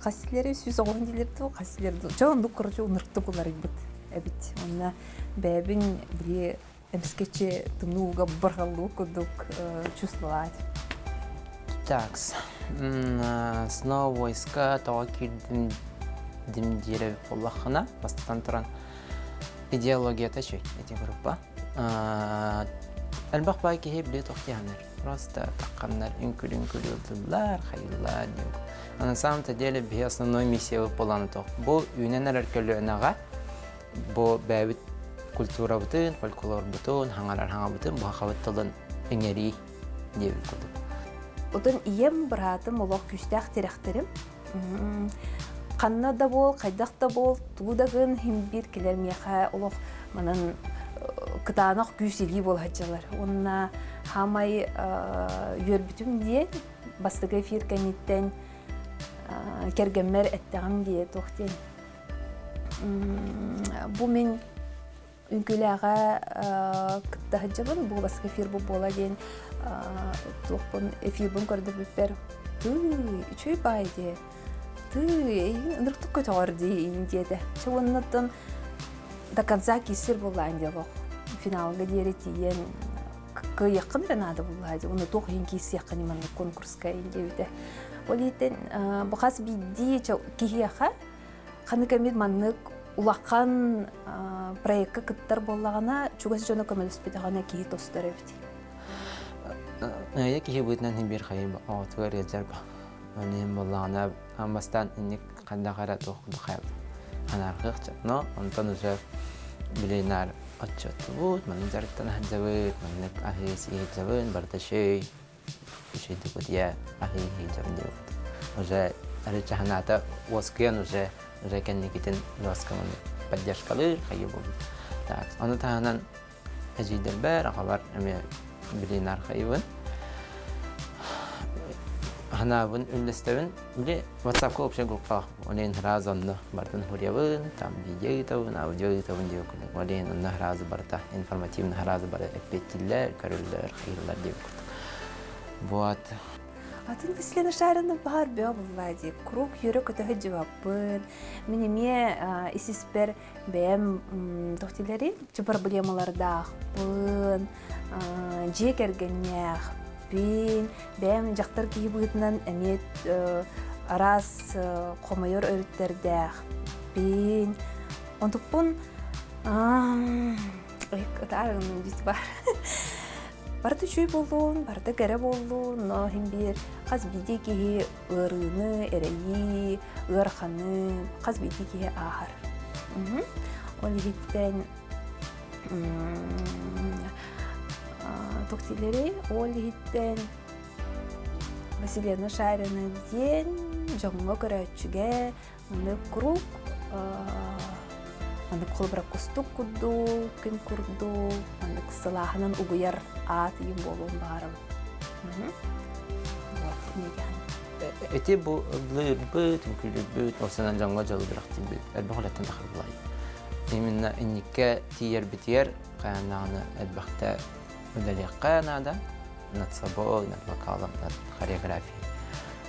хасилери 110 дилер дуу хасилер дуу чэ оннук короче уныртык уларыйбыт эбит онно бэйэбин били эмискэчи тымнууга барҕаллыы курдук чувствовать. Так, снова войска тоҕо киирдим дим диэрэ буоллаххына, бастатан туран идеологията үчүгэй ити группа. Элбэх баай киһи били тохтиһанар. Просто тахханнар үҥкүл-үҥкүл хайыллар диэн. А на самом-то деле биһи основной миссиябыт буолан тох. Бу үүнэн эрэр көлүөнэҕэ бу бэйэбит культурабытын, фольклорбутун, хаҥарар хаҥабытын, бу хахабыт тылын иҥэрии диэбит курдук. Отон ийэм, быраатым олох күүстээх тирэхтэрим. Ханна да буол, хайдах да буол, тугу да гын иһин биир кэлэр миэхэ олох манан кытаанах күүс илии буола сылдьаллар. Уонна хаамай үөрбүтүм диэн бастакы эфир кэнниттэн кэргэммэр эттэҕим дии туох диэн. Бу мин үҥкүүлээҕэ кытта сылдьабын, бу бастакы эфир бу буола диэн туохпун эфирбин көрдөрбүппэр тыы үчүгэй баай дии тыы эйигин ынырыктык көтөҕөр дии диэтэ. Чэ уоннаттан до конца киирсэр буоллаан диэ олох финалга диэри тиийэн кыайыаххын эрэ наада буоллаа дии уонна туох иһин киирсиэххин маннык конкурска диэбитэ. Ол иһиттэн бу хас биирдии киһиэхэ Ханнык эмит маннык улахан проекка кыттар буоллаҕына, чугас дьоно көмөлөспөтөҕүнэ киһи тостор эбит. Эйэ киһи быытынан иһин биир хайым оҕотугар ыалдьар ба. Ол иһин буоллаҕына аан бастаан инник хайдах эрэ туох курдук анааргыахча. Но онтон уже били наар отчуоттубут, маннык дьарыктана сылдьабыт, маннык аһыы сии сылдьабын, барыта үчүгэй, үчүгэйдик утуйа аһыы сылдьабын диэбит. Уже арычаһанаата уоскуйан уже уже кэнникитин жесткамын поддержкалыыр хайыы буолбут. Так, ону таһынан эдьиийдэрбэр, аҕабар эмиэ билин архайыбын. Ханаабын үллэстэбин. Били WhatsApp-ка общая группалаах. Олен сразу онно бартын хуруйабын, там видео ыытабын, аудио ыытабын диэбит курдук. Олен онно сразу барыта информативно сразу бары эппиэттииллэр, көрөллөр, хайыыллар диэбит курдук. Вот. Атын Василина Шарина баар бөҕө булла дии. Куруук үөрэ-көтө сылдьыбаппын. Мин эмиэ ис-испэр бэйэм туох дииллэрий проблемалардаахпын, дьиэ кэргэннээхпин, бэйэм дьахтар киһи быһыытынан эмиэ араас хомойор өрүттэрдээхпин. Онтукпун ытаар дьит бар. Барыта үчүгэй буоллун, барыта кэрэ буоллун, но иһин биир хас биирдии киһи ыарыыны, эрэйии, ыараханы хас биирдии киһи ааһар. Ол иһиттэн туох ол иһиттэн Василена Шарина диэн дьоҥҥо көрөөччүгэ Маннык куруук маннык холобура кустук курдук, күн курдук, маннык сылааһынан угуйар аат ыйым буолуон баҕарабын. Вот, Эти бу ыллыырбыт, үҥкүүлүүрбүт, ол санаан дьоҥҥо дьолу бэлэхтиирбит элбэх үлэттэн тахырбылай. Именно инникке тиийэрбитигэр хайаан даҕаны элбэхтэ үлэлиэххэ наада над собой, над вокалом, над хореографией.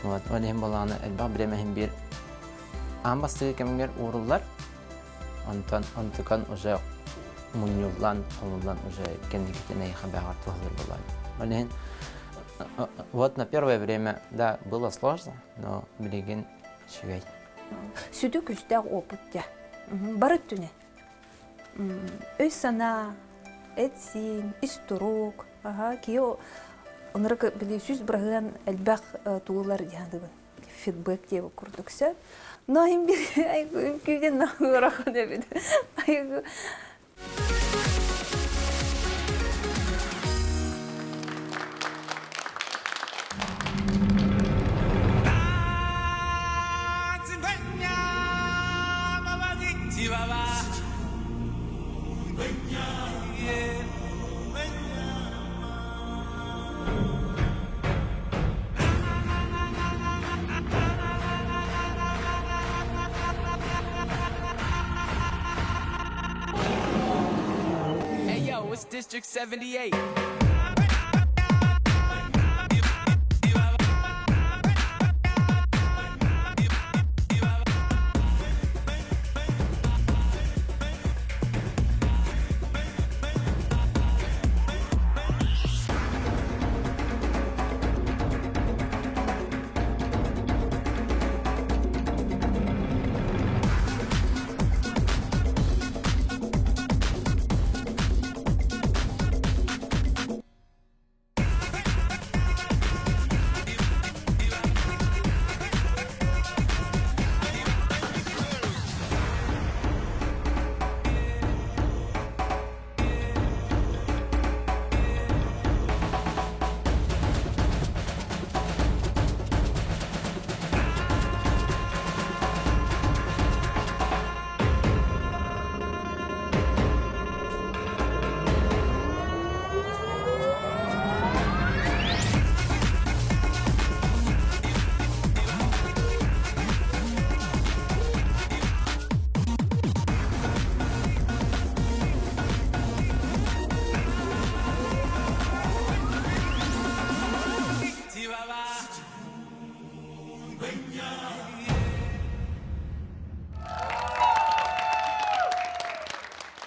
Вот, ол иһин буоллаҕына элбэх бириэмэ иһин биир аан бастакы кэмигэр ууруллар, онтон онтукан уже мунньуллан, хомуллан уже кэнникитин эйиэхэ бэҕэр туһалыыр буоллаҕа. Ол иһин вот на первое время, да, было сложно, но билигин үчүгэй. Сүдү күүстээх опыт дьэ. Бары өттүнэн. Өй-санаа, эт-сиин, ис турук, киһи онорок били 100% элбэх тугулар диһандыбын фидбэк диэбит курдук сөп. Но им бир үҥкүүден ыарахан эбит. Айгу Hey yo, it's District 78.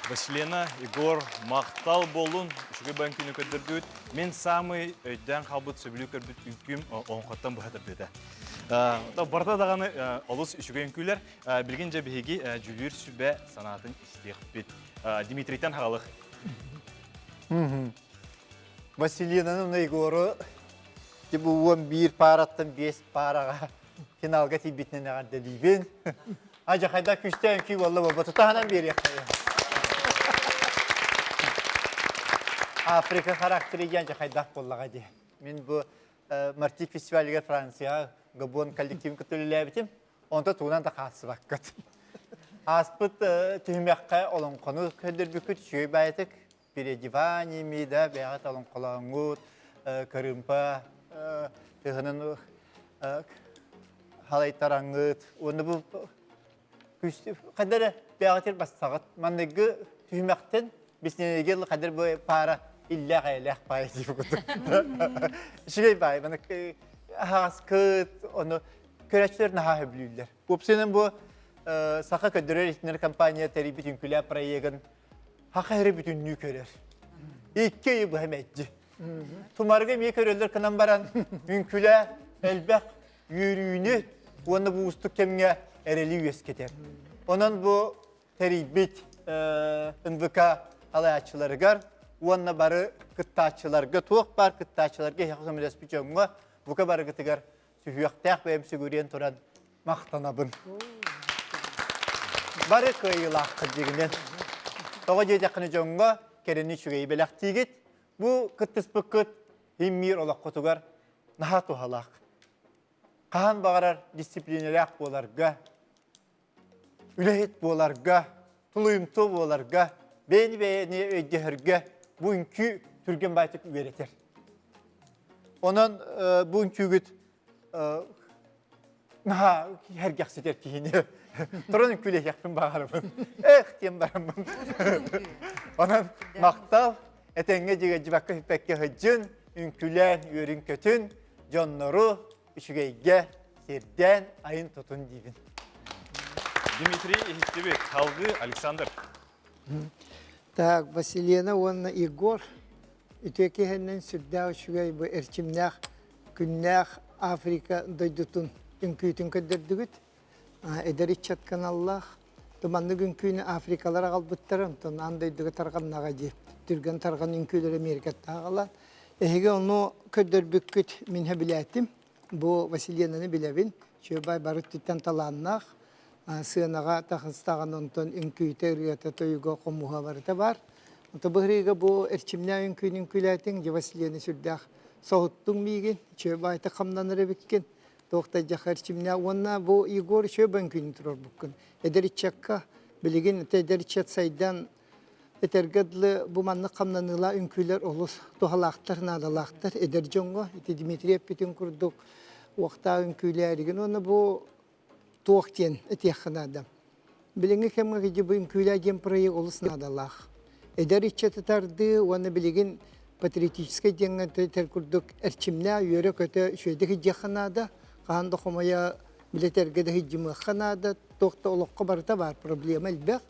Василена, Егор, махтал болун. Үчүгэй бан күнү көрдөргүт. Мен самый өйдөөн халбыт сөбүлүү көрбүт үҥкүүм оҥхоттон быһа тардыта. Барда даҕаны олус үчүгэй үҥкүүлэр. Билигин дьэ биһиги дьүүлүүр сүбэ санаатын истиэхпит. Дмитрийтэн хаалых. Василинаны Егору бу 11 параттан 5 параға финалга тиийбитинэн эҕэрдэлиибин. Ажа хайда күстээн күй болла болба тутаһынан биэриэххэ. Африка характері диэн хайдах буоллаҕа дии. Мин бу Мартик фестивалыгар Францияҕа Габон коллективын кытта үлэлээбитим. Онто тугунан да хаалсыбаккыт. Ааспыт түһүмэххэ олоҥхону көрдөрбүккүт үчүгэй баайытык переодеваниями да бэйэҕит олоҥхолооҥҥут кырыымпа тыһынан халайтараҥҥыт уонна бу хайда эрэ бэйэҕитигэр бассаҕыт манныгы түһүмэхтэн биснэнигил хайдар бу паара иллээх эйэлээх паай диир курдук үчүгэй баай маны аһаҕаскыт ону көрөөччүлэр наһаа сөбүлүүллэр уопсайынан бу саха көрдөрөр иһитиннэрэр компания тэрийбит үҥкүүлээх проегын Хаха эрэ бүтүннүү көрөр. Икки ыйы быһа мэлдьи. Тумарга эмиэ көрөллөр кынан баран үҥкүлэ элбэх үөрүүнү уонна бу уустук кэмҥэ эрэли үөскэтэр. Онон бу тэрийбит НВК алааччыларыгар уонна бары кыттааччыларга туох баар кыттааччыларга эһиэхэ көмөлөспүт дьоҥҥо бука барыгытыгар сүһүөхтээх бэйэм сүгүрүйэн туран махтанабын. Бары кыайыылааххыт дьигинэн. Тоҕо диэтэххинэ дьоҥҥо кэрэни үчүгэйи бэлэхтиигит. Бу кыттыспыккыт иһин олоххутугар наһаа туһалаах. Хаһан баҕарар дисциплинэлээх буоларга, үлэһит буоларга, тулуйумтуо буоларга, бэйэни-бэйэни өйдөһөргө бу үҥкүү түргэн баайтык үөрэтэр. Онон бу үҥкүүгүт наһаа сэргэхситэр киһини туран үҥкүүлэһиэхпин баҕарабын. Эх диэн бараммын. Онон махтал, этэҥҥэ дьигэдьибэккэ сүппэккэ сылдьын, үҥкүүлээн үөрүн-көтүн, дьоннору үчүгэйгэ сирдээн айын-тутун диибин. Дмитрий иһиттибит. Салгыы Александр. Так, Василена уонна Егор үтүө киһинэн сүрдээх үчүгэй бу эрчимнээх күннээх Африка дойдутун үҥкүүтүн көрдөрдүгүт. Эдэр ыччат каналлаах. Туманнык үҥкүүнү Африкалар аҕалбыттара, онтон аан дойдуга тарҕаннаҕа дии. Түргэн тарҕан үҥкүүлэр Америкаттан аҕалан. Эһиги ону көрдөрбүккүт мин сөбүлээтим. Бу Василенаны билэбин. Чүөбай бары өттүттэн талааннаах. Сыанаҕа тахыстаҕын онтон үҥкүүтэ, ырыата, тойуга, хомуһа барыта баар. Онто быһырыыга бу эрчимнээх үҥкүүнү үҥкүүлээтиҥ, дьэ Василена сүрдээх соһуттуҥ миигин, чүөбайта хамнанар эбиккин. Туох да дьаха эрчимнээх уонна бу Егор үчүгэй үҥкүүнү туруорбуккун. Эдэр ыччакка билигин эдэр ыччат сайдан Этэргэ дылы, бу маннык хамнаныылаах үҥкүүлэр олус туһалаахтар, наадалаахтар эдэр дьоҥҥо. Ити Дмитрий эппитин курдук, уохтаах үҥкүүлээригин уонна бу туох диэн этиэххэ наада. Билиҥҥи кэмҥэ киһи бу үҥкүүлээ диэн проект олус наадалаах. Эдэр ыччаты тардыы уонна билигин патриотическай диэҥҥэ этэр курдук эрчимнээх үөрэ-көтө үчүгэйдик сылдьыахха наада. Хаһан да хомойо билэтэргэ да сылдьымыахха наада. Туох да олоххо барыта баар проблема элбэх.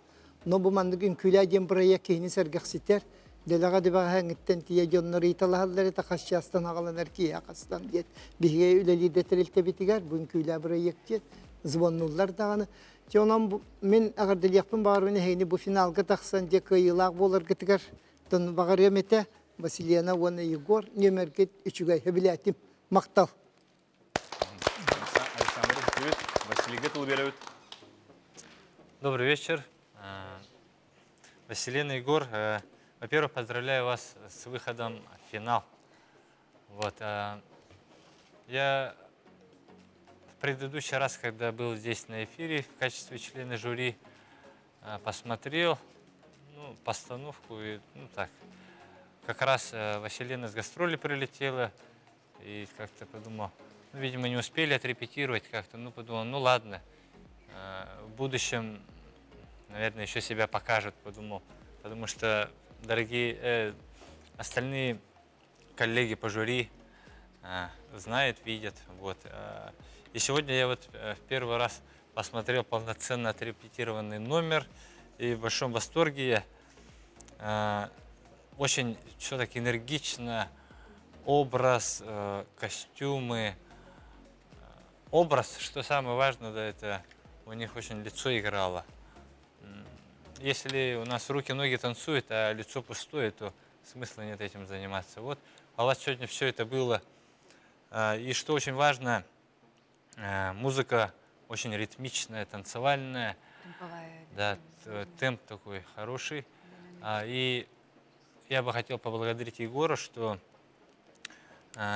Но бу маннык үҥкүүлээ диэн бырайыак киһини сэргэхситэр. Дэлэҕэ дэбэҕэһээҥҥиттэн тиийэ дьоннор ыйыталаһаллар этэ хас чаастан аҕаланар киэһэ хастан диэн. Биһиги үлэлиир тэрилтэбитигэр бу үҥкүүлээ бырайыак диэн звоннуллар даҕаны. Дьэ онон мин эҕэрдэлиэхпин баҕарабын эһигини бу финалга тахсан дьэ кыайыылаах буоларгытыгар баҕарыам этэ. Василена уонна Егор нүөмэргит үчүгэй сөбүлээтим. Махтал. Александр Петрович, Василийга тыл беребит. Добрый вечер. Василина Егор, во-первых, поздравляю вас с выходом в финал. Вот, я в предыдущий раз, когда был здесь на эфире в качестве члена жюри, посмотрел ну, постановку и ну, так. Как раз Василина с гастроли прилетела, и как-то подумал, ну, видимо, не успели отрепетировать как-то, ну, подумал, ну, ладно, в будущем, наверное, еще себя покажут, подумал, потому что, дорогие э, остальные коллеги по жюри э, знают, видят, вот. И сегодня я вот в первый раз посмотрел полноценно отрепетированный номер, и в большом восторге я. Очень все-таки энергично, образ, костюмы, образ, что самое важное, да, это у них очень лицо играло. Если у нас руки-ноги танцуют, а лицо пустое, то смысла нет этим заниматься. Вот, а у вас сегодня все это было. И что очень важно, музыка очень ритмичная, танцевальная. Темповая. Да, темп такой хороший. И я бы хотел поблагодарить Егора, что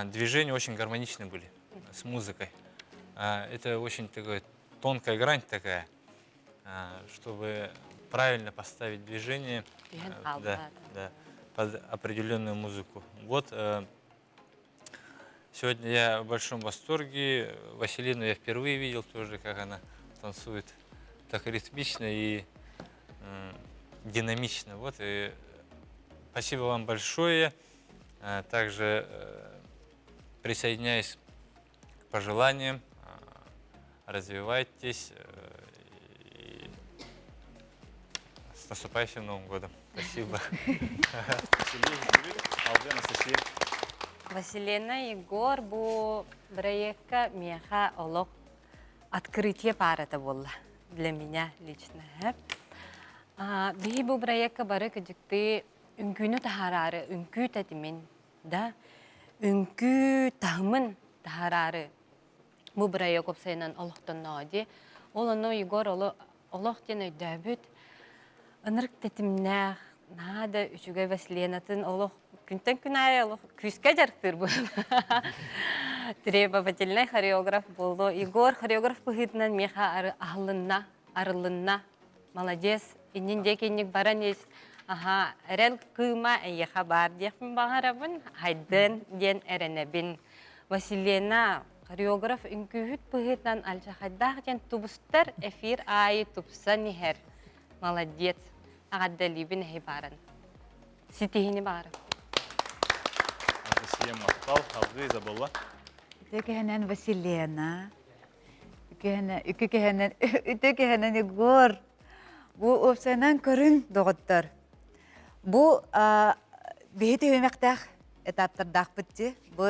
движения очень гармоничны были с музыкой. Это очень такая тонкая грань такая, чтобы правильно поставить движение да, да, под определенную музыку. Вот сегодня я в большом восторге. Василину я впервые видел тоже, как она танцует так ритмично и динамично. Вот, и спасибо вам большое. Также присоединяюсь к пожеланиям. Развивайтесь. И с наступающим Новым годом. Спасибо. Василина Егор бу бырайыакка миэхэ олох открытие паарата буолла для меня лично. Биһи бу проекка бары кыдьыктыы үҥкүүнү таһаараары, үҥкүү тэтимин, да, үҥкүү таһымын таһаараары бу бырайыак уопсайынан олохтонноҕо дии. Ол ону Егор олох диэн өйдөөбүт. Ынырык тэтимнээх, наһаа да үчүгэй Василенатын олох күнтэн күн аайы олох күүскэ дьарыктыыр буолла. Требовательный хореограф буолуо. Егор хореограф быһыытынан миэхэ аһылынна, арылынна. Молодец. Иннин диэки инник баран ис. Аха, эрэл кыыма эйиэхэ баар диэхпин баҕарабын. Хайдын диэн эрэнэбин. Василена хореограф үҥкүүһүт быһыытынан алдьархайдаах диэн тубустар эфир аайы тупсан иһэр. Молодец. Аҕардалиибин эһи бааран. Ситиһини баҕарам. Анастасия махтал, алгыы Изабелла. Үтө кэһэнэн Василена, үкө кэһэнэн, үтө кэһэнэн Егор. Бу уопсайынан көрүн доҕоттор. Бу биһи түһүмэхтээх этаптардаахпыт дии. Бу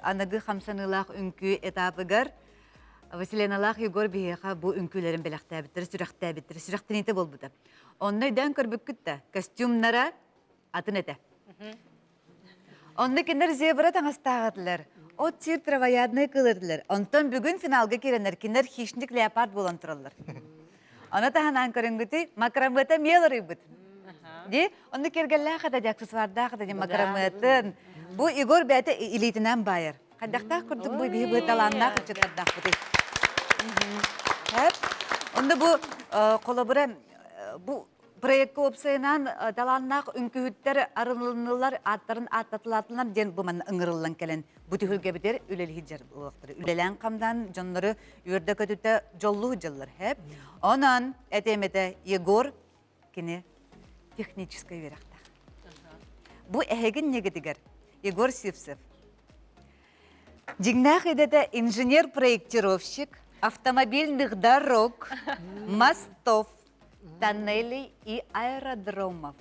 аныгы хамсаныылаах үҥкүү этапыгар Василеналаах Егор биһиэхэ бу үҥкүүлэрин бэлэхтээбиттэрэ, сүрэхтээбиттэрэ, сүрэхтэниитэ буолбута. Онно өйдөөн көрбүккүт да, костюмнара атын этэ. Онно кинилэр зебра таҥастаах этилэр. От сир травоядный кыыл этилэр. Онтон бүгүн финалга киирэннэр кинилэр хищник леопард буолан тураллар. Ону таһынан көрүҥгүтүй макрамыата миэл арыйбыт. Ди, онно кэргэллээх этэ, аксессуардаах этэ макрамыатын. Бу Егор бэйэтэ илиитинэн баайар. Хайдахтаах курдук бу биһи бу талааннаах ыччаттардаахпытый. Онно бу холобура бу проекка уопсайынан талааннаах үҥкүүһүттэр арылыннылар, ааттарын ааттатылаатылар диэн бу манна ыҥырыллан кэлэн бу түһүлгэбитигэр үлэлиһи дьарыллыахтара. Үлэлээн хамдаан дьоннору үөрдэ-көтүтэ дьоллуу дьыллар. Онон этиэм этэ Егор кини техническэй үөрэхтээх. Бу эһигин ньэгитигэр Егор Сивцев Дьиҥнээх идэтэ инженер-проектировщик, автомобильных дорог, мостов, тоннелей и аэродромов.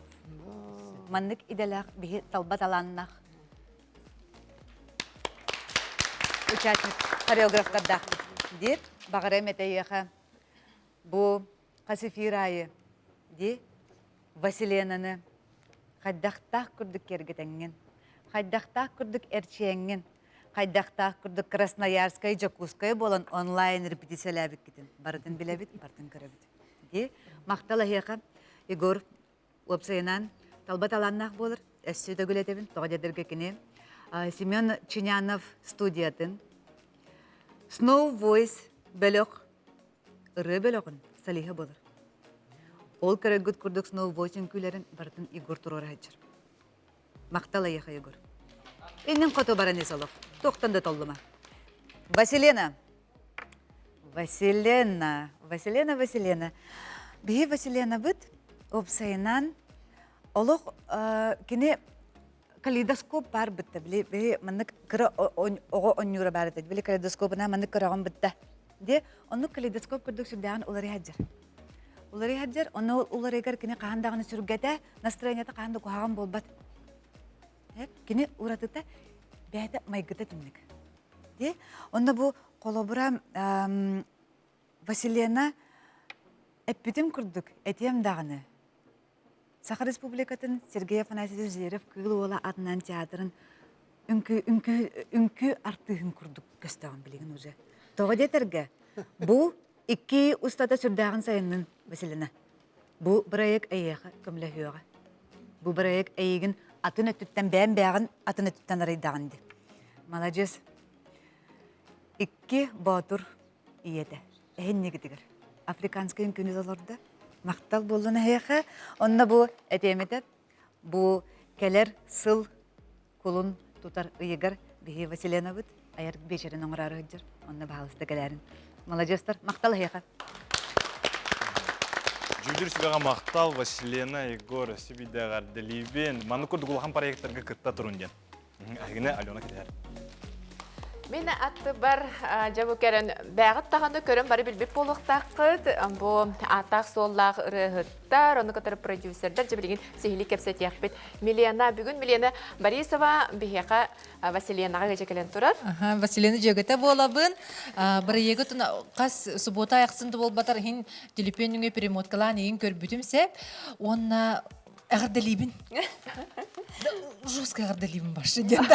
Маннык идэлээх биһи талба талааннаах участник хореографтардаахпыт диир баҕарыам этэ эйиэхэ бу хас эфир аайы дии Василенаны хайдахтаах курдук киэргэтэҥҥин хайдахтаах курдук эрчийэҥҥин хайдахтаах курдук Красноярскай, Дьокуускай буолан онлайн репетициялээбиккитин барытын билэбит, барытын көрөбүт. Дии махтал эһиэхэ, Егор уопсайынан талба талааннаах буолар. Өссө төгүл этэбин, тоҕо диэтэргэ кини Семен Чинянов студиятын Snow Voice бөлөх ырыа бөлөҕүн солиһа буолар. Ол көрөргүт курдук Snow Voice үҥкүүлэрин барытын Егор туруора сылдьар. Махтал эйиэхэ, Егор. Иннин хоту баран ис олох. Туохтан да толлума. Василена. Василена. Василена, Василена. Биһи Василенабыт уопсайынан олох кини калейдоскоп баар бытта. Били биһи маннык кыра оҕо онньуура баар этэ. Били калейдоскопына маннык көрөҕүн бытта. Де оннук калейдоскоп курдук сүрдээҕин уларыйа сылдьар. Уларыйа сылдьар, онно уларыйыгар кини хаһан даҕаны сүргэтэ, настроениета хаһан да куһаҕан буолбат. Кини уратыта бэйэтэ майгыта түннүк. Ди онно бу холобура Василена эппитим курдук этиэм даҕаны Саха Республикатын Сергей Афанасьевич Зверев Кыыл Уола атынан театрын үҥкүү, үҥкүү, үҥкүү артыыһын курдук көстөҕүн билигин уже. Тоҕо диэтэргэ, бу икки устата сүрдээҕин сайыннын, Василина. Бу бырайыак эйиэхэ көмөлөһүөҕэ. Бу бырайыак эйигин атын өттүттэн бэйэм бэйэҕин атын өттүттэн арыйдаҕын дии. Маладьыас. Икки боотур ийэтэ эһиннигитигэр африканскай үҥкүүнү толордо. Махтал буоллун эһиэхэ. Онно бу этиэм этэ, бу кэлэр сыл кулун тутар ыйыгар биһи Василенабыт айар биэчэрин оҥороору сылдьар. Онно баһаалыста кэлээрин. Маладьыастар, махтал эһиэхэ. Дьүүллүүр сүбэҕэ махтал Василена, Егор, Сибидэҕэр, Дэлиибин. Маннык курдук улахан проекттарга кытта турун диэн. Эһигини Алена кэтэһэр. Мин аттыбар дьэ бу кэрэн бэҕит даҕаны көрөн бары билбит буолуохтааххыт. Бу ааттаах-суоллаах ырыаһыттар, ону кытары продюсердар дьэ билигин сиһилии кэпсэтиэхпит. Милена, бүгүн Милена Борисова биһиэхэ Василенаҕа ыалдьа кэлэн турар. Василена дьүөгэтэ буолабын. Бырайыагы хас субуота ахсын да буолбатар иһин телефон нөҥүө перемоткалаан иһин көрбүтүм сеп. Уонна эҕэрдэлиибин. Жестко эҕэрдэлиибин башы диэн.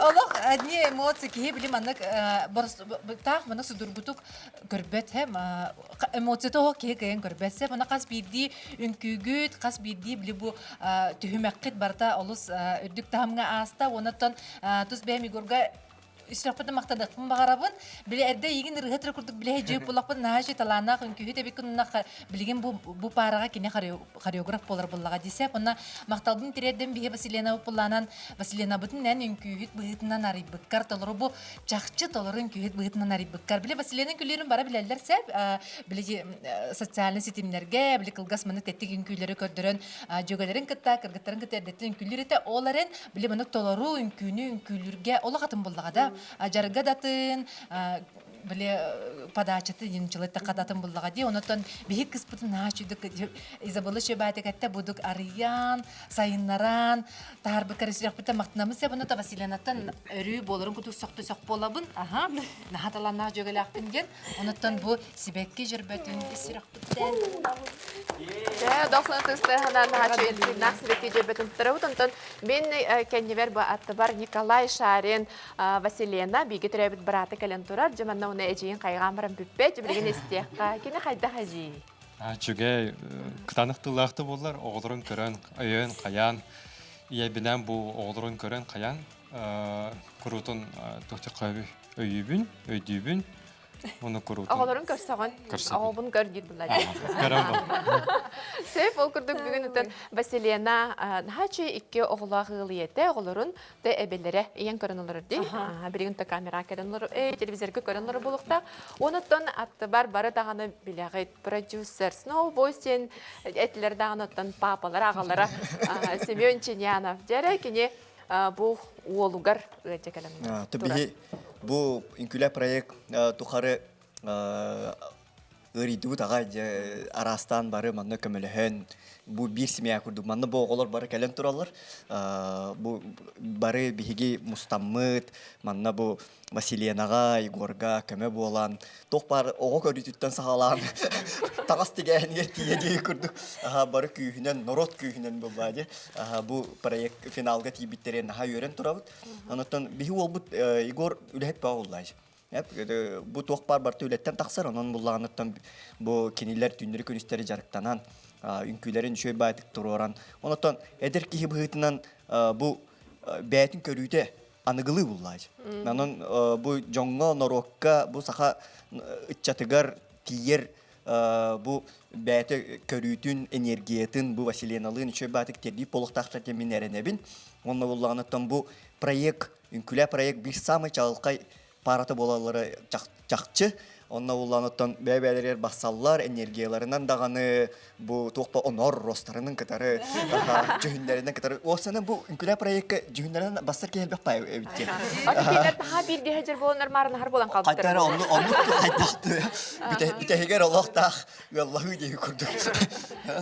Олох одни эмоции киһи били маннык таах маннык судургутук көрбөт хэм эмоцията оһох киһи кыайан көрбөт сеп она хас биирдии үҥкүүгүт хас биирдии били бу түһүмэххит барыта олус үрдүк таһымҥа ааста уоннаттан тус бэйэм Егорга Үсүөхпүтүн махтаныахпын баҕарабын. Били эрдэ эйигин ырыһыт эрэ курдук билэ сылдьыбыт буоллахпын, наһаа үчүгэй талааннаах үҥкүүһүт эбиккин уонна билигин бу бу паараҕа кини хореограф буолар буоллаҕа дии сөп. Уонна махталбын тириэрдэн биһи Василена Пулланан Василенабытын эн үҥкүүһүт быһыытынан арыйбыккар толору бу чахчы толору үҥкүүһүт быһыытынан арыйбыккар. Били Василена үҥкүүлүүрүн бары билэллэр сөп. Били социальнай ситимнэргэ били кылгас маны тэттик үҥкүүлэри көрдөрөн дьүөгэлэрин кытта, кыргыттарын кытта эрдэттэн үҥкүүлүүр этэ. Ол эрэн били маннык толору үҥкүүнү үҥкүүлүүргэ олох атын буллаҕа да дьарыга да атын били подачаты ньымчылы атын буллаҕа дии онотон биһи кыспытын наһаа үчүгдүк Изабелла Шөбаатикатта будук арыйан сайыннаран таһаарбыккар сүрэхпиттэн махтанабын себуну Василинаттан өрүү буоларын кутук сохту сох буолабын аха наһаа талааннаах дьүөгэлээхпин диэн Онуттан бу сибэкки дьөрбөтүн ис сүрэхпиттэн Дьэ, дохсун тыстыһынан наһаччы интимнаах сибэкки дьөрбөтүн туттарабыт. Онтон мин кэннибэр бу аттыбар Николай Шарин Василена бииргэ төрөөбүт быраата кэлэн турар. Дьэ, манна уна эдьиийин хайҕаан баран бүппэт. Билигин истиэххэ. Кини хайдах эдьиий? Үчүгэй, кытаанах тыллаах да буоллар, оҕолорун көрөн, өйөөн, хайаан, ийэбинээн бу оҕолорун көрөн, хайаан, куруутун туох өйүүбүн, өйдүүбүн. Уну куруутун. Оҕолорун көрсөҕүн. Оҕобун көр диир булла. Сөп, ол курдук бүгүн үтэн Василена наһаа икки оҕолоох ыал ийэтэ, оҕолорун да эбэлэрэ ийэн көрөн олорор дии. Билигин то камера көрөн олорор, телевизорга көрөн олорор буолуохтаах. Онуттан аттыбар бары даҕаны билэҕит продюсер Snow Boys диэн этилэр даҕаны оттон папалара, аҕалара Семен Чинянов. Дьэрэ кини бу уолугар ыалдьа кэлэн турар. Бу үҥкүүлэ проект тухары ыарыйдыбыт аҕай араастаан бары манна көмөлөһөн бу биир семья курдук манна бу оҕолор бары кэлэн тураллар бу бары биһиги мустаммыт манна бу Василенаҕа, Егорга көмө буолан, туох баар оҕо көрүүтүттэн саҕалаан таҥас тигээһинигэр тиийэ диэки курдук бары күүһүнэн, норуот күүһүнэн буолбаа дии. Бу проект финалга тиийбиттэрин наһаа үөрэн турабыт. Онон биһи уолбут Егор үлэһит бөҕө буолла. Бу туох баар барыта үлэттэн тахсар, онон буллаҕыныттан бу кинилэр түүннэри күнүстэри дьарыктанан, үҥкүүлэрин үчүгэй баайтык туруоран, онон эдэр киһи быһыытынан бу бэйэтин көрүүтэ аныгылыы буллаачы. Онон бу дьоҥҥо, норуокка, бу саха ыччатыгар тиийэр бу бэйэтэ көрүүтүн, энергиятын бу Василеналыын үчүгэй баатык тиэрдии буолуохтаахтар диэн мин эрэнэбин. Уонна буллаҕыныттан бу проект, үҥкүүлээ проект биир самый чаҕылхай паарата буолаллара чахчы. Онно булланыттан бэйэ-бэйэлэригэр бассаллар, энергияларынан даҕаны бу туох да онор ростарынан кытары, дьүһүннэринэн кытары. Уопсайынан бу үҥкүүлээ проекка дьүһүннэринэн бассар киһи элбэх баай эбит диэн. Аты таһаа бииргэ сылдьар буоланнар маарынахар буолан хаалбыттар. Хайдара онну оннук хайдахты бүтэһигэр олохтаах ыаллаһыы диэки курдук.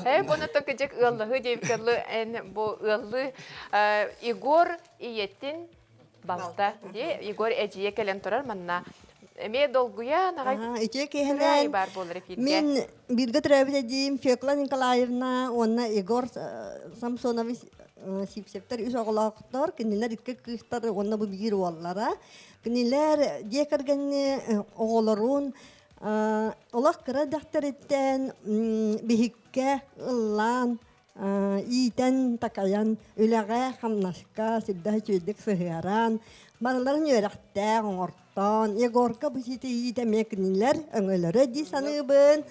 Э, бұны кыжык ыаллаһыы диэбиккэ эн бу ыаллыы Егор ийэтин балта дии Егор эдьиийэ кэлэн турар манна эмиэ долгуйа наҕай Итиэ киэһэлээн баар буолар эфиргэ мин бииргэ төрөөбүт эдьиийим Фекла Николаевна уонна Егор Самсонович Сивцевтэр үс оҕолоохтор кинилэр икки кыыстар уонна бу биир уоллара кинилэр дьиэ кэргэҥҥэ оҕолорун олох кыра дьахтарыттан биһиккэ ыллаан иитэн-такайан, үлэҕэ-хамнаска сүрдээх үчүгэйдик сыһыаран, барыларын үөрэхтээх оҥортоон, Егорка бу ситиһиитэ эмиэ кинилэр өҥөлөрө дии саныыбын.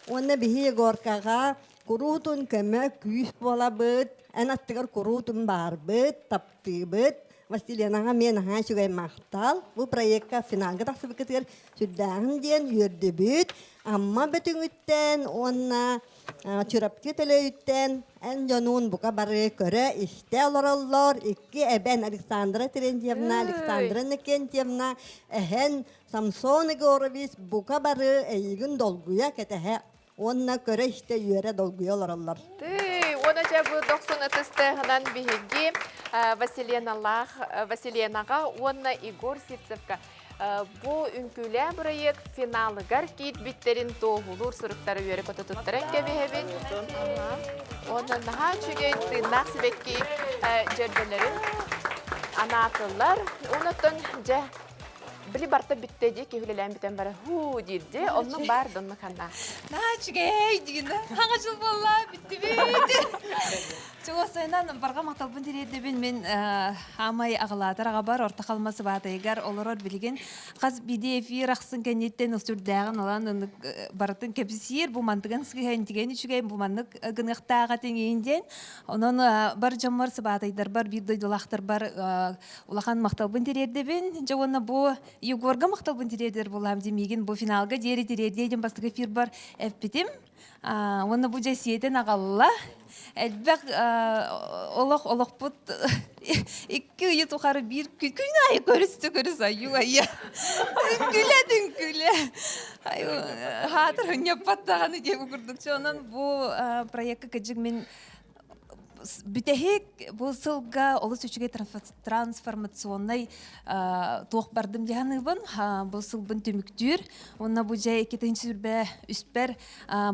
Уонна биһи Егоркаҕа куруутун көмө, күүс буолабыт, эн аттыгар куруутун баарбыт, таптыыбыт. Василинаҕа эмиэ наһаа үчүгэй махтал. Бу проекка финалга тахсыбыккытыгар сүрдээҕин диэн үөрдүбүт. Амма Бөтүҥүттэн уонна Чурапчы Төлөйүттэн эн дьонуун бука бары көрө-истэ олороллор. Икки эбэн Александра Терентьевна, Александра Иннокентьевна, эһэн Самсон Егорович бука бары эйигин долгуйа кэтэһэ уонна көрө-истэ үөрэ долгуйа олороллор. Тыы, уонна дьэ бу дохсун ытыстыһынан биһиги Василеналаах Василенаҕа уонна Егор Сивцевка Бу үҥкүүлээ бырайыак финалыгар киирбиттэрин туоһулуур суруктары үөрэ көтө туттаран кэбиһэбин. Уонна наһаа үчүгэй тыыннаах сибэкки дьөрбөлөрүн анаатылар. Онтон дьэ били барта бүттэ дии киһи үлэлээн бүтэн бара хуу диир дии оннук баар да оннук ханна. Наһаа үчүгэй дигин хаҥа жыл буолла бүттүбүт. Чугасайынан барҕа махталбын тириэрдэбин мин Аамай аҕалаатар аҕабар Орто Халыма Сыбаатайыгар олорор билигин хас биирдии эфир ахсын кэнниттэн сүрдээҕин ылан барытын кэпсиир бу мантыгын сыыһа интигэн үчүгэй бу маннык гыныахтаах этиҥиин диэн онон бар дьоммор сыбаатайдарбар биир дойдулаахтарбар улахан махталбын тириэрдэбин дьэ уонна бу Егорга махталбын тириэрдэр буолаам дии миигин бу финалга диэри тириэрдиэ диэн бастакы эфирбар эппитим Уонна бу дьэ сиэтэн аҕалла. Элбэх олох олохпут икки ыйы тухары биир күн аайы көрүстэ көрүс айуу айа. Үҥкүлэ дүҥкүлэ. Хаатыр хынньаппат даҕаны диэбит курдук. Онон бу проекка кыдьык мин бүтэһик бу сылга олус үчүгэй трансформационнай туох бардым дии саныыбын. Бу сылбын түмүктүүр. Уонна бу дьэ 2 үспэр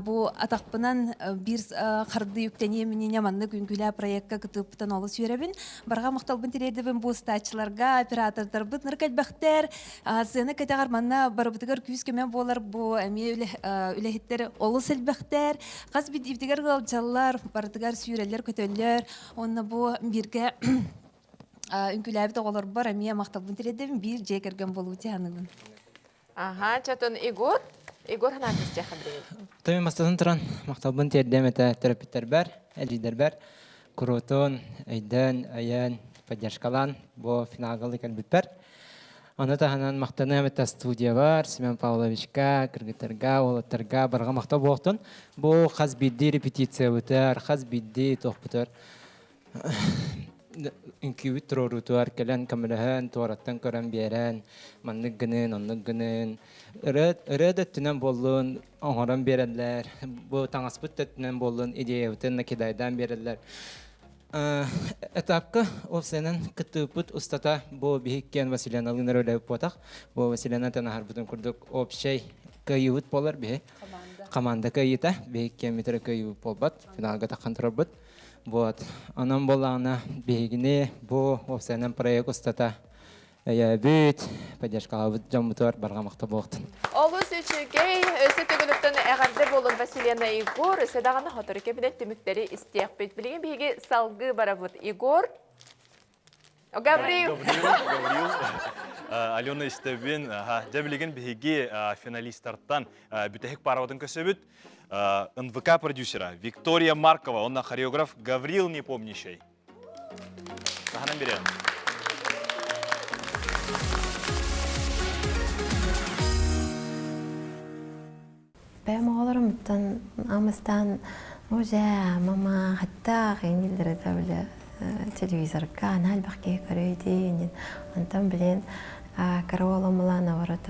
бу атахпынан биир харды үктэниэм иннинэ маннык үҥкүүлээ проекка кытыыппытын олус үөрэбин. Барҕа махталбын тириэрдэбин бу устааччыларга, оператордарбыт нырык элбэхтэр. Сцена кэтэҕэр манна барыбытыгар күүс-көмө буолар бу эмиэ үлэһиттэр олус элбэхтэр. Хас биирдиибитигэр ыалдьаллар, барытыгар сүүрэллэр-көтөллөр. Уонна бу бииргэ үҥкүүлээбит оҕолорбор эмиэ махталбын тириэрдэбин, биир дьиэ кэргэн буолуу дии Аха, чатын Егор, Егор Ханатович дьахабрей. Тойон бастатан туран махталбын тиэрдэм этэ төрөппүттэрбэр, эдьиийдэрбэр куруутун өйдөөн, өйөөн, поддержкалаан бу финалга кэлбиппэр. Ону таһынан махтаныам этэ студиябар, Семен Павловичка, кыргыттарга, уолаттарга барҕа махтал буолуохтун. Бу хас биирдии репетициябытыгар, хас биирдии туохпутугар үҥкүүбүт туруоруутугар кэлэн көмөлөһөн, туораттан көрөн биэрэн, маннык гынын, оннук гынын, ырыа, ырыа да өттүнэн буоллун, оҥорон биэрэллэр, бу таҥаспыт да өттүнэн буоллун, идеябытын накидайдаан биэрэллэр. Этапка уопсайынан кыттыыппыт устата бу биһиккиэн Василианалыын эрэ үлэбит буотах. Бу Василиана аһарбытын курдук общай кыайыыбыт буолар биһи. Команда кыайыыта. Биһиккиэн бүтэрэ кыайыыбыт буолбат. Финалга таххан турарбыт. Вот. Онон буоллаҕына биһигини бу уопсайынан проект устата өйөөбүт, поддержкалаабыт дьоммутугар барҕа махтал буолуохтун. Олус үчүгэй, өссө төгүлүктэн эҕэрдэ буолун Василена Егор, өссө даҕаны сотору кэминэн түмүктэри истиэхпит. Билигин биһиги салгыы барабыт. Егор, Гаврил. Гаврил, Алена истэбин. Дьэ билигин биһиги финалистартан бүтэһик парабытын көрсөбүт. НВК продюсера Виктория Маркова, онна хореограф Гаврил Непомнящий. Таһынан берем. Бэйэм оҕолорумуттан амыстаан уже мама хаттаах иннилэрэ да бile телевизорга анаал элбэх киһи көрөйдүү иннин онтон билин кыра уолум ылан наоборот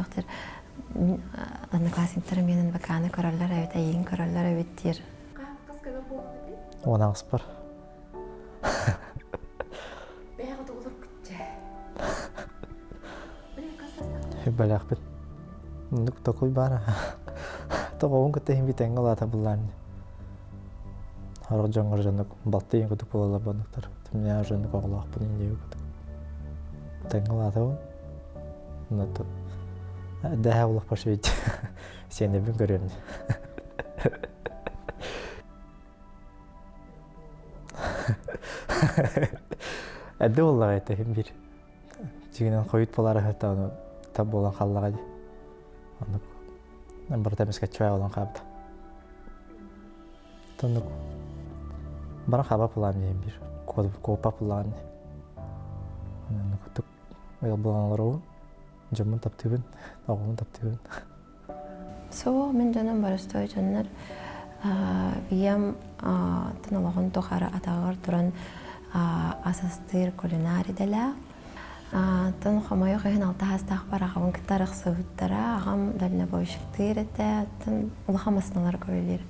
одноклассниктарым миэнин ВК-ны көрөллөр эбит эйигин көрөллөр эбит диир Уон аҕыспар. Бэлэхпит. Нук такой баар. Тоҕоҕун кытта иһин бүтэҥҥэ улаата буллаан. Хорох дьоҥҥор дьоннук балты ийэн кутук буолалар боннуктар. Тимнээх дьоннук оҕолоохпун индиэ кутук. Тэҥҥэ улаатабын. Онно дэһэ улахпар швейт. Сиэнэбин көрүөм. Эрдэ буоллаҕа этэ иһин биир. Дьиҥинэн хойут буолаары сытта ону тап буолан хааллаҕа дии. Оннук барыта эмискэччи буолан хаалбыта. Оннук баран хаба пылаан диэн биир куоппа пылаан Оннук ыал буолан олоробун. Дьоммун таптыыбын, оҕобун таптыыбын. Суох, мин дьонум боростуой дьоннор. Ийэм тын олоҕун тухары атаҕар туран ас астыыр кулинар идэлээх. Тын хомойуох иһин алта саастаахпар аҕабын кытта арахсыбыттара. Аҕам дальнобойщиктыыр этэ. Тын улахан массыыналарга үлэлиир.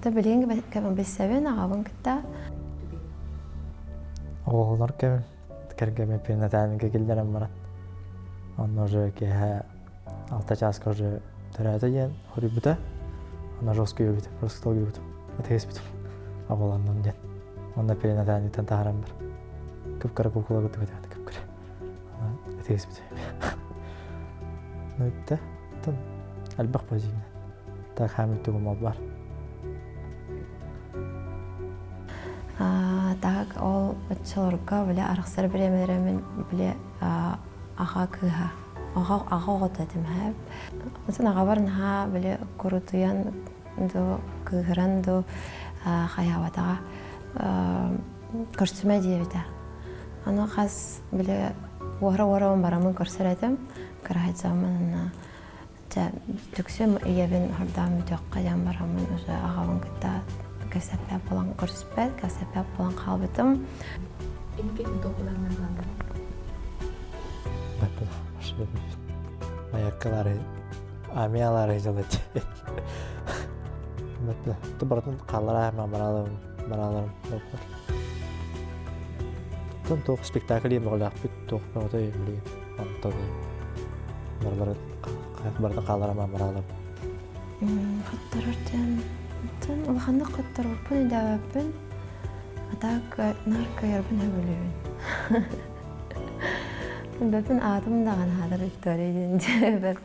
Та билигин билсэбин аҕабын кытта. Оҕолор кэмим кэргэммин перинатальныйга киллэрэн баран онно уже киэһэ алта чааска уже төрөөтө диэн хоруйбута. Онно жестко үөбүтүм, жестко үөбүтүм, ытыспытым оҕолоннум диэн. Онно перинатальныйтан таһааран бар. Кып-кыра кукула кытта көтөҕөтө кып-кыра. Ытыспытым. Ну итте, тон элбэх позиция. Так хаамыт тугум бар. Так ол оччолорго бile арахсар бириэмэлэрэ мин бile аҕа кыыһа аҕа аҕа оҕото этим һээп. Оттон аҕабар наһаа били курутуйан ду кыыһыран ду хайаабатаҕа көрсүмэ диэбитэ. Аны хас били уора-уора бараммын көрсөр этим. Кыраһайдьаммын Чэ, түксүм ийэбин хордоон бүтүөххэ диэн бараммын уже аҕабын кытта кэпсэппэт буолан көрүспэт, кэпсэппэт буолан хаалбытым. Инникитин туохулаан барбаҥҥын? Маяккалары, армиялары жылыт. Ту барытын қаллара баралым, бараларым болар. Тон туох спектакль емоғлақпыт, туох отой билигин. Онтон барылары барытын хаалараман баралым. Хотторор диэн оттон улаханнык хотторбуппун өйдөөбөппүн. А так наар кыайарбын сөбүлүүбүн. Бэпин аатым даҕаны хаатар Виктория диэн дьиэбэр.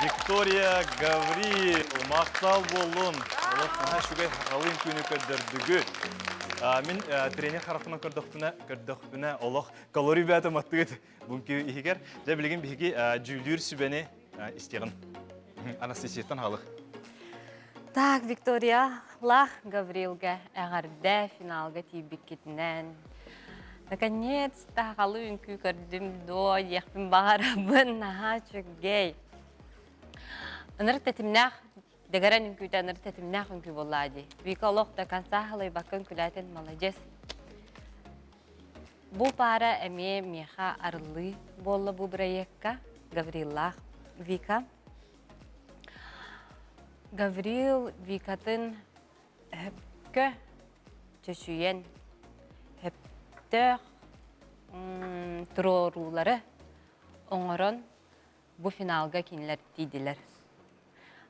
Виктория Гаврил, махтал буоллун. Олох наһаа үчүгэй хахалыын күнү көрдөрдүгүт. Мин тренер харахпынан көрдөхпүнэ, көрдөхпүнэ олох калорий бээтэ маттыгыт бу иһигэр. Дьэ билигин биһиги дьүүллүүр сүбэни истиэҕин. Анастасияттан хаалых. Так, Виктория, лах Гаврилга эҕэрдэ финалга тиийбиккитинэн. Наконец-то хахалы үҥкүү көрдүм дуо диэхпин баҕарабын, наһаа үчүгэй. Ынырык тэтимнээх дэгэрэн үҥкүүтэ ынырык тэтимнээх үҥкүү буоллаа дии. Вика олох до конца халыйбакка үҥкүүлээтин, молодец. Бу паара эмиэ миэхэ арыллыы буолла бу бырайыакка Гавриллаах Вика. Гаврил Викатын өһөпкө чөчүйэн өптөөх туруоруулары оҥорон бу финалга кинилэр тиийдилэр.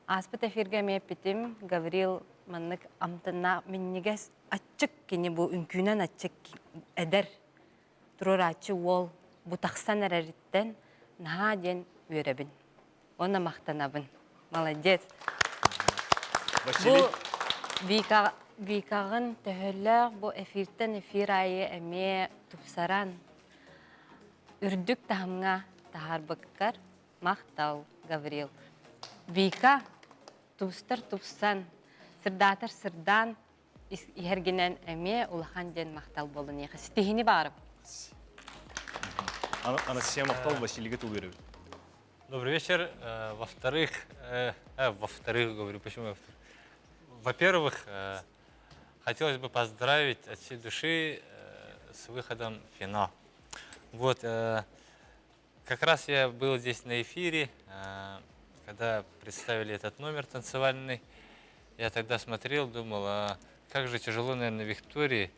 Ааспыт эфиргэ эмиэ эппитим, Гаврил маннык амтаннаах минньигэс аччык кини бу үҥкүүнэн аччык эдэр туруорааччы уол бу тахсан эрэриттэн наһаа диэн үөрэбин уонна махтанабын. Молодец. Василий. Бу Вика, Викаҕын төһөлөөх бу эфиртэн эфир аайы эмиэ тупсаран үрдүк таһымҥа таһаарбыккар махтал, Гаврил. Вика тупстар тупсан, сырдаатар сырдаан иһэргинэн эмиэ улахан диэн махтал буолун эйиэхэ. Ситиһини баарым. Анастасия махтал Василийга тулуйрабыт. Добрый вечер. Во-вторых, во-вторых, говорю, почему во-вторых? Во-первых, хотелось бы поздравить от всей души с выходом в финал. Вот, как раз я был здесь на эфире, когда представили этот номер танцевальный. Я тогда смотрел, думал, а как же тяжело, наверное, Виктории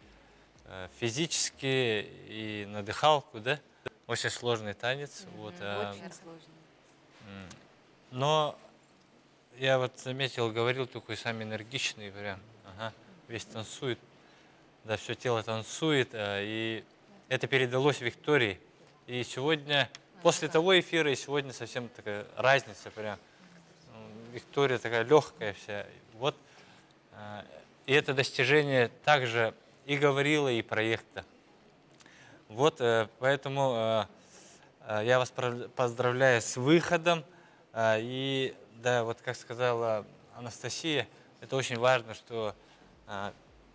физически и на дыхалку, да? Очень сложный танец. Вот, Очень сложный. Но я вот заметил, говорил такой сам энергичный прям, ага, весь танцует, да, все тело танцует, и это передалось Виктории. И сегодня, после того эфира, и сегодня совсем такая разница прям. Виктория такая легкая вся. Вот, и это достижение также и говорила, и проекта. Вот, поэтому я вас поздравляю с выходом. И да, вот как сказала Анастасия, это очень важно, что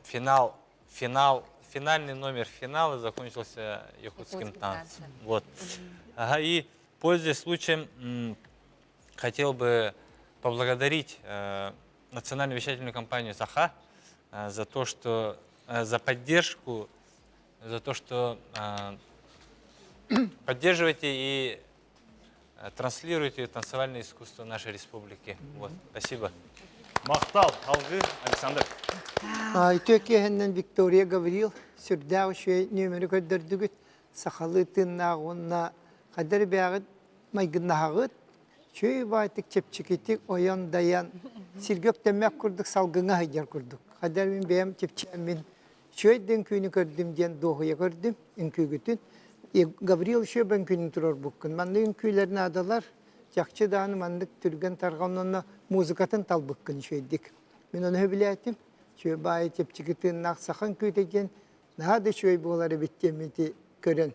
финал, финал, финальный номер финала закончился якутским Якутским танцем. танцем. Вот. Ага, и, пользуясь случаем, хотел бы поблагодарить национальную вещательную компанию «Саха» за то, что за поддержку, за то, что поддерживаете и транслируете танцевальное искусство нашей республики. Вот, спасибо. Махтал, алгы, Александр. Үтүө киэһэннэн Виктория Гаврил сүрдээх үчүгэй нүөмэри көрдөрдүгүт. Сахалыы тыыннаах уонна хайдары бэйэҕит майгыннаһаҕыт. Үчүгэй баайтык чэпчэкитик ойон-дайан сиргэ үктэммэх курдук салгыҥҥа сылдьар курдук. Хайдары мин бэйэм чэпчээммин үчүгэй да үҥкүүнү көрдүм диэн дуоһуйа көрдүм үҥкүүгүтүн. Гаврил еще үҥкүүнү туруорбуккун. Манна үҥкүүлэр наадалар. Чахчы даҕаны маннык түргэн тарҕан уонна музыкатын талбыккын үчүгэйдик. Мин ону сөбүлээтим. Үчүгэй баайы чэпчэки тыыннаах саха үҥкүүтэ диэн наһаа да үчүгэй буолар эбит диэн ити көрөн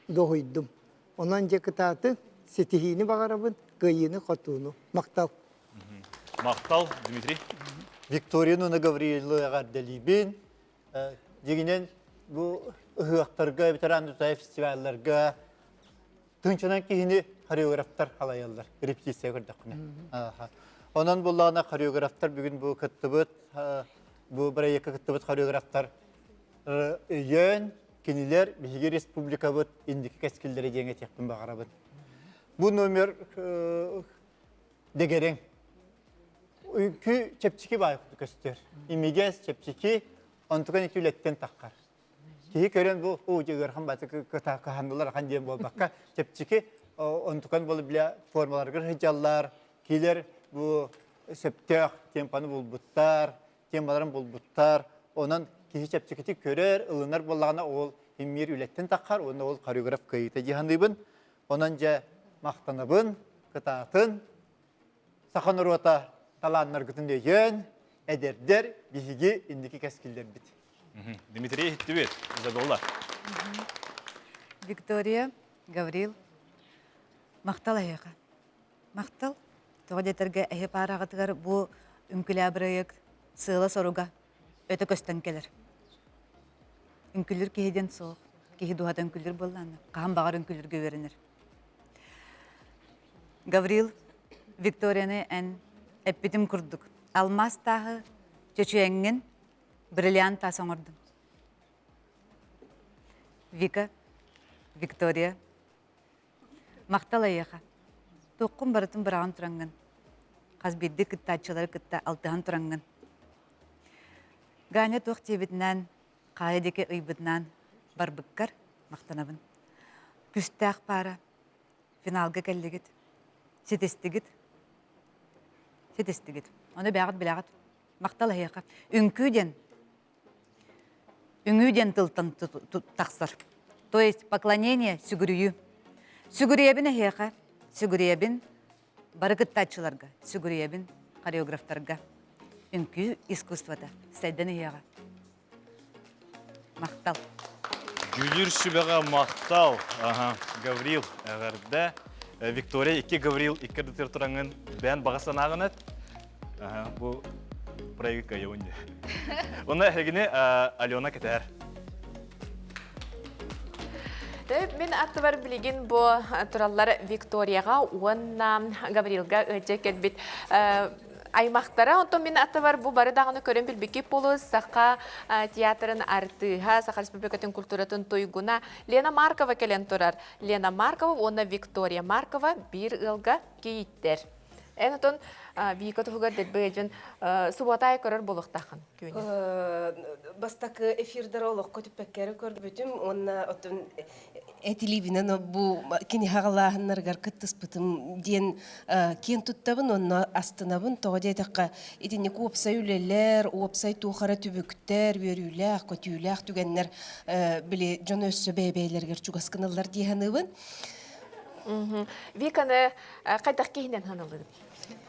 дуоһуйдум. Онон дьэ кытааты ситиһиини баҕарабын, кыайыыны-хотууну. Махтал. Махтал, Дмитрий. Виктория уонна Гавриилы эҕэрдэлиибин. Дьиҥинэн бу ыһыахтарга, ветеран фестивалларга тыынчанан киһини хореографтар халайаллар, репетиция көрдөххүнэ. Онон буллаҕына хореографтар бүгүн бу кыттыбыт, бу бырайыакка кыттыбыт хореографтар өйөөн, кинилэр биһиги республикабыт инники кэскиллэрэ диэн этиэхпин баҕарабын. Бу номер дэгэрэҥ. Үҥкүү чэпчэки баай көстөр. Имигэс, чэпчэки, онтукан ити үлэттэн таххар. Киһи көрөн бу уу ыарахан баты кыһаннылар ахан диэн буолбакка чэпчэки онтукан буолу билэ формаларыгар сылдьаллар, килер бу сөптөөх темпаны булбуттар, темаларын булбуттар. Онон киһи чэпчэкитик көрөр, ылынар буоллаҕына ол иммиир үлэттэн таххар уонна ол хореограф кыайыыта дии саныыбын. Онон дьэ махтанабын, кытаатын. Саха норуота талааннаргытын өйөөн, эдэрдэр биһиги инники кэскиллэрбит. Дмитрий иһиттибит, Изабелла. Виктория, Гаврил, махтал эһиэхэ. Махтал. Тоҕо диэтэргэ эһи паараҕытыгар бу үҥкүлээ бырайыак сыала-соруга өтө көстөн кэлэр. Үҥкүлүүр киһи диэн суох. Киһи дууһата үҥкүлүүр буоллаҕына, хаһан баҕар үҥкүлүүргэ үөрэнэр. Гаврил, Викторияны эн эппитим курдук, алмаас тааһы чөчүйэҥҥин бриллиант таас оҥордум. Вика, Виктория, махтал эйиэхэ. Туоххун барытын быраҕан тураҥҥын, хас биирдии кыттааччылары кытта алтыһан тураҥҥын. Ганя туох диэбитинэн, хаайа диэки ыйбытынан барбыккар махтанабын. Күстээх паара, финалга кэллигит, ситистигит, ситистигит. Ону бэйэҕит билэҕит. Махтал эһиэхэ. Үҥкүү диэн үҥүү диэн тылтан тахсар. То есть поклонение сүгүрүйүү. Сүгүрүйэбин эһиэхэ, сүгүрүйэбин бары кыттааччыларга, сүгүрүйэбин хореографтарга. Үҥкүү искусствота сайдан иһиэҕэ. Махтал. Дьүүлүүр сүбэҕэ махтал. Ага, Гаврил, эҕэрдэ. Виктория, икки Гаврил икки ардытыгар тураҥҥын бэйэн баҕа санааҕын эт. Ага, бу проект кыайабын дии. Онно эһигини Алена кэтэһэр. Мин аттыбар билигин бу тураллар Викторияҕа уонна Гаврилга ыалдьа кэлбит аймахтара. Онтон мин аттыбар бу бары даҕаны көрөн билбиккит буолуо Саха театрын артыыһа, Саха Республикатын культуратын туйгуна Лена Маркова кэлэн турар. Лена Маркова уонна Виктория Маркова биир ыалга кийииттэр. Эн отон Вика туһугар дэлби дьон субуотаай көрөр буолуохтааххын түүнү. Бастакы эфирдэр олоххо түппэккэ эрэ көрбүтүм уонна оттон этилиибинэн бу кини хаҕалааһыннарыгар кыттыспытым диэн киэн туттабын уонна астынабын. Тоҕо диэтэххэ, итинник уопсай үлэлэр, уопсай туох эрэ түбүктэр, үөрүүлээх, көтүүлээх түгэннэр били дьон өссө бэйэ-бэйэлэригэр чугас гыналлар дии саныыбын. Виканы хайдах киһинэн ханалыгын?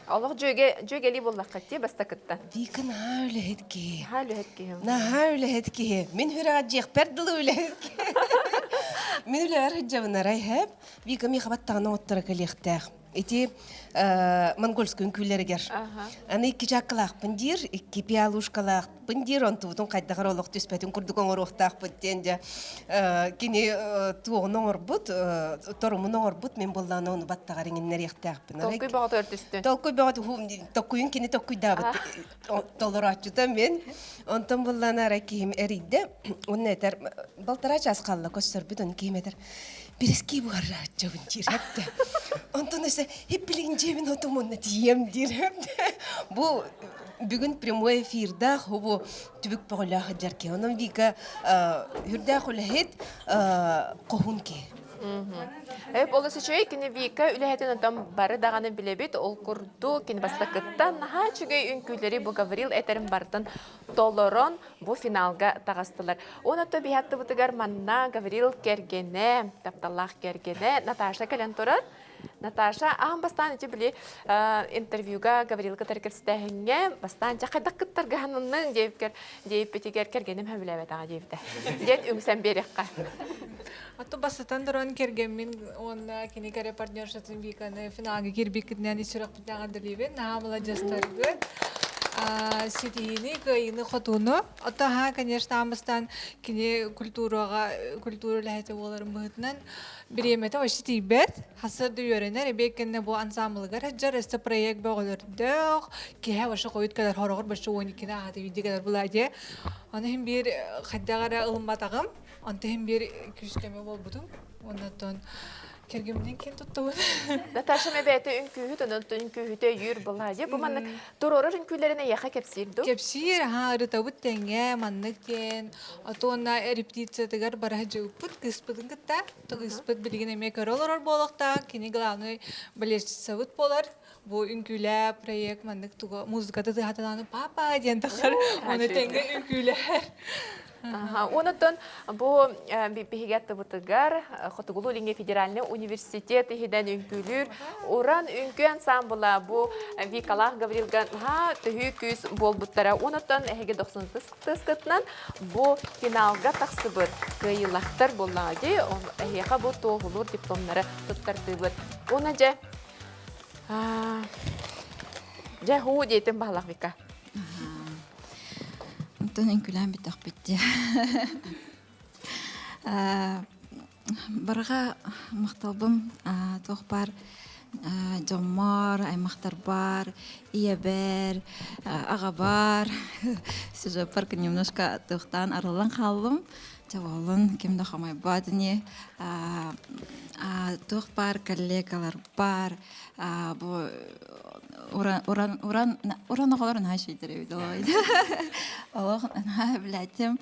Олох дьүөгэлии буоллахха дии бастакыттан. Вика наһаа үлэһит киһи. Наһаа үлэһит киһи. Наһаа үлэһит киһи. Мин хүрэҕэ дьиэхпэр дылы үлэһит киһи. Мин үлэбэр сылдьабын арай хэп. Вика миэхэ баттаҕына оттора кэлиэхтээх. Ити монгольскай үҥкүүлэригэр. Аны икки чааккалаахпын диир, икки пиалушкалаахпын диир, онтубутун хайдах эрэ олох түспэтин курдук оҥоруохтаахпыт диэн дьэ кини туоҕун оҥорбут, торумун оҥорбут, мин буоллаҕына ону баттаҕар иҥиннэриэхтээхпин. Толкуй бөҕөтө өртүстүн. Толкуй бөҕөтө токкуйун кини токкуйдаабыт толорооччута мин. Онтон буоллаҕына арай киһим эрийдэ, уонна этэр балтараа чаас хаалла көстөрбүт, ону киһим этэр Бирэски буһаррааччабын диир эптэ. Онтон өсө хиппилигин дьиэбин отум уонна тиийэм диир эптэ. Бу бүгүн прямой эфирдаах бу түбүк бөҕөлөөх дьарки. Онон Вика үрдээх үлэһит хоһун киһи. Эп олус үчүгэй кини Вика үлэһитин онтон бары даҕаны билэбит. Ол курдук кини бастакыттан наһаа үчүгэй үҥкүүлэри бу Гаврил этэрин барытын толорон бу финалга таҕыстылар. Уонна биһи аттыбытыгар манна Гаврил кэргэнэ, тапталлаах кэргэнэ Наташа кэлэн турар. Наташа аан бастаан ити били интервьюга Гаврил кытары кэпсэтээһиҥҥэ бастаан дьэ хайдах кыттарга сананныҥ диэбиккэр диэбиппитигэр кэргэним сөбүлээбэтэҕэ диэбитэ. Диэн үҥсэн биэриэххэ. Атту бастатан туран кэргэммин уонна кини кэрэ партнершатын Виканы финалга киирбиккитинэн ис сүрэхпитинэн эҕэрдэлиибин. Наһаа маладьыастаргыт. Ситиһиини, кыайыыны, хотууну. Оттон аһаа, конечно, аан кини культураҕа, культура үлэһитэ буоларын быһыытынан бириэмэтэ вообще тиийбэт. Хасыр да үөрэнэр, эбиэт кэннэ бу ансамблыгар сылдьар, өссө проект бөҕөлөрдөөх, киһи вообще хойут кэлэр, хороҕор вообще 12-ни аһата видео кэлэр була дии. Ону иһин биир хайдах эрэ ылымматаҕым. Онто иһин биир күүс-көмө буолбутум. Оннотон кэргэмминэн киэн туттабын. Наташа эбээтэ үҥкүүһүт, онон үҥкүүһүтэ өйүүр былаадьы. Бу маннык туруорар үҥкүүлэрин эйиэхэ кэпсиир дуу? Кэпсиир, аһаа, ырытабыт тэҥҥэ, маннык диэн. Отуонна репетициятыгар бара сылдьыбыппыт кыыспытын кытта. Кыыспыт билигин эмиэ көрө олорор буолуохтаах. Кини главный болельщицабыт буолар. Бу үҥкүүлээ проект маннык туга музыката тыаһаталааны папа диэн тахар. Оны тэҥҥэ үҥкүүлэһэр. Онотон бу биһиги аттыбытыгар Хотугулуу-Илиҥҥи федеральный университет иһинэн үҥкүүлүүр Уран үҥкүү ансаамбыла бу Викалаах Гаврилга наһаа төһүү күүс буолбуттара. Онотон эһиги дохсун тыскытынан бу финалга тахсыбыт кыайыылаахтар буоллаҕа дии. Эһиэхэ бу туоһулуур дипломнары туттардыбыт. Уонна дьэ дьэ хуу диэтим баһылах Вика. Онтон үҥкүүлээн бүттэхпит дии. Барҕа махталбым туох баар дьоммор, аймахтарбар, ийэбэр, аҕабар сюжеппар немножко туохтаан арыллан хааллым. Чэ буоллун, ким да хомойбот ини. Туох баар коллегаларбар, бу уран уран уран уран оҕолор наһаа үчүгэйдэр эбит олох наһаа билээтим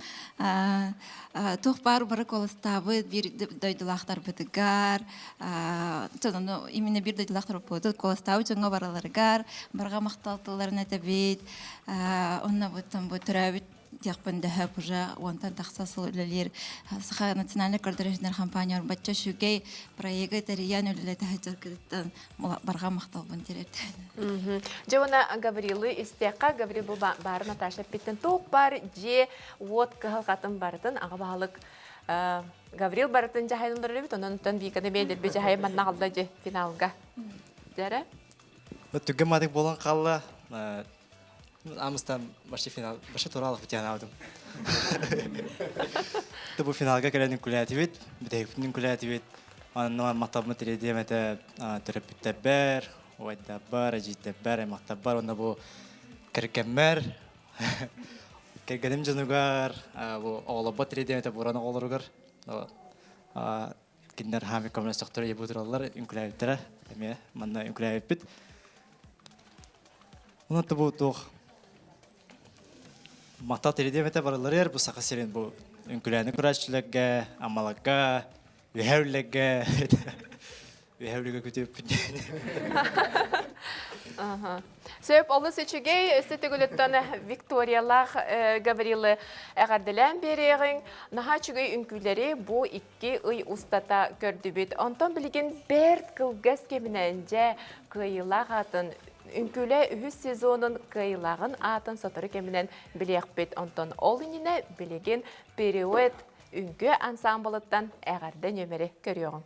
туох баар бары куоластаабыт биир дойдулаахтарбытыгар ону именно биир дойдулаахтарбыт куоластаабыт дьоҥҥо бараларыгар барҕа махтал тылларын этэбит онно бу төрөөбүт диэхпин дөһөп уже уонтан тахса сыл үлэлиир Саха национальный көрдөрүүһүнэр компания бачча үчүгэй проегы тэрийэн үлэлэтэ сылдьаргытыттан барҕа махталбын тириэрдэн. Дьэ уонна Гаврилы истиэххэ Гаврил бу баары Наташа эппиттэн туох бар дьиэ уот кыһалҕатын барытын аҕа баһылык Гаврил барытын дьаһайын олорор эбит онон Виканы бэйдэрби дьаһайын манна аҕалла дьэ финалга. Дьэрэ? Түгэн матык буолан хаалла. Амыстан вообще финал, вообще туралах бутянаабытым. Бу финалга кэлэн үҥкүлээтибит, бүтэһикпитин үҥкүлээтибит. Онно махталбын тириэрдиэм этэ төрөппүттэрбэр, убайдарбар, эдьиийдэрбэр, аймахтарбар уонна бу кэргэммэр, кэргэним дьонугар, бу оҕолорбор тириэрдиэм этэ буран оҕолоругар. Кинилэр хаамый көмөлөстөхтөрө ийэ тураллар, үҥкүлээбиттэрэ. Эмиэ манна үҥкүлээбиппит. Онон бу туох мата тиридиэм этэ барыларыгар бу Саха сирин бу үҥкүлээни көрөөччүлэргэ, Аммаларга, Үһээ Үллэргэ Үһээ Үллэргэ күтүөппүт диэн. Сөп, олус үчүгэй. Өссө төгүлүттэн Викториялаах Гаврилы эҕэрдэлээн биэриэҕиҥ. Наһаа үчүгэй үҥкүүлэри бу икки ый устата көрдүбүт. Онтон билигин бэрт кылгас кэминэн дьэ кыайыылаах аатын Үҥкүүлэ үһүс сезонун кыайыылааҕын аатын сотору кэминэн билиэхпит. Онтон ол иннинэ билигин Пируэт үҥкүү ансаамбылыттан эҕэрдэ нүөмэри көрүөҕүҥ.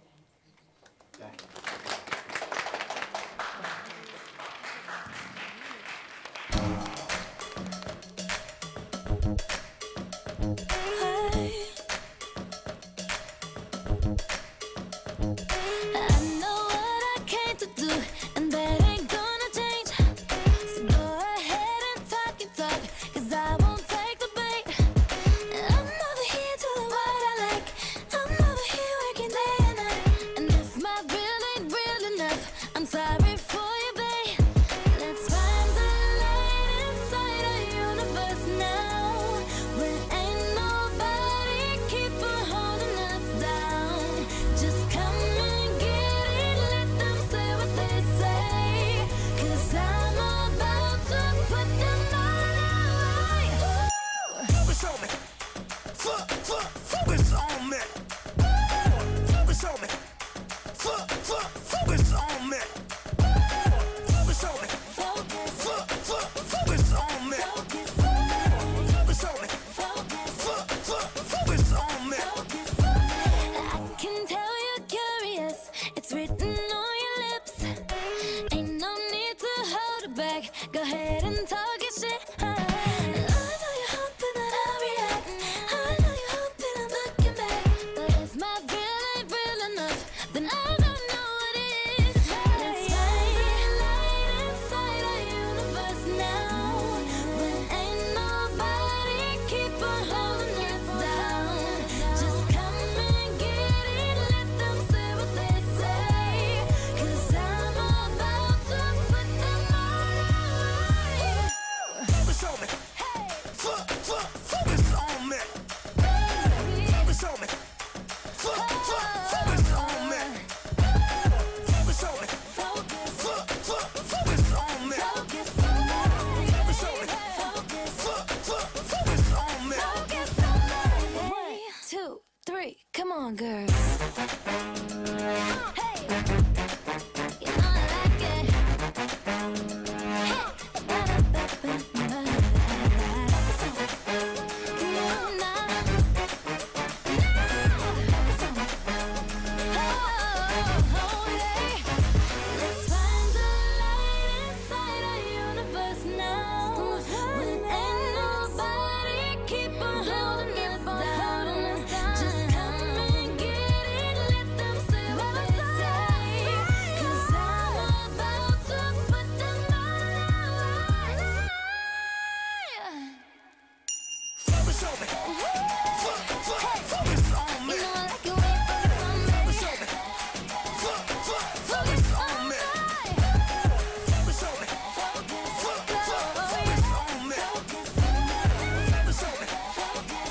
on, girls. Hey! You know I like it. Hey! Come on now. Oh, yeah. Let's find the light inside our universe now. When ain't nobody keep on holding us down. Just come and get it. Let them say what they say. 'Cause I'm about to put them all away. Focus on me. Focus on me. You know I like it when you focus on me. Focus on me. Focus on me. Focus on me. Focus on me. Focus on me.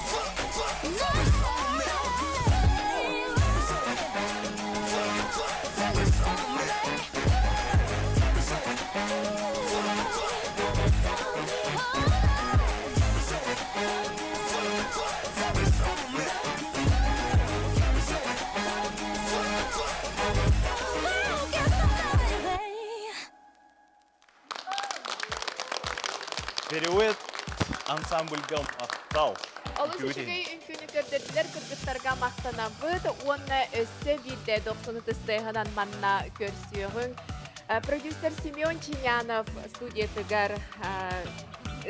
Focus on me. Focus on me. Focus on me. Focus on me. Focus on me. Focus on me. Пируэт ансамбльга махтал. Олус үчүгэй үҥкүүнү көрдөрдүлэр кыргыттарга махтанабыт уонна өссө биирдэ дохсуну тыстыһынан манна көрсүөҕүҥ. Продюсер Семен Чинянов студиятыгар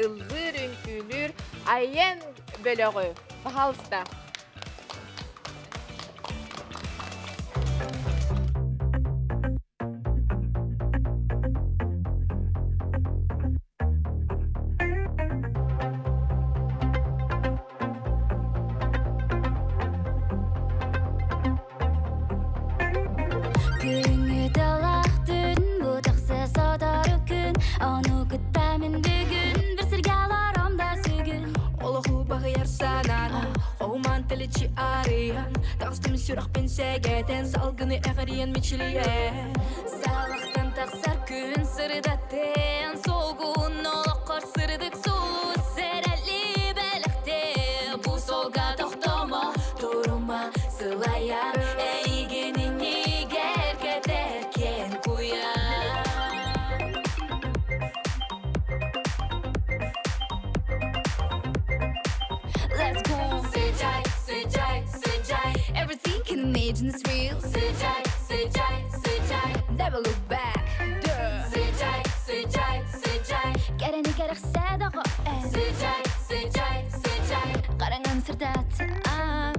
ыллыыр, үҥкүүлүүр Айен бөлөҕү. Пожалуйста. Күҥҥү талахтын бу тахса сотору күн Ону кытта мин бүгүн бір сирге аларым да сүгүн Олоху баҕыйар санаана Оуман тэличи арыйан Таҕыстым сүрэхпин сэгэтэн Салгыны эҕэрийэн мичилийэн Саҕахтан тахсар күн сырдаттын Солгун олоххор сырдык сулус Сэрэлли бэлэхте Бу суолга тохтомо турума сылайан Эйигин иннигэр кэтэр киэн куйан Let's go. Сыдьаай, сыдьаай, сыдьаай. Everything can imagine is real. Сыдьаай, сыдьаай, сыдьаай. Never look back. Сыдьаай, сыдьаай, сыдьаай. Кэрэни кэрэхсээ доҕоор. Сыдьаай, сыдьаай, сыдьаай. Хараҥаны сырдат. Ah.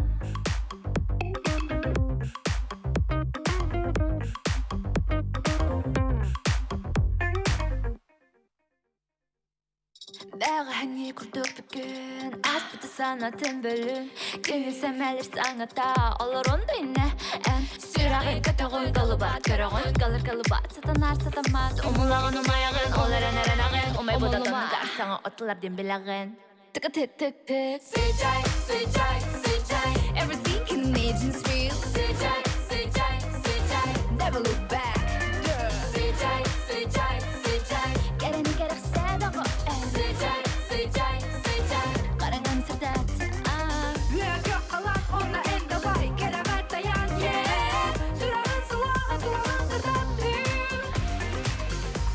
Бэҕэһээҥҥи курдук бүгүн ааспыты санатын бөлүн Күнү сэмэлэр саҥата олорон да иннэ эн Сүрэҕин көтөҕүн кылыбат көрөҕүн Калыр кылыбат сатанар сатаммат Умулаҕын умайаҕын ол эрэн эрэнэҕин Умай бодотонугар саҥа отулар диэн билэҕин Тык тык тык тык Сыдьаай, сыдьаай, сыдьаай. Everything can imagine is real Сыдьаай, сыдьаай, сыдьаай. Never look back Сыдьаай, сыдьаай, сыдьаай. Кэрэни кэрэхсээ доҕоор Сыдьаай, сыдьаай, сыдьаай. Хараҥаны сырдат Ah. Үөкө халаат онно эн давай Кэрэҕэ тайаан yeah Сүрэҕин сылааһа туһаҕын сырдаттын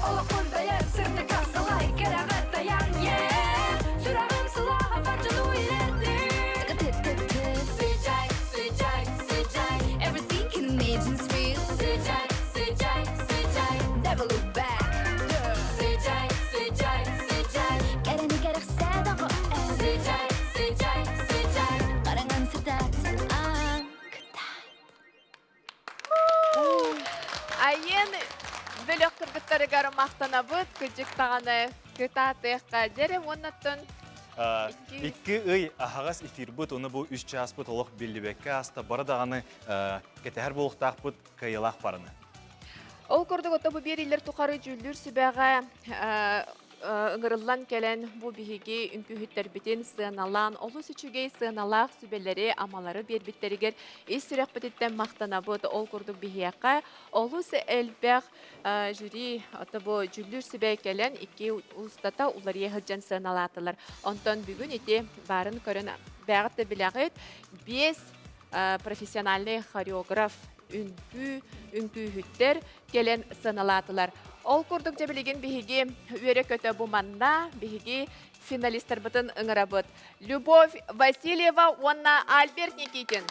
Олоххун бэйэҥ сырдыкка салай Кэрэҕэ тайаан yeah Сүрэҕин сылааһа фарчану илэрдин Тык тык тык Сыдьаай, сыдьаай, сыдьаай. Everything can imagine is real Сыдьаай, сыдьаай, сыдьаай. Never look back Сыдьаай, сыдьаай, сыдьаай. Кэрэни кэрэхсээ доҕоор Сыдьаай, сыдьаай, сыдьаай. Хараҥаны сырдат Ah. Айен бөлөх кыргыттарыгар махтанабыт, кыдьык даҕаны кытаатыахха дьэрэ уоннаттан Икки ый аһаҕас эфирбыт, оны бу үс чааспыт олох биллибэккэ ааста бары даҕаны кэтэһэр буолуохтаахпыт кыайыылаах барыны. Ол курдук ото бу биэриилэр тухары дьүүллүүр сүбэҕэ ыҥырыллан кэлэн бу биһиги үҥкүүһүттэрбитин сыаналаан олус үчүгэй сыаналаах сүбэлэри, амалары биэрбиттэригэр ис сүрэхпититтэн махтанабыт. Ол курдук биһиэхэ олус элбэх жюри ото бу дьүүллүүр сүбэ кэлэн икки устата уларыйа сылдьан сыаналаатылар. Онтон бүгүн ити баарын көрөн бэҕит да билэҕит биэс профессиональный хореограф, үҥкүү, үҥкүүһүттэр кэлэн сыаналаатылар. Ол курдук дьэ билигин биһиги үөрэ-көтө бу манна биһиги финалистарбытын ыҥырабыт. Любовь Васильева уонна Альберт Никитин.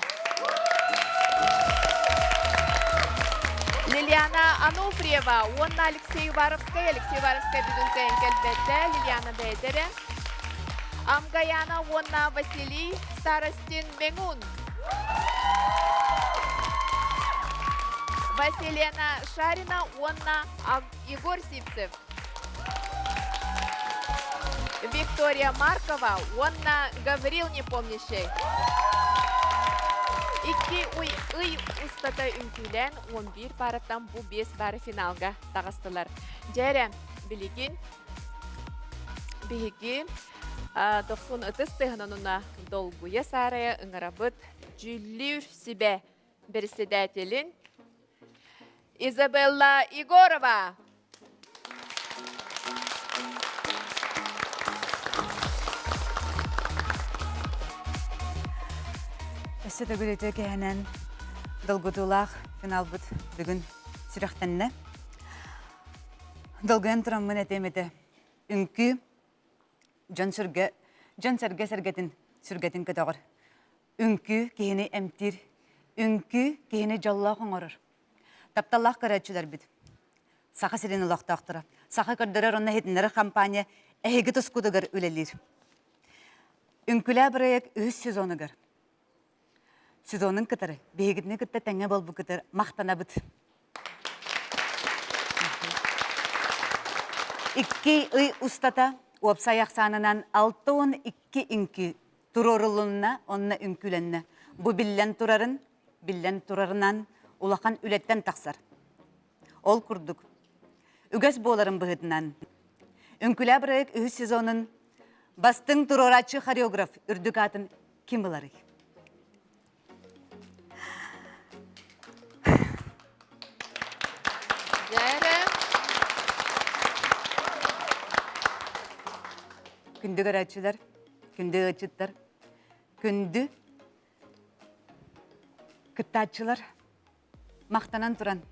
Лилиана Ануфриева уонна Алексей Уваровскай. Алексей Уваровскай бүгүн кэлэн кэлбэтэ. Лилиана бэйэтэрэ. Амгаяна уонна Василий Старостин Меңун. Василена Шарина уонна Егор Сивцев. Виктория Маркова уонна Гаврил Непомнящий. Икки ый, ый устата үҥкүүлээн 11 параттан бу 5 бары финалга таҕыстылар. Дьэрэ, билигин биһиги дохсун ытыс тыһынануна долгуйа саарайа ыҥырабыт дьүүллүүр сүбэ председателин Изабелла Егорова. Өссө төгүл үтүө киһинэн долгутуулаах финалбыт бүгүн сүрэхтэннэ. Долгуйан тураммын этиэм этэ. Үҥкүү дьон сүргэ дьон сэргэ сэргэтин сүргэтин көтөҕөр. Үҥкүү киһини эмтиир. Үҥкүү киһини дьоллоох оҥорор. Тапталлаах көрөөччүлэрбит, Саха сирин олохтоохторо, Саха көрдөрөр уонна иһитиннэрэр компания эһиги тускутугар үлэлиир. Үҥкүлээ бырайыак үһүс сезонугар сезонун кытары биһигитини кытта тэҥҥэ буолбуккутугар махтанабыт. Икки ый устата уопсай ахсаанынан 62 үҥкүү туруорулунна уонна үҥкүүлэннэ. Бу биллэн турарын, биллэн турарынан улахан үлэттэн тахсар. Ол курдук, үгэс буоларын быһыытынан, Үҥкүлээ бырайыак үһүс сезонун бастыҥ туруорааччы хореограф үрдүк аатын ким ыларый? Дьэрэ. Күндү көрөөччүлэр, күндү ыалдьыттар, күндү кыттааччылар махтанан туран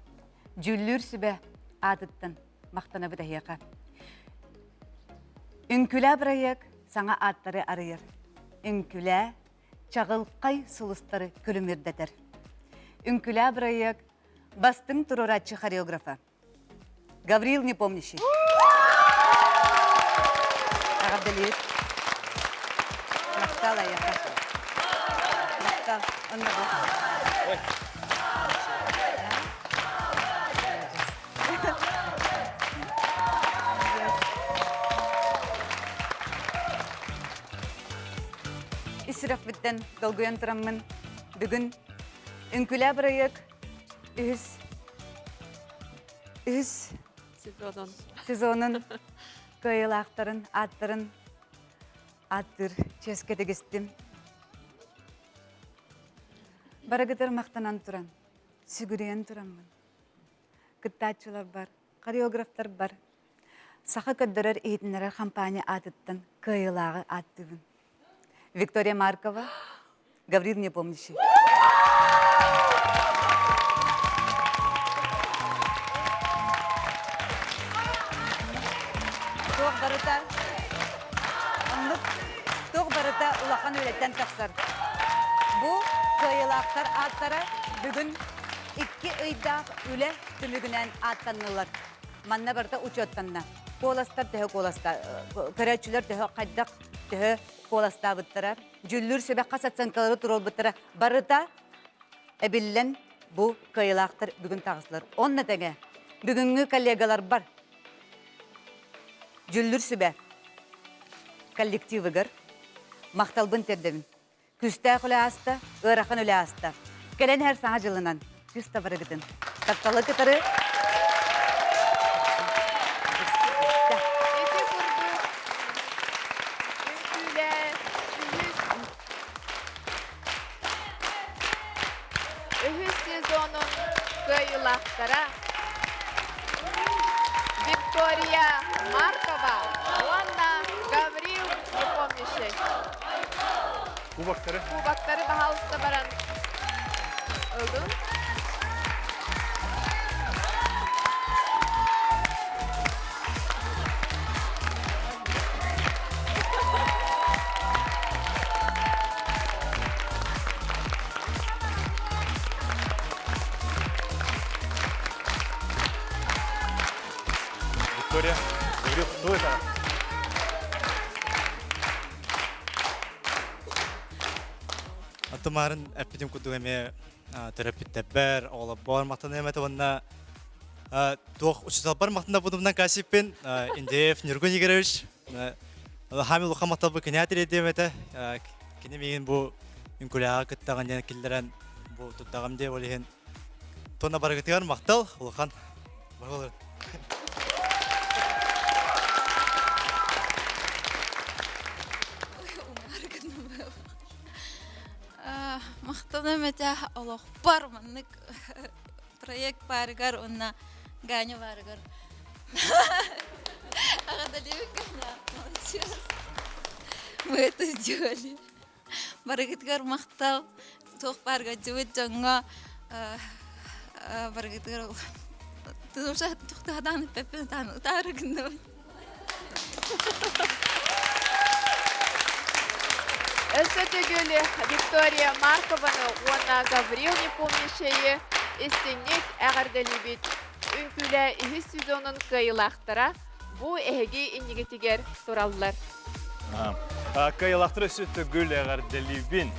дьүүллүүр сүбэ аатыттан махтанабыт эһиэхэ. Үҥкүлээ бырайыак саҥа ааттары арыйар. Үҥкүлээ чаҕылхай сулустары күлүмүрдэтэр. Үҥкүлээ бырайыак бастыҥ туруорааччы хореографа Гаврил Непомнящий. Эҕэрдэлиир. Махтал айаха. Махтал. Онно бу. Ис сүрэхпиттэн долгуйан тураммын бүгүн Үҥкүлээ бырайыак үһүс үһүс сезонун сезонун кыайыылаахтарын ааттарын ааттыыр чиэскэ тигистим. Барыгытыр махтанан туран, сүгүрүйэн тураммын. Кыттааччыларбар, хореографтарбар Саха көрдөрөр иһитиннэрэр хампаанньа аатыттан кыайыылааҕы ааттыыбын. Виктория Маркова, Гаврил Непомнящий. Туох барыта оннук туох барыта улахан үлэттэн тахсар. Бу кыайыылаахтар ааттара бүгүн икки ыйдаах үлэ түмүгүнэн ааттаннылар. Манна барыта учуоттанна. Куоластар төһө куоласта, көрөөччүлэр төһө хайдах төһө куоластаабыттара, дьүүллүүр сүбэ хас оценкалары туруорбуттара барыта эбиллэн бу кыайыылаахтар бүгүн таҕыстылар. Онно тэҥэ бүгүҥҥү коллегаларбар дьүүллүүр сүбэ коллективыгар махталбын тиэрдэбин. Күүстээх үлэ ааста, ыарахан үлэ ааста. Кэлэн иһэр саҥа дьылынан күүс табарыгытын. Тапталы кытары Ити курдук үҥкүүлэ үһүс үһүс сезонун кыайыылаахтара Виктория Маркова уонна Гаврил Непомнящий. Кубоктары. Кубоктары баһаалыста баран. Ылын. Виктория, говорил, кто это? Аттымарын эппитим курдук эмиэ төрөппүттэрбэр, оҕолорбор махтаныам этэ уонна туох учууталбар махтанабытымынан каасиппин Индеев Ньургун Игоревич Хамил улахан махталбы кинээ тириэрдиэм этэ. Кини миигин бу үҥкүүлээҕэ кыттаҕын диэн киллэрэн бу туттаҕым диэ ол иһин Тона барыгытыгар махтал улахан барылар. Махтаным этэ олохпор маннык проект баарыгар уонна Ганя баарыгар. Аҕадалиевич Ганя, молодец. Мы это сделали. Барыгытыгар махтал, туох баарга дьыбыт дьоҥҥо барыгытыгар тухтаһадаан ыппэппин ытаан ытаары гынныбын. Өссө төгүл Виктория Маркованы уонна Гаврил Непомнящайы истиҥник эҕэрдэлиибит. Үҥкүүлэ үһүс сезонун кыайыылаахтара бу эһиги иннигитигэр тураллар. Кыайыылаахтар өссө төгүл эҕэрдэлиибин.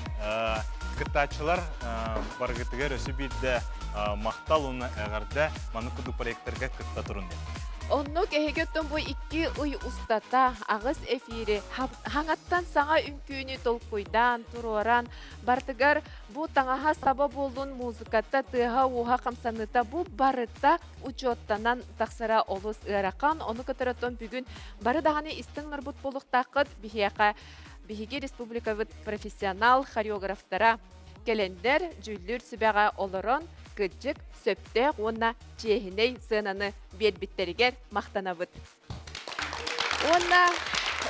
Кыттааччылар барыгытыгар өссө биирдэ махтал уонна эҕэрдэ маннык курдук проекттарга кытта турун диэн. Оннук эһиги оттон бу икки ый устата аҕыс эфири хаҥаттан саҥа үҥкүүнү толкуйдаан, туруоран, барытыгар бу таҥаһа саба буоллун, музыката, тыаһа-ууһа, хамсаныыта бу барыта учуоттанан тахсара олус ыарахан. Ону кытары оттон бүгүн бары даҕаны истиҥ олорбут буолуохтааххыт. Биһиэхэ биһиги республикабыт профессионал хореографтара кэлэннэр дьүүллүүр сүбэҕэ олорон кырдьык сөптөөх уонна чиэһинэй сыананы биэрбиттэригэр махтанабыт. Уонна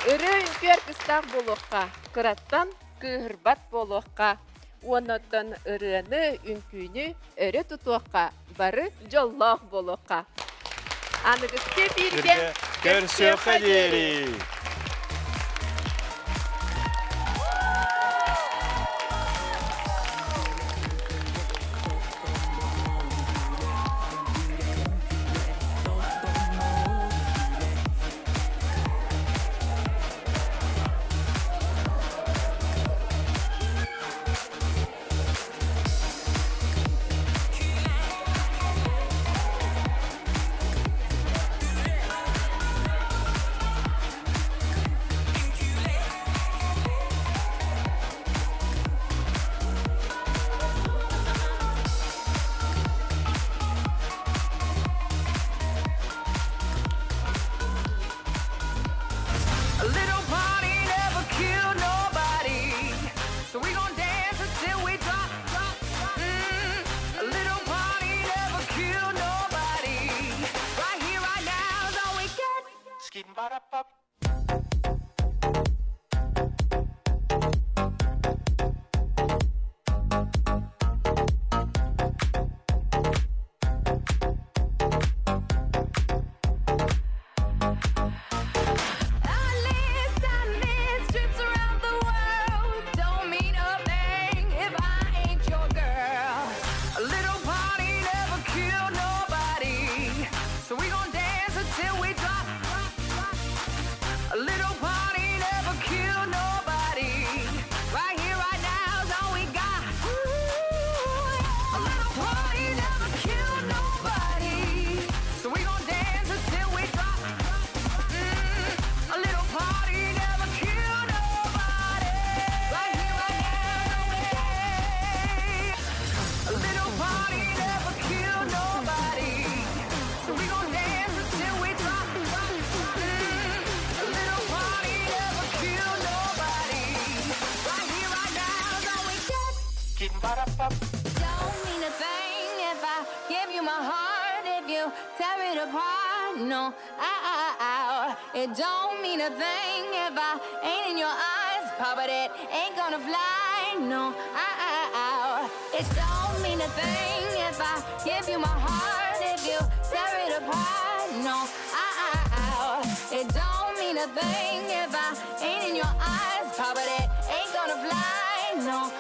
ырыа үҥкүү аргыстаах буолуохха, кыраттан кыыһырбат буолуохха, уонна оттон ырыаны, үҥкүүнү өрө тутуохха, бары дьоллоох буолуохха. Аныгыскы эфиргэ көрсүөххэ диэри! A little party never killed nobody. So we gon' dance until we drop. Mm, a little party never killed nobody. Right here, right now is all we got. Trips around the world don't mean a thing if I ain't your girl. A little party never killed nobody. So we gon' dance until we drop. A little party never killed nobody. Right here, right now is all we got. Ooh, a little party never killed nobody. So we gon' dance until we drop. Mm, a little party never killed nobody. Right here, right now, yeah. A little party never killed nobody. So we gon' dance until we drop. Mm, a little party never killed nobody. Right here, right now is all we got. Don't mean a thing if I give you my heart, if you tear it apart. No, I, I, I, it don't mean a thing if I ain't in your eyes, Papa, that ain't gonna fly. No, I, I, I, it don't. mean a thing if I give you my heart, if you tear it apart. No, I, I, I it don't mean a thing if I ain't in your eyes. Probably that ain't gonna fly. No,